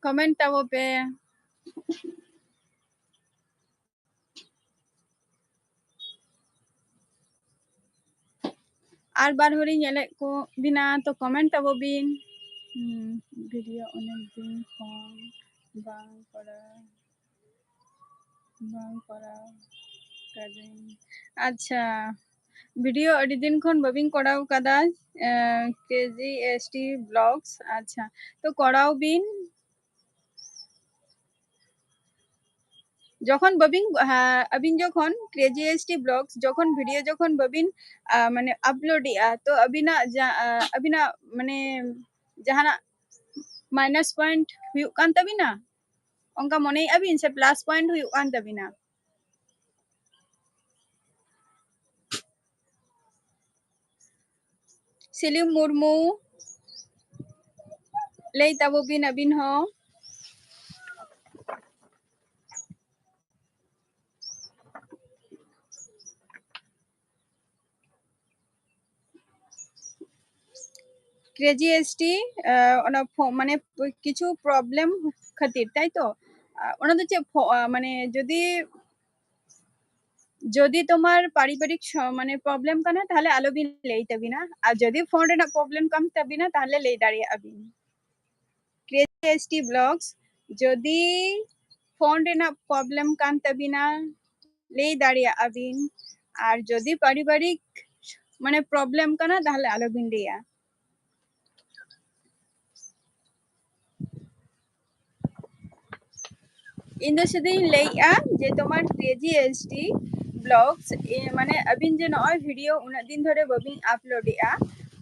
Comment ᱛᱟᱵᱚ ᱯᱮ᱾ ᱟᱨ ᱵᱟᱨ ᱦᱚᱲᱤᱧ ᱧᱮᱞᱮᱫ ᱠᱚ ᱵᱤᱱᱟ, ᱛᱚ comment ᱛᱟᱵᱚ ᱵᱤᱱ᱾ ᱦᱩᱸ, video ᱚᱱᱮᱠ ᱫᱤᱱ ᱠᱷᱚᱱ ᱵᱟᱝ ᱠᱚᱨᱟᱣ, ᱵᱟᱝ ᱠᱚᱨᱟᱣ ᱠᱟᱫᱟᱹᱧ᱾ ᱟᱪᱪᱷᱟ, video ᱟᱹᱰᱤ ᱫᱤᱱ ᱠᱷᱚᱱ ᱵᱟᱹᱵᱤᱱ ᱠᱚᱨᱟᱣ ᱠᱟᱫᱟ, ᱮᱸ, Crazy S T Vlogs᱾ ᱟᱪᱪᱷᱟ, ᱛᱚ ᱠᱚᱨᱟᱣ ᱵᱤᱱ᱾ ᱡᱚᱠᱷᱚᱱ ᱵᱟᱹᱵᱤᱱ, ᱦᱟ, ᱟᱹᱵᱤᱱ ᱡᱚᱠᱷᱚᱱ Crazy S T Vlogs ᱡᱚᱠᱷᱚᱱ video ᱡᱚᱠᱷᱚᱱ ᱵᱟᱹᱵᱤᱱ, ᱟ, ᱢᱟᱱᱮ upload ᱮᱜᱼᱟ, ᱛᱚ ᱟᱹᱵᱤᱱᱟᱜ ᱡᱟ-, ᱟ, ᱟᱹᱵᱤᱱᱟᱜ ᱢᱟᱱᱮ ᱡᱟᱦᱟᱱᱟᱜ minus point ᱦᱩᱭᱩᱜ ᱠᱟᱱ ᱛᱟᱹᱵᱤᱱᱟ? ᱚᱱᱠᱟ ᱢᱚᱱᱮᱭᱮᱜᱼᱟ ᱵᱤᱱ ᱥᱮ plus point ᱦᱩᱭᱩᱜ ᱠᱟᱱ ᱛᱟᱹᱵᱤᱱᱟ? ᱥᱤᱞᱤᱢ ᱢᱩᱨᱢᱩ, ᱞᱟᱹᱭ ᱛᱟᱵᱚ ᱵᱤᱱ ᱟᱹᱵᱤᱱ ᱦᱚᱸ᱾ ᱠᱨᱮᱡᱤ ᱮᱥ ᱴᱤ, ᱚᱱᱟ ᱯᱷᱚ-, ᱢᱟᱱᱮ ᱠᱤᱪᱷᱩ ᱯᱨᱚᱵᱞᱮᱢ ᱠᱷᱟᱹᱛᱤᱨ, ᱛᱟᱭ ᱛᱚ? ᱟᱨ ᱚᱱᱟ ᱫᱚ ᱪᱮᱫ ᱯᱷᱚ-, ᱟᱨ ᱢᱟᱱᱮ ᱡᱩᱫᱤ, ᱡᱩᱫᱤ ᱛᱳᱢᱟᱨ ᱯᱟᱨᱤᱵᱟᱨᱤᱠ ᱥᱚ-, ᱢᱟᱱᱮ ᱯᱨᱚᱵᱞᱮᱢ ᱠᱟᱱᱟ, ᱛᱟᱦᱞᱮ ᱟᱞᱚᱵᱤᱱ ᱞᱟᱹᱭ ᱛᱟᱵᱤᱱᱟ᱾ ᱟᱨ ᱡᱩᱫᱤ ᱯᱷᱳᱱ ᱨᱮᱱᱟᱜ ᱯᱨᱚᱵᱞᱮᱢ ᱠᱟᱱ ᱛᱟᱵᱤᱱᱟ, ᱛᱟᱦᱞᱮ ᱞᱟᱹᱭ ᱫᱟᱲᱮᱭᱟᱜᱼᱟ ᱵᱤᱱ᱾ ᱠᱨᱮᱡᱤ ᱮᱥ ᱴᱤ ᱵᱞᱚᱜᱥ, ᱡᱩᱫᱤ ᱯᱷᱳᱱ ᱨᱮᱱᱟᱜ ᱯᱨᱚᱵᱞᱮᱢ ᱠᱟᱱ ᱛᱟᱵᱤᱱᱟ, ᱞᱟᱹᱭ ᱫᱟᱲᱮᱭᱟᱜᱼᱟ ᱵᱤᱱ᱾ ᱟᱨ ᱡᱩᱫᱤ ᱯᱟᱨᱤᱵᱟᱨᱤᱠ ᱢᱟᱱᱮ ᱯᱨᱚᱵᱞᱮᱢ ᱠᱟᱱᱟ, ᱛᱟᱦᱞᱮ ᱟᱞᱚᱵᱤᱱ ᱞᱟᱹᱭᱟ᱾ ᱤᱧ ᱫᱚ ᱥᱩᱫᱷᱩᱧ ᱞᱟᱹᱭᱮᱜᱼᱟ ᱡᱮ ᱛᱳᱢᱟᱨ ᱠᱨᱮᱡᱤ ᱮᱥ ᱴᱤ ᱵᱞᱚᱜᱥ, ᱮ, ᱢᱟᱱᱮ ᱟᱹᱵᱤᱱ ᱡᱮ ᱱᱚᱜᱼᱚᱭ ᱵᱷᱤᱰᱤᱭᱳ ᱩᱱᱟᱹᱜ ᱫᱤᱱ ᱫᱷᱚᱨᱮ ᱵᱟᱹᱵᱤᱱ ᱟᱯᱞᱳᱰᱮᱜᱼᱟ,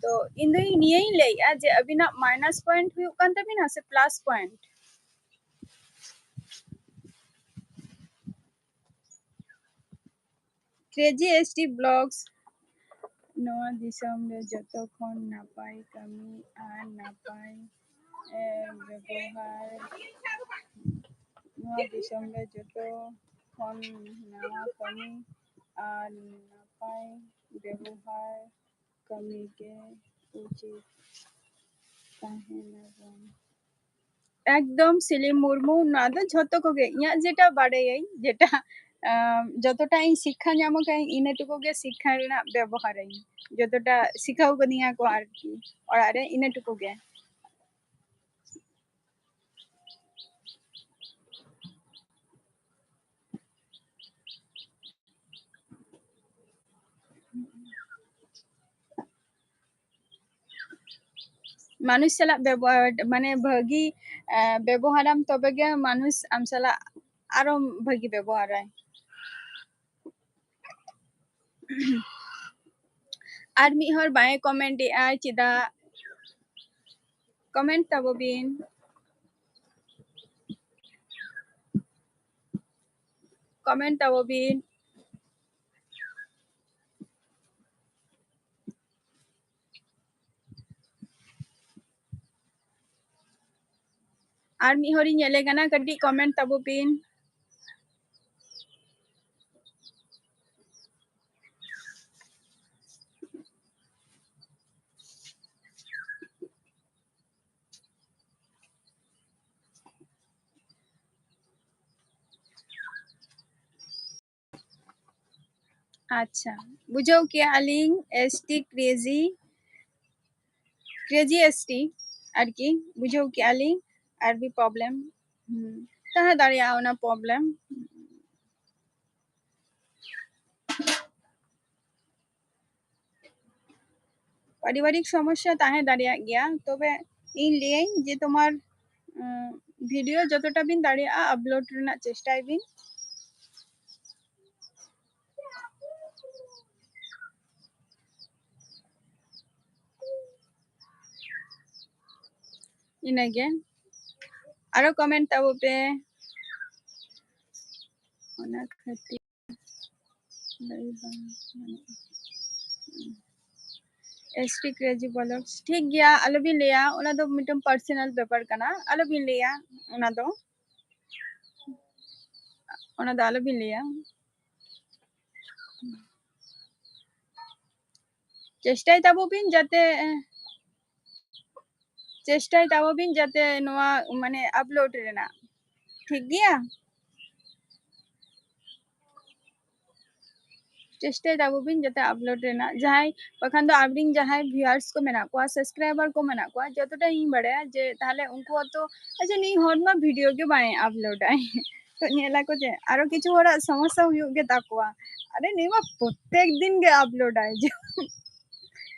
ᱛᱚ ᱤᱧ ᱫᱚ ᱱᱤᱭᱟᱹᱧ ᱞᱟᱹᱭᱮᱜᱼᱟ ᱡᱮ ᱟᱹᱵᱤᱱᱟᱜ ᱢᱟᱭᱱᱟᱥ ᱯᱚᱭᱮᱱᱴ ᱦᱩᱭᱩᱜ ᱠᱟᱱ ᱛᱟᱹᱵᱤᱱᱟ ᱥᱮ plus point? Crazy S T blogs, ᱱᱚᱣᱟ ᱫᱤᱥᱚᱢ ᱨᱮ ᱡᱚᱛᱚ ᱠᱷᱚᱱ ᱱᱟᱯᱟᱭ ᱠᱟᱹᱢᱤ ᱟᱨ ᱱᱟᱯᱟᱭ, ᱮ, ᱵᱮᱵᱚᱦᱟᱨ, ᱱᱚᱣᱟ ᱫᱤᱥᱚᱢ ᱨᱮ ᱡᱚᱛᱚ ᱠᱷᱚᱱ ᱱᱟᱣᱟ ᱠᱟᱹᱢᱤ ᱟᱨ ᱱᱟᱯᱟᱭ ᱵᱮᱵᱚᱦᱟᱨ ᱠᱟᱹᱢᱤ ᱜᱮ ᱩᱪᱤᱛ ᱛᱟᱦᱮᱱᱟᱵᱚᱱ᱾ ᱮᱠᱫᱚᱢ ᱥᱤᱞᱤ ᱢᱩᱨᱢᱩ, ᱱᱚᱣᱟ ᱫᱚ ᱡᱷᱚᱛᱚ ᱠᱚᱜᱮ ᱤᱧᱟᱹᱜ ᱡᱮᱴᱟ ᱵᱟᱰᱟᱭᱟᱹᱧ, ᱡᱮᱴᱟ, ᱟᱢ, ᱡᱚᱛᱚᱴᱟ ᱤᱧ ᱥᱤᱠᱠᱷᱟ ᱧᱟᱢ ᱟᱠᱟᱫᱟᱹᱧ, ᱤᱱᱟᱹ ᱴᱩᱠᱩ ᱜᱮ ᱥᱤᱠᱠᱷᱟ ᱨᱮᱱᱟᱜ ᱵᱮᱵᱚᱦᱟᱨᱟᱹᱧ, ᱡᱚᱛᱚᱴᱟ ᱥᱤᱠᱷᱟᱹᱣ ᱠᱟᱹᱫᱤᱧᱟ ᱠᱚ ᱟᱨᱠᱤ ᱚᱲᱟᱜ ᱨᱮ, ᱤᱱᱟᱹ ᱴᱩᱠᱩ ᱜᱮ᱾ ᱢᱟᱱᱩᱥ ᱥᱟᱞᱟᱜ ᱵᱮᱵᱚᱦᱟᱨ, ᱢᱟᱱᱮ ᱵᱷᱟᱹᱜᱤ, ᱮ, ᱵᱮᱵᱚᱦᱟᱨᱟᱢ, ᱛᱚᱵᱮ ᱜᱮ ᱢᱟᱱᱩᱥ ᱟᱢ ᱥᱟᱞᱟᱜ ᱟᱨᱚ ᱵᱷᱟᱹᱜᱤ ᱵᱮᱵᱚᱦᱟᱨᱟᱭ᱾ ᱟᱨ ᱢᱤᱫ ᱦᱚᱲ ᱵᱟᱭ ᱠᱚᱢᱮᱱᱴ ᱮᱜᱼᱟ, ᱪᱮᱫᱟᱜ? ᱠᱚᱢᱮᱱᱴ ᱛᱟᱵᱚ ᱵᱤᱱ, ᱠᱚᱢᱮᱱᱴ ᱛᱟᱵᱚ ᱵᱤᱱ᱾ ᱟᱨ ᱢᱤᱫ ᱦᱚᱲᱤᱧ ᱧᱮᱞᱮ ᱠᱟᱱᱟ, ᱠᱟᱹᱴᱤᱡ ᱠᱚᱢᱮᱱᱴ ᱛᱟᱵᱚ ᱵᱤᱱ᱾ ᱟᱪᱪᱷᱟ, ᱵᱩᱡᱷᱟᱹᱣ ᱠᱮᱜᱼᱟ ᱞᱤᱧ, S T crazy, crazy S T ᱟᱨᱠᱤ, ᱵᱩᱡᱷᱟᱹᱣ ᱠᱮᱜᱼᱟ ᱞᱤᱧ, ᱟᱨᱵᱤ problem᱾ ᱦᱩᱸ, ᱛᱟᱦᱮᱸ ᱫᱟᱲᱮᱭᱟᱜᱼᱟ ᱚᱱᱟ problem᱾ ᱯᱟᱨᱤᱵᱟᱨᱤᱠ ᱥᱚᱢᱚᱥᱥᱟ ᱛᱟᱦᱮᱸ ᱫᱟᱲᱮᱭᱟᱜ ᱜᱮᱭᱟ, ᱛᱚᱵᱮ ᱤᱧ ᱞᱟᱹᱭᱟᱹᱧ ᱡᱮ ᱛᱳᱢᱟᱨ, ᱩᱸ, video ᱡᱚᱛᱚᱴᱟ ᱵᱤᱱ ᱫᱟᱲᱮᱭᱟᱜᱼᱟ upload ᱨᱮᱱᱟᱜ ᱪᱮᱥᱴᱟᱭ ᱵᱤᱱ᱾ ᱤᱱᱟᱹᱜᱮ, ᱟᱨᱚ comment ᱛᱟᱵᱚ ᱯᱮ᱾ ᱚᱱᱟ ᱠᱷᱟᱹᱛᱤᱨ ᱞᱟᱹᱭ ᱵᱟᱝ ᱜᱟᱱᱚᱜᱼᱟ᱾ S T crazy vlogs, ᱴᱷᱤᱠ ᱜᱮᱭᱟ, ᱟᱞᱚᱵᱤᱱ ᱞᱟᱹᱭᱟ, ᱚᱱᱟ ᱫᱚ ᱢᱤᱫᱴᱟᱝ personal ᱵᱮᱯᱟᱨ ᱠᱟᱱᱟ, ᱟᱞᱚᱵᱤᱱ ᱞᱟᱹᱭᱟ ᱚᱱᱟ ᱫᱚ, ᱚᱱᱟ ᱫᱚ ᱟᱞᱚᱵᱤᱱ ᱞᱟᱹᱭᱟ᱾ ᱪᱮᱥᱴᱟᱭ ᱛᱟᱵᱚ ᱵᱤᱱ ᱡᱟᱛᱮ, ᱪᱮᱥᱴᱟᱭ ᱛᱟᱵᱚ ᱵᱤᱱ ᱡᱟᱛᱮ ᱱᱚᱣᱟ ᱢᱟᱱᱮ upload ᱨᱮᱱᱟᱜ, ᱴᱷᱤᱠ ᱜᱮᱭᱟ? ᱪᱮᱥᱴᱟᱭ ᱛᱟᱵᱚ ᱵᱤᱱ ᱡᱟᱛᱮ upload ᱨᱮᱱᱟᱜ, ᱡᱟᱦᱟᱸᱭ, ᱵᱟᱠᱷᱟᱱ ᱫᱚ ᱟᱵᱤᱱ ᱡᱟᱦᱟᱸᱭ viewers ᱠᱚ ᱢᱮᱱᱟᱜ ᱠᱚᱣᱟ, subscriber ᱠᱚ ᱢᱮᱱᱟᱜ ᱠᱚᱣᱟ, ᱡᱚᱛᱚᱴᱟ ᱤᱧ ᱵᱟᱲᱟᱭᱟ ᱡᱮ ᱛᱟᱦᱞᱮ ᱩᱱᱠᱩ ᱦᱚᱸᱛᱚ, ᱟᱪᱪᱷᱟ, ᱱᱩᱭ ᱦᱚᱲ ᱢᱟ video ᱜᱮ ᱵᱟᱭ upload ᱟᱭ, ᱛᱚ ᱧᱮᱞᱟ ᱠᱚ ᱡᱮ ᱟᱨᱚ ᱠᱤᱪᱷᱩ ᱦᱚᱲᱟᱜ ᱥᱚᱢᱚᱥᱥᱟ ᱦᱩᱭᱩᱜ ᱜᱮ ᱛᱟᱠᱚᱣᱟ, ᱟᱨᱮ ᱱᱩᱭ ᱢᱟ ᱯᱨᱚᱛᱮᱠ ᱫᱤᱱ ᱜᱮ upload ᱟᱭ,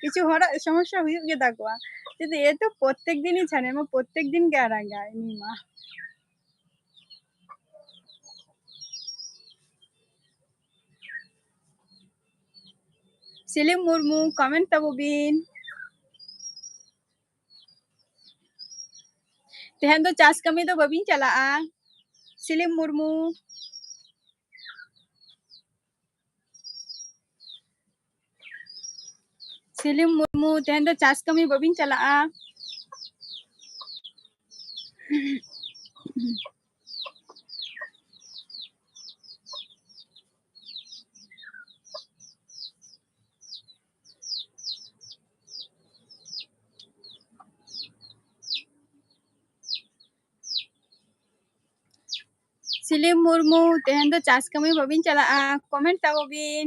ᱠᱤᱪᱷᱩ ᱦᱚᱲᱟᱜ ᱥᱚᱢᱚᱥᱥᱟ ᱦᱩᱭᱩᱜ ᱜᱮ ᱛᱟᱠᱚᱣᱟ, ᱡᱩᱫᱤ ᱮ ᱛᱚ ᱯᱨᱚᱛᱮᱠ ᱫᱤᱱ ᱤᱧ ᱪᱷᱟᱱᱮ ᱢᱟ ᱯᱨᱚᱛᱮᱠ ᱫᱤᱱ ᱜᱮ ᱟᱲᱟᱜᱟᱭ ᱱᱩᱭ ᱢᱟ᱾ ᱥᱤᱞᱤᱢ ᱢᱩᱨᱢᱩ, comment ᱛᱟᱵᱚ ᱵᱤᱱ᱾ ᱛᱮᱦᱮᱧ ᱫᱚ ᱪᱟᱥ ᱠᱟᱹᱢᱤ ᱫᱚ ᱵᱟᱹᱵᱤᱱ ᱪᱟᱞᱟᱜᱼᱟ? ᱥᱤᱞᱤᱢ ᱢᱩᱨᱢᱩ᱾ ᱥᱤᱞᱤᱢ ᱢᱩᱨᱢᱩ, ᱛᱮᱦᱮᱧ ᱫᱚ ᱪᱟᱥ ᱠᱟᱹᱢᱤ ᱵᱟᱹᱵᱤᱱ ᱪᱟᱞᱟᱜᱼᱟ? ᱥᱤᱞᱤᱢ ᱢᱩᱨᱢᱩ, ᱛᱮᱦᱮᱧ ᱫᱚ ᱪᱟᱥ ᱠᱟᱹᱢᱤ ᱵᱟᱹᱵᱤᱱ ᱪᱟᱞᱟᱜᱼᱟ? comment ᱛᱟᱵᱚ ᱵᱤᱱ᱾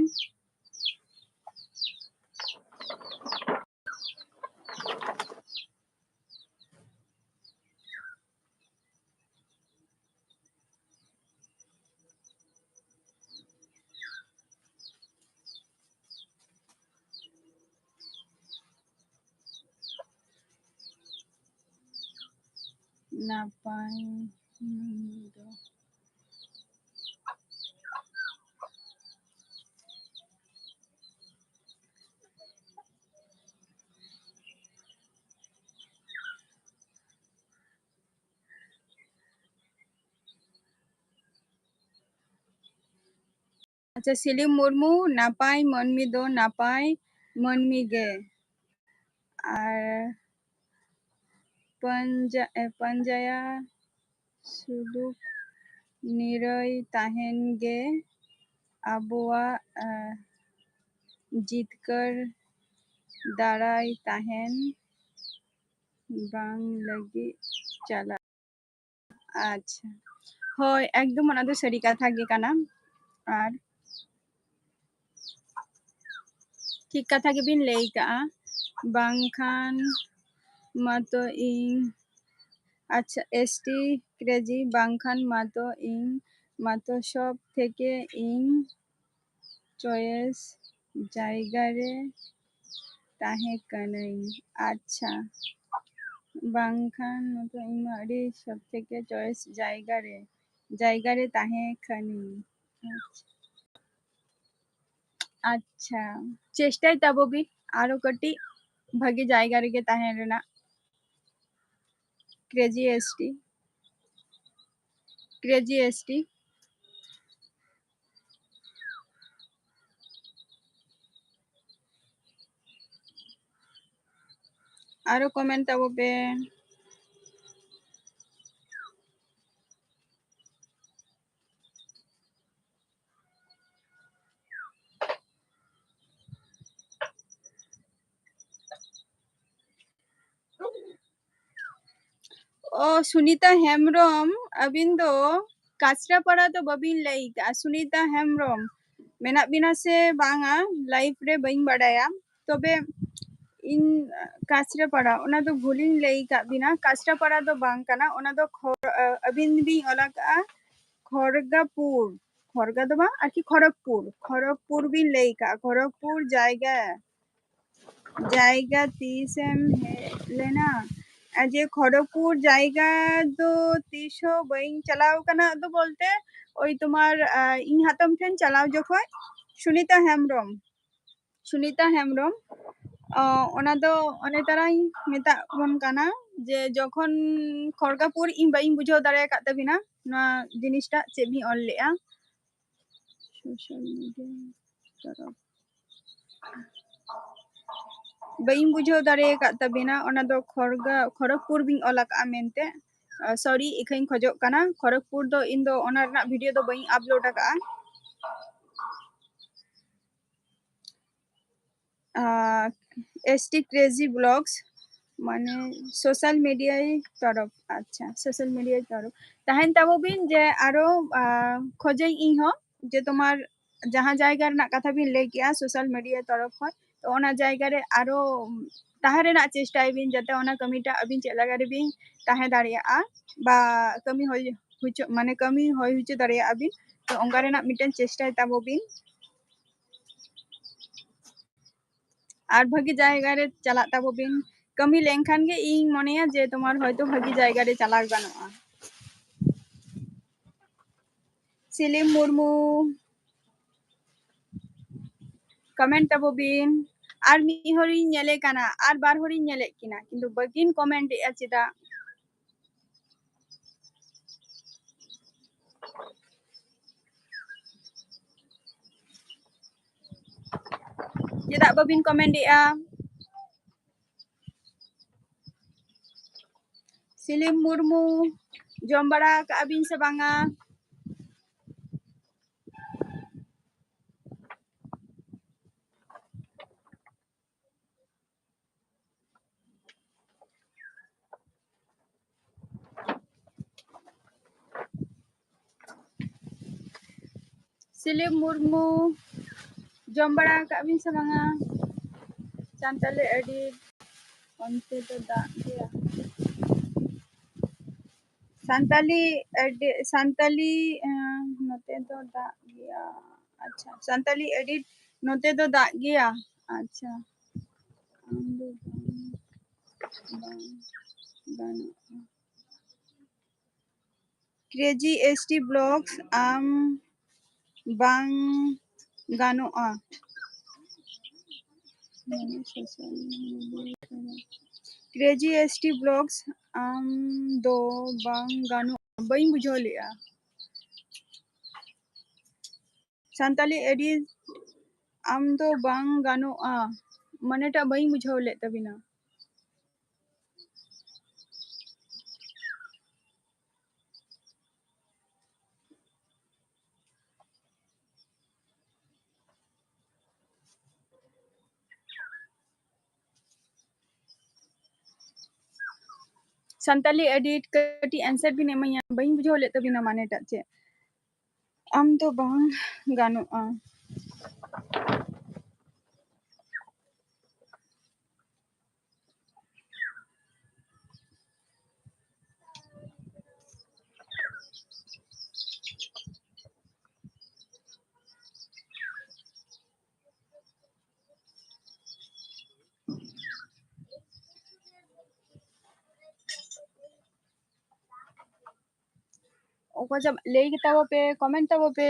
ᱱᱟᱯᱟᱭ ᱢᱟᱹᱱᱢᱤ ᱫᱚ᱾ ᱟᱪᱪᱷᱟ, ᱥᱤᱞᱤᱢ ᱢᱩᱨᱢᱩ, ᱱᱟᱯᱟᱭ ᱢᱟᱹᱱᱢᱤ ᱫᱚ ᱱᱟᱯᱟᱭ ᱢᱟᱹᱱᱢᱤ ᱜᱮ᱾ ᱟᱨ ᱯᱟᱸᱡᱟ-, ᱮ, ᱯᱟᱸᱡᱟᱭᱟ ᱥᱩᱞᱩᱠ ᱱᱤᱨᱟᱹᱭ ᱛᱟᱦᱮᱱ ᱜᱮ ᱟᱵᱚᱣᱟᱜ, ᱮ, ᱡᱤᱛᱠᱟᱹᱨ ᱫᱟᱨᱟᱭ ᱛᱟᱦᱮᱱ ᱵᱟᱝ ᱞᱟᱹᱜᱤᱫ ᱪᱟᱞᱟᱜ᱾ ᱟᱪᱪᱷᱟ, ᱦᱳᱭ, ᱮᱠᱫᱚᱢ ᱚᱱᱟ ᱫᱚ ᱥᱟᱹᱨᱤ ᱠᱟᱛᱷᱟ ᱜᱮ ᱠᱟᱱᱟ᱾ ᱟᱨ ᱴᱷᱤᱠ ᱠᱟᱛᱷᱟ ᱜᱮᱵᱤᱱ ᱞᱟᱹᱭ ᱠᱟᱜᱼᱟ, ᱵᱟᱝᱠᱷᱟᱱ ᱢᱟᱛᱚ ᱤᱧ, ᱟᱪᱪᱷᱟ, ᱮᱥ ᱴᱤ ᱠᱨᱮᱡᱤ, ᱵᱟᱝᱠᱷᱟᱱ ᱢᱟᱛᱚ ᱤᱧ ᱢᱟᱛᱚ ᱥᱚᱵ ᱛᱷᱮᱠᱮ ᱤᱧ ᱪᱚᱭᱮᱥ ᱡᱟᱭᱜᱟ ᱨᱮ ᱛᱟᱦᱮᱸ ᱠᱟᱹᱱᱟᱹᱧ᱾ ᱟᱪᱪᱷᱟ, ᱵᱟᱝᱠᱷᱟᱱ ᱢᱟᱛᱚ ᱤᱧ ᱢᱟ ᱟᱹᱰᱤ ᱥᱚᱵ ᱛᱷᱮᱠᱮ ᱪᱚᱭᱮᱥ ᱡᱟᱭᱜᱟ ᱨᱮ, ᱡᱟᱭᱜᱟ ᱨᱮ ᱛᱟᱦᱮᱸ ᱠᱟᱹᱱᱟᱹᱧ᱾ ᱟᱪᱪᱷᱟ, ᱪᱮᱥᱴᱟᱭ ᱛᱟᱵᱚ ᱵᱤᱱ ᱟᱨᱚ ᱠᱟᱹᱴᱤᱡ ᱵᱷᱟᱜᱮ ᱡᱟᱭᱜᱟ ᱨᱮᱜᱮ ᱛᱟᱦᱮᱱ ᱨᱮᱱᱟᱜ᱾ Crazy S T, crazy S T. ᱟᱨᱚ ᱠᱚᱢᱮᱱᱴ ᱛᱟᱵᱚ ᱯᱮ᱾ ᱚ, ᱥᱩᱱᱤᱛᱟ ᱦᱮᱢᱵᱨᱚᱢ, ᱟᱹᱵᱤᱱ ᱫᱚ ᱠᱟᱪᱨᱟᱯᱟᱲᱟ ᱫᱚ ᱵᱟᱹᱵᱤᱱ ᱞᱟᱹᱭ ᱠᱟᱜᱼᱟ᱾ ᱥᱩᱱᱤᱛᱟ ᱦᱮᱢᱵᱨᱚᱢ, ᱢᱮᱱᱟᱜ ᱵᱤᱱᱟ ᱥᱮ ᱵᱟᱝᱟ ᱞᱟᱭᱤᱵᱷ ᱨᱮ ᱵᱟᱹᱧ ᱵᱟᱰᱟᱭᱟ, ᱛᱚᱵᱮ ᱤᱧ ᱠᱟᱪᱨᱟᱯᱟᱲᱟ, ᱚᱱᱟ ᱫᱚ ᱵᱷᱩᱞᱤᱧ ᱞᱟᱹᱭ ᱠᱟᱜ ᱵᱤᱱᱟ᱾ ᱠᱟᱪᱨᱟᱯᱟᱲᱟ ᱫᱚ ᱵᱟᱝ ᱠᱟᱱᱟ, ᱚᱱᱟ ᱫᱚ ᱠᱷᱚ-, ᱟᱹᱵᱤᱱ ᱵᱤᱱ ᱚᱞ ᱟᱠᱟᱜᱼᱟ ᱠᱷᱚᱲᱜᱟᱯᱩᱨ, ᱠᱷᱚᱲᱜᱟ ᱫᱚ ᱵᱟᱝ, ᱟᱨᱠᱤ ᱠᱷᱚᱨᱚᱜᱽᱯᱩᱨ, ᱠᱷᱚᱨᱚᱜᱽᱯᱩᱨ ᱵᱤᱱ ᱞᱟᱹᱭ ᱠᱟᱜᱼᱟ, ᱠᱷᱚᱨᱚᱜᱽᱯᱩᱨ ᱡᱟᱭᱜᱟ, ᱡᱟᱭᱜᱟ ᱛᱤᱥᱮᱢ ᱦᱮᱡ ᱞᱮᱱᱟ? ᱟᱨ ᱡᱮ ᱠᱷᱚᱲᱚᱜᱽᱯᱩᱨ ᱡᱟᱭᱜᱟ ᱫᱚ ᱛᱤᱥ ᱦᱚᱸ ᱵᱟᱹᱧ ᱪᱟᱞᱟᱣ ᱠᱟᱱᱟ, ᱫᱚ ᱵᱚᱞᱛᱮ ᱳᱭ ᱛᱳᱢᱟᱨ, ᱟᱸ, ᱤᱧ ᱦᱟᱛᱚᱢ ᱴᱷᱮᱱ ᱪᱟᱞᱟᱣ ᱡᱚᱠᱷᱚᱡ ᱥᱩᱱᱤᱛᱟ ᱦᱮᱢᱵᱨᱚᱢ, ᱥᱩᱱᱤᱛᱟ ᱦᱮᱢᱵᱨᱚᱢ, ᱚ, ᱚᱱᱟ ᱫᱚ ᱚᱱᱮ ᱛᱟᱨᱟᱧ ᱢᱮᱛᱟᱜ ᱵᱚᱱ ᱠᱟᱱᱟ ᱡᱮ ᱡᱚᱠᱷᱚᱱ ᱠᱷᱚᱲᱜᱟᱯᱩᱨ ᱤᱧ ᱵᱟᱹᱧ ᱵᱩᱡᱷᱟᱹᱣ ᱫᱟᱲᱮ ᱟᱠᱟᱫ ᱛᱟᱵᱤᱱᱟ ᱱᱚᱣᱟ ᱡᱤᱱᱤᱥᱴᱟᱜ ᱪᱮᱫ ᱵᱤᱱ ᱚᱞ ᱞᱮᱜᱼᱟ, social media ᱛᱚᱨᱚᱯ ᱵᱟᱹᱧ ᱵᱩᱡᱷᱟᱹᱣ ᱫᱟᱲᱮ ᱟᱠᱟᱫ ᱛᱟᱵᱤᱱᱟ, ᱚᱱᱟ ᱫᱚ ᱠᱷᱚᱲᱜᱟ-, ᱠᱷᱚᱲᱚᱜᱽᱯᱩᱨ ᱵᱤᱱ ᱚᱞ ᱟᱠᱟᱫᱼᱟ ᱢᱮᱱᱛᱮ᱾ ᱟᱸ, sorry, ᱤᱠᱟᱹᱧ ᱠᱷᱚᱡᱚᱜ ᱠᱟᱱᱟ᱾ ᱠᱷᱚᱲᱚᱜᱽᱯᱩᱨ ᱫᱚ ᱤᱧ ᱫᱚ ᱚᱱᱟ ᱨᱮᱱᱟᱜ video ᱫᱚ ᱵᱟᱹᱧ upload ᱟᱠᱟᱫᱼᱟ᱾ ᱟᱸ, S T Crazy Vlogs, ᱢᱟᱱᱮ social media ᱛᱚᱨᱚᱯ, ᱟᱪᱪᱷᱟ, social media ᱛᱚᱨᱚᱯ᱾ ᱛᱟᱦᱮᱱ ᱛᱟᱵᱚ ᱵᱤᱱ ᱡᱮ ᱟᱨᱚ, ᱟᱸ, ᱠᱷᱚᱡᱟᱹᱧ ᱤᱧ ᱦᱚᱸ ᱡᱮ ᱛᱳᱢᱟᱨ ᱡᱟᱦᱟᱸ ᱡᱟᱭᱜᱟ ᱨᱮᱱᱟᱜ ᱠᱟᱛᱷᱟ ᱵᱤᱱ ᱞᱟᱹᱭ ᱠᱮᱜᱼᱟ social media ᱛᱚᱨᱚᱯ ᱠᱷᱚᱱ, ᱛᱚ ᱚᱱᱟ ᱡᱟᱭᱜᱟ ᱨᱮ ᱟᱨᱚ ᱛᱟᱦᱮᱸ ᱨᱮᱱᱟᱜ ᱪᱮᱥᱴᱟᱭ ᱵᱤᱱ, ᱡᱟᱛᱮ ᱚᱱᱟ ᱠᱟᱹᱢᱤᱴᱟᱜ ᱟᱹᱵᱤᱱ ᱪᱮᱫ ᱞᱮᱠᱟ ᱨᱮᱵᱤᱱ ᱛᱟᱦᱮᱸ ᱫᱟᱲᱮᱭᱟᱜᱼᱟ ᱵᱟ ᱠᱟᱹᱢᱤ ᱦᱩᱭ ᱦᱚᱪᱚ, ᱢᱟᱱᱮ ᱠᱟᱹᱢᱤ ᱦᱩᱭ ᱦᱚᱪᱚ ᱫᱟᱲᱮᱭᱟᱜᱼᱟ ᱵᱤᱱ᱾ ᱛᱚ ᱚᱱᱠᱟ ᱨᱮᱱᱟᱜ ᱢᱤᱫᱴᱮᱱ ᱪᱮᱥᱴᱟᱭ ᱛᱟᱵᱚ ᱵᱤᱱ᱾ ᱟᱨ ᱵᱷᱟᱹᱜᱤ ᱡᱟᱭᱜᱟ ᱨᱮ ᱪᱟᱞᱟᱜ ᱛᱟᱵᱚ ᱵᱤᱱ᱾ ᱠᱟᱹᱢᱤ ᱞᱮᱱᱠᱷᱟᱱ ᱜᱮ ᱤᱧ ᱢᱚᱱᱮᱭᱟ ᱡᱮ ᱛᱳᱢᱟᱨ ᱦᱚᱭᱛᱳ ᱵᱷᱟᱹᱜᱤ ᱡᱟᱭᱜᱟ ᱨᱮ ᱪᱟᱞᱟᱣ ᱜᱟᱱᱚᱜᱼᱟ᱾ ᱥᱤᱞᱤᱢ ᱢᱩᱨᱢᱩ, comment ᱛᱟᱵᱚ ᱵᱤᱱ᱾ ᱟᱨ ᱢᱤᱫ ᱦᱚᱲᱤᱧ ᱧᱮᱞᱮ ᱠᱟᱱᱟ, ᱟᱨ ᱵᱟᱨ ᱦᱚᱲᱤᱧ ᱧᱮᱞᱮᱫ ᱠᱤᱱᱟ, ᱠᱤᱱᱛᱩ ᱵᱟᱹᱠᱤᱱ comment ᱮᱫᱼᱟ ᱪᱮᱫᱟᱜ? ᱪᱮᱫᱟᱜ ᱵᱟᱹᱵᱤᱱ comment ᱮᱫᱼᱟ? ᱥᱤᱞᱤᱢ ᱢᱩᱨᱢᱩ, ᱡᱚᱢ ᱵᱟᱲᱟ ᱠᱟᱜᱼᱟ ᱵᱤᱱ ᱥᱮ ᱵᱟᱝᱟ? ᱥᱤᱞᱤᱢ ᱢᱩᱨᱢᱩ, ᱡᱚᱢ ᱵᱟᱲᱟ ᱟᱠᱟᱫ ᱵᱤᱱ ᱥᱮ ᱵᱟᱝᱟ? ᱥᱟᱱᱛᱟᱞᱤ ᱟᱹᱰᱤ ᱚᱱᱛᱮ ᱫᱚ ᱫᱟᱜ ᱜᱮᱭᱟ᱾ ᱥᱟᱱᱛᱟᱞᱤ ᱟᱹᱰᱤ, ᱥᱟᱱᱛᱟᱞᱤ, ᱮᱸ, ᱱᱚᱛᱮ ᱫᱚ ᱫᱟᱜ ᱜᱮᱭᱟ᱾ ᱟᱪᱪᱷᱟ, ᱥᱟᱱᱛᱟᱞᱤ edit, ᱱᱚᱛᱮ ᱫᱚ ᱫᱟᱜ ᱜᱮᱭᱟ᱾ ᱟᱪᱪᱷᱟ, ᱟᱢ ᱫᱚ ᱵᱟᱝ᱾ ᱵᱟᱝ ᱜᱟᱱᱚᱜᱼᱟ᱾ Crazy S T Vlogs, ᱟᱢ ᱵᱟᱝ ᱜᱟᱱᱚᱜᱼᱟ᱾ Crazy S T Vlogs, ᱟᱢ ᱫᱚ ᱵᱟᱝ ᱜᱟᱱᱚᱜᱼᱟ᱾ ᱵᱟᱹᱧ ᱵᱩᱡᱷᱟᱹᱣ ᱞᱮᱫᱼᱟ᱾ ᱥᱟᱱᱛᱟᱞᱤ ᱮᱰᱤᱴ, ᱟᱢ ᱫᱚ ᱵᱟᱝ ᱜᱟᱱᱚᱜᱼᱟ᱾ ᱢᱟᱱᱮᱴᱟᱜ ᱵᱟᱹᱧ ᱵᱩᱡᱷᱟᱹᱣ ᱞᱮᱫ ᱛᱟᱵᱤᱱᱟ᱾ ᱥᱟᱱᱛᱟᱞᱤ ᱮᱰᱤᱴ, ᱠᱟᱹᱴᱤᱡ ᱮᱱᱥᱟᱨ ᱵᱤᱱ ᱮᱢᱟᱹᱧᱟ, ᱵᱟᱹᱧ ᱵᱩᱡᱷᱟᱹᱣ ᱞᱮᱫ ᱛᱟᱵᱤᱱᱟ ᱢᱟᱱᱮᱴᱟᱜ ᱪᱮᱫ᱾ ᱟᱢ ᱫᱚ ᱵᱟᱝ ᱜᱟᱱᱚᱜᱼᱟ᱾ ᱚᱠᱚᱭ ᱪᱚ ᱞᱟᱹᱭ ᱜᱮ ᱛᱟᱵᱚ ᱯᱮ, ᱠᱚᱢᱮᱱᱴ ᱛᱟᱵᱚ ᱯᱮ᱾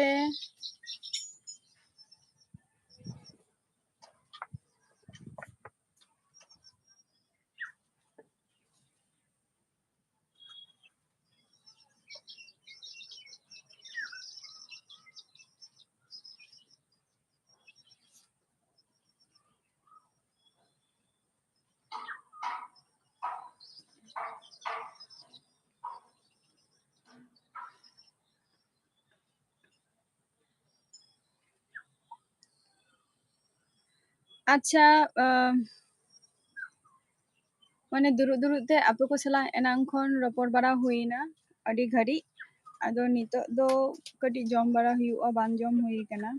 ᱟᱪᱪᱷᱟ, ᱟᱸ, ᱢᱟᱱᱮ ᱫᱩᱲᱩᱵ ᱫᱩᱲᱩᱵ ᱛᱮ ᱟᱯᱮ ᱠᱚ ᱥᱟᱞᱟᱜ ᱮᱱᱟᱝ ᱠᱷᱚᱱ ᱨᱚᱯᱚᱲ ᱵᱟᱲᱟ ᱦᱩᱭᱱᱟ ᱟᱹᱰᱤ ᱜᱷᱟᱹᱲᱤᱡ᱾ ᱟᱫᱚ ᱱᱤᱛᱚᱜ ᱫᱚ ᱠᱟᱹᱴᱤᱡ ᱡᱚᱢ ᱵᱟᱲᱟ ᱦᱩᱭᱩᱜᱼᱟ, ᱵᱟᱝ ᱡᱚᱢ ᱦᱩᱭ ᱠᱟᱱᱟ᱾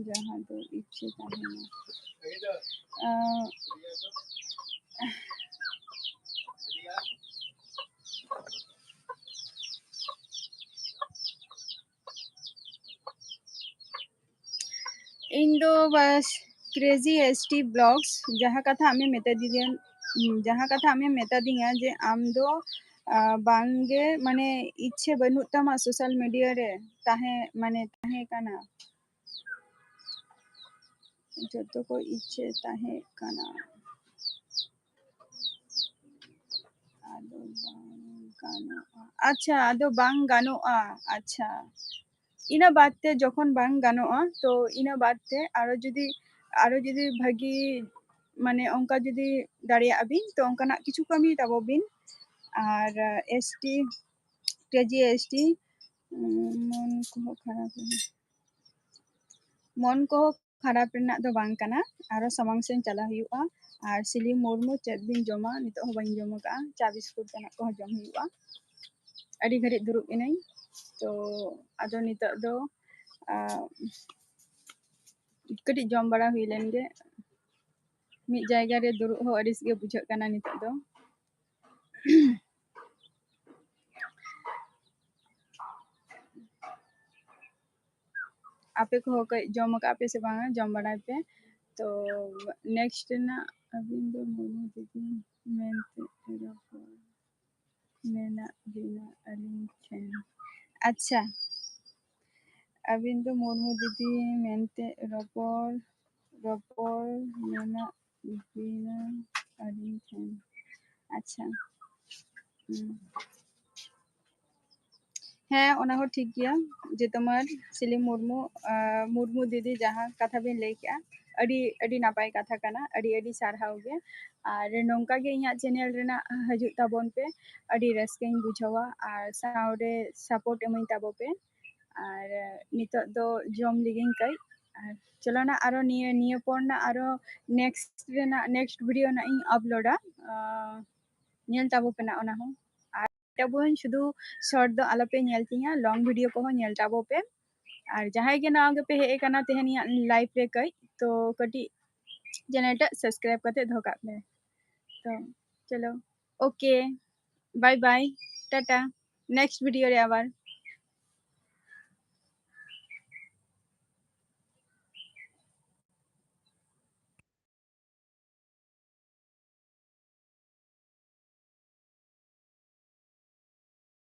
ᱡᱟᱦᱟᱸ ᱫᱚ ᱤᱪᱪᱷᱟᱹ ᱛᱟᱦᱮᱱᱟ᱾ ᱟᱸ, ᱤᱧ ᱫᱚ ᱵᱟᱥ ᱠᱨᱮᱡᱤ ᱮᱥ ᱴᱤ ᱵᱞᱚᱜᱥ, ᱡᱟᱦᱟᱸ ᱠᱟᱛᱷᱟ ᱟᱢᱮᱢ ᱢᱮᱛᱟ ᱫᱤᱧᱟ, ᱡᱟᱦᱟᱸ ᱠᱟᱛᱷᱟ ᱟᱢᱮᱢ ᱢᱮᱛᱟ ᱫᱤᱧᱟ ᱡᱮ ᱟᱢ ᱫᱚ, ᱟᱸ, ᱵᱟᱝᱜᱮ, ᱢᱟᱱᱮ, ᱤᱪᱪᱷᱟᱹ ᱵᱟᱹᱱᱩᱜ ᱛᱟᱢᱟ ᱥᱳᱥᱟᱞ ᱢᱤᱰᱤᱭᱟ ᱨᱮ ᱛᱟᱦᱮᱸ, ᱢᱟᱱᱮ, ᱛᱟᱦᱮᱸ ᱠᱟᱱᱟ᱾ ᱡᱚᱛᱚ ᱠᱚ ᱤᱪᱪᱷᱟᱹ ᱛᱟᱦᱮᱸ ᱠᱟᱱᱟ᱾ ᱟᱫᱚ ᱵᱟᱝ ᱜᱟᱱᱚᱜᱼᱟ᱾ ᱟᱪᱪᱷᱟ, ᱟᱫᱚ ᱵᱟᱝ ᱜᱟᱱᱚᱜᱼᱟ᱾ ᱟᱪᱪᱷᱟ, ᱤᱱᱟᱹ ᱵᱟᱫ ᱛᱮ ᱡᱚᱠᱷᱚᱱ ᱵᱟᱝ ᱜᱟᱱᱚᱜᱼᱟ, ᱛᱚ ᱤᱱᱟᱹ ᱵᱟᱫ ᱛᱮ ᱟᱨᱚ ᱡᱩᱫᱤ, ᱟᱨᱚ ᱡᱩᱫᱤ ᱵᱷᱟᱹᱜᱤ, ᱢᱟᱱᱮ, ᱚᱱᱠᱟ ᱡᱩᱫᱤ ᱫᱟᱲᱮᱭᱟᱜᱼᱟ ᱵᱤᱱ, ᱛᱚ ᱚᱱᱠᱟᱱᱟᱜ ᱠᱤᱪᱷᱩ ᱠᱟᱹᱢᱤ ᱛᱟᱵᱚ ᱵᱤᱱ᱾ ᱟᱨ S T, crazy S T, ᱩᱸ, ᱢᱚᱱ ᱠᱚᱦᱚᱸ ᱠᱷᱟᱨᱟᱯ ᱮᱱᱟ᱾ ᱢᱚᱱ ᱠᱚᱦᱚᱸ ᱠᱷᱟᱨᱟᱯ ᱨᱮᱱᱟᱜ ᱫᱚ ᱵᱟᱝ ᱠᱟᱱᱟ, ᱟᱨᱚ ᱥᱟᱢᱟᱝ ᱥᱮᱱ ᱪᱟᱞᱟᱜ ᱦᱩᱭᱩᱜᱼᱟ᱾ ᱟᱨ ᱥᱤᱞᱤ ᱢᱩᱨᱢᱩ, ᱪᱮᱫ ᱵᱤᱱ ᱡᱚᱢᱟ? ᱱᱤᱛᱚᱜ ᱦᱚᱸ ᱵᱟᱹᱧ ᱡᱚᱢ ᱟᱠᱟᱫᱼᱟ, ᱪᱟ ᱵᱤᱥᱠᱩᱴ ᱛᱟᱱᱟᱜ ᱠᱚᱦᱚᱸ ᱡᱚᱢ ᱦᱩᱭᱩᱜᱼᱟ᱾ ᱟᱹᱰᱤ ᱜᱷᱟᱹᱲᱤᱡ ᱫᱩᱲᱩᱵ ᱮᱱᱟᱹᱧ, ᱛᱚ ᱟᱫᱚ ᱱᱤᱛᱚᱜ ᱫᱚ, ᱟᱸ, ᱠᱟᱹᱴᱤᱡ ᱡᱚᱢ ᱵᱟᱲᱟ ᱦᱩᱭ ᱞᱮᱱ ᱜᱮ᱾ ᱢᱤᱫ ᱡᱟᱭᱜᱟ ᱨᱮ ᱫᱩᱲᱩᱵ ᱦᱚᱸ ᱟᱹᱲᱤᱥ ᱜᱮ ᱵᱩᱡᱷᱟᱹᱜ ᱠᱟᱱᱟ ᱱᱤᱛᱚᱜ ᱫᱚ᱾ ᱟᱯᱮ ᱠᱚᱦᱚᱸ ᱠᱟᱹᱡ ᱡᱚᱢ ᱟᱠᱟᱫ ᱯᱮ ᱥᱮ ᱵᱟᱝᱟ? ᱡᱚᱢ ᱵᱟᱲᱟᱭ ᱯᱮ᱾ ᱛᱚ next ᱨᱮᱱᱟᱜ ᱟᱹᱵᱤᱱ ᱫᱚ ᱢᱩᱨᱢᱩ ᱫᱤᱫᱤ ᱢᱮᱱᱛᱮ ᱨᱚᱯᱚᱲ ᱢᱮᱱᱟᱜ ᱵᱤᱱᱟ ᱟᱹᱞᱤᱧ ᱴᱷᱮᱱ᱾ ᱟᱪᱪᱷᱟ, ᱟᱹᱵᱤᱱ ᱫᱚ ᱢᱩᱨᱢᱩ ᱫᱤᱫᱤ ᱢᱮᱱᱛᱮ ᱨᱚᱯᱚᱲ, ᱨᱚᱯᱚᱲ ᱢᱮᱱᱟᱜ ᱵᱤᱱᱟ ᱟᱹᱞᱤᱧ ᱴᱷᱮᱱ᱾ ᱟᱪᱪᱷᱟ᱾ ᱦᱩᱸ᱾ ᱦᱮᱸ, ᱚᱱᱟ ᱦᱚᱸ ᱴᱷᱤᱠ ᱜᱮᱭᱟ᱾ ᱡᱮ ᱛᱳᱢᱟᱨ ᱥᱤᱞᱤ ᱢᱩᱨᱢᱩ, ᱟᱸ, ᱢᱩᱨᱢᱩ ᱫᱤᱫᱤ ᱡᱟᱦᱟᱸ ᱠᱟᱛᱷᱟ ᱵᱤᱱ ᱞᱟᱹᱭ ᱠᱮᱜᱼᱟ, ᱟᱹᱰᱤ, ᱟᱹᱰᱤ ᱱᱟᱯᱟᱭ ᱠᱟᱛᱷᱟ ᱠᱟᱱᱟ, ᱟᱹᱰᱤ, ᱟᱹᱰᱤ ᱥᱟᱨᱦᱟᱣ ᱜᱮ᱾ ᱟᱨ ᱱᱚᱝᱠᱟ ᱜᱮ ᱤᱧᱟᱹᱜ channel ᱨᱮᱱᱟᱜ ᱦᱤᱡᱩᱜ ᱛᱟᱵᱚᱱ ᱯᱮ, ᱟᱹᱰᱤ ᱨᱟᱹᱥᱠᱟᱹᱧ ᱵᱩᱡᱷᱟᱹᱣᱟ᱾ ᱟᱨ ᱥᱟᱶᱨᱮ support ᱮᱢᱟᱹᱧ ᱛᱟᱵᱚ ᱯᱮ᱾ ᱟᱨ ᱱᱤᱛᱚᱜ ᱫᱚ ᱡᱚᱢ ᱞᱮᱜᱤᱧ ᱠᱟᱹᱡ, ᱟᱨ ᱪᱚᱞᱚ ᱱᱟ ᱟᱨᱚ ᱱᱤᱭᱟᱹ, ᱱᱤᱭᱟᱹ ᱯᱚᱨ ᱱᱟ ᱟᱨᱚ next ᱨᱮᱱᱟᱜ, next video ᱱᱟᱜ ᱤᱧ uploadᱟ᱾ ᱟᱸ, ᱧᱮᱞ ᱛᱟᱵᱚ ᱯᱮ ᱱᱟᱜ ᱚᱱᱟ ᱦᱚᱸ᱾ ᱟᱨ ᱛᱟᱵᱚᱱ ᱥᱩᱫᱷᱩ short ᱫᱚ ᱟᱞᱚᱯᱮ ᱧᱮᱞ ᱛᱤᱧᱟ, long video ᱠᱚᱦᱚᱸ ᱧᱮᱞ ᱛᱟᱵᱚ ᱯᱮ᱾ ᱟᱨ ᱡᱟᱦᱟᱸᱭ ᱜᱮ ᱱᱟᱣᱟ ᱜᱮᱯᱮ ᱦᱮᱡ ᱟᱠᱟᱱᱟ ᱛᱮᱦᱮᱧᱟᱜ live ᱨᱮ ᱠᱟᱹᱡ, ᱛᱚ ᱠᱟᱹᱴᱤᱡ channel ᱴᱟᱜ subscribe ᱠᱟᱛᱮ ᱫᱚᱦᱚ ᱠᱟᱜ ᱯᱮ᱾ ᱛᱚ ᱪᱚᱞᱚ, okay, bye bye, Tata, next video ᱨᱮ ᱟᱵᱟᱨ᱾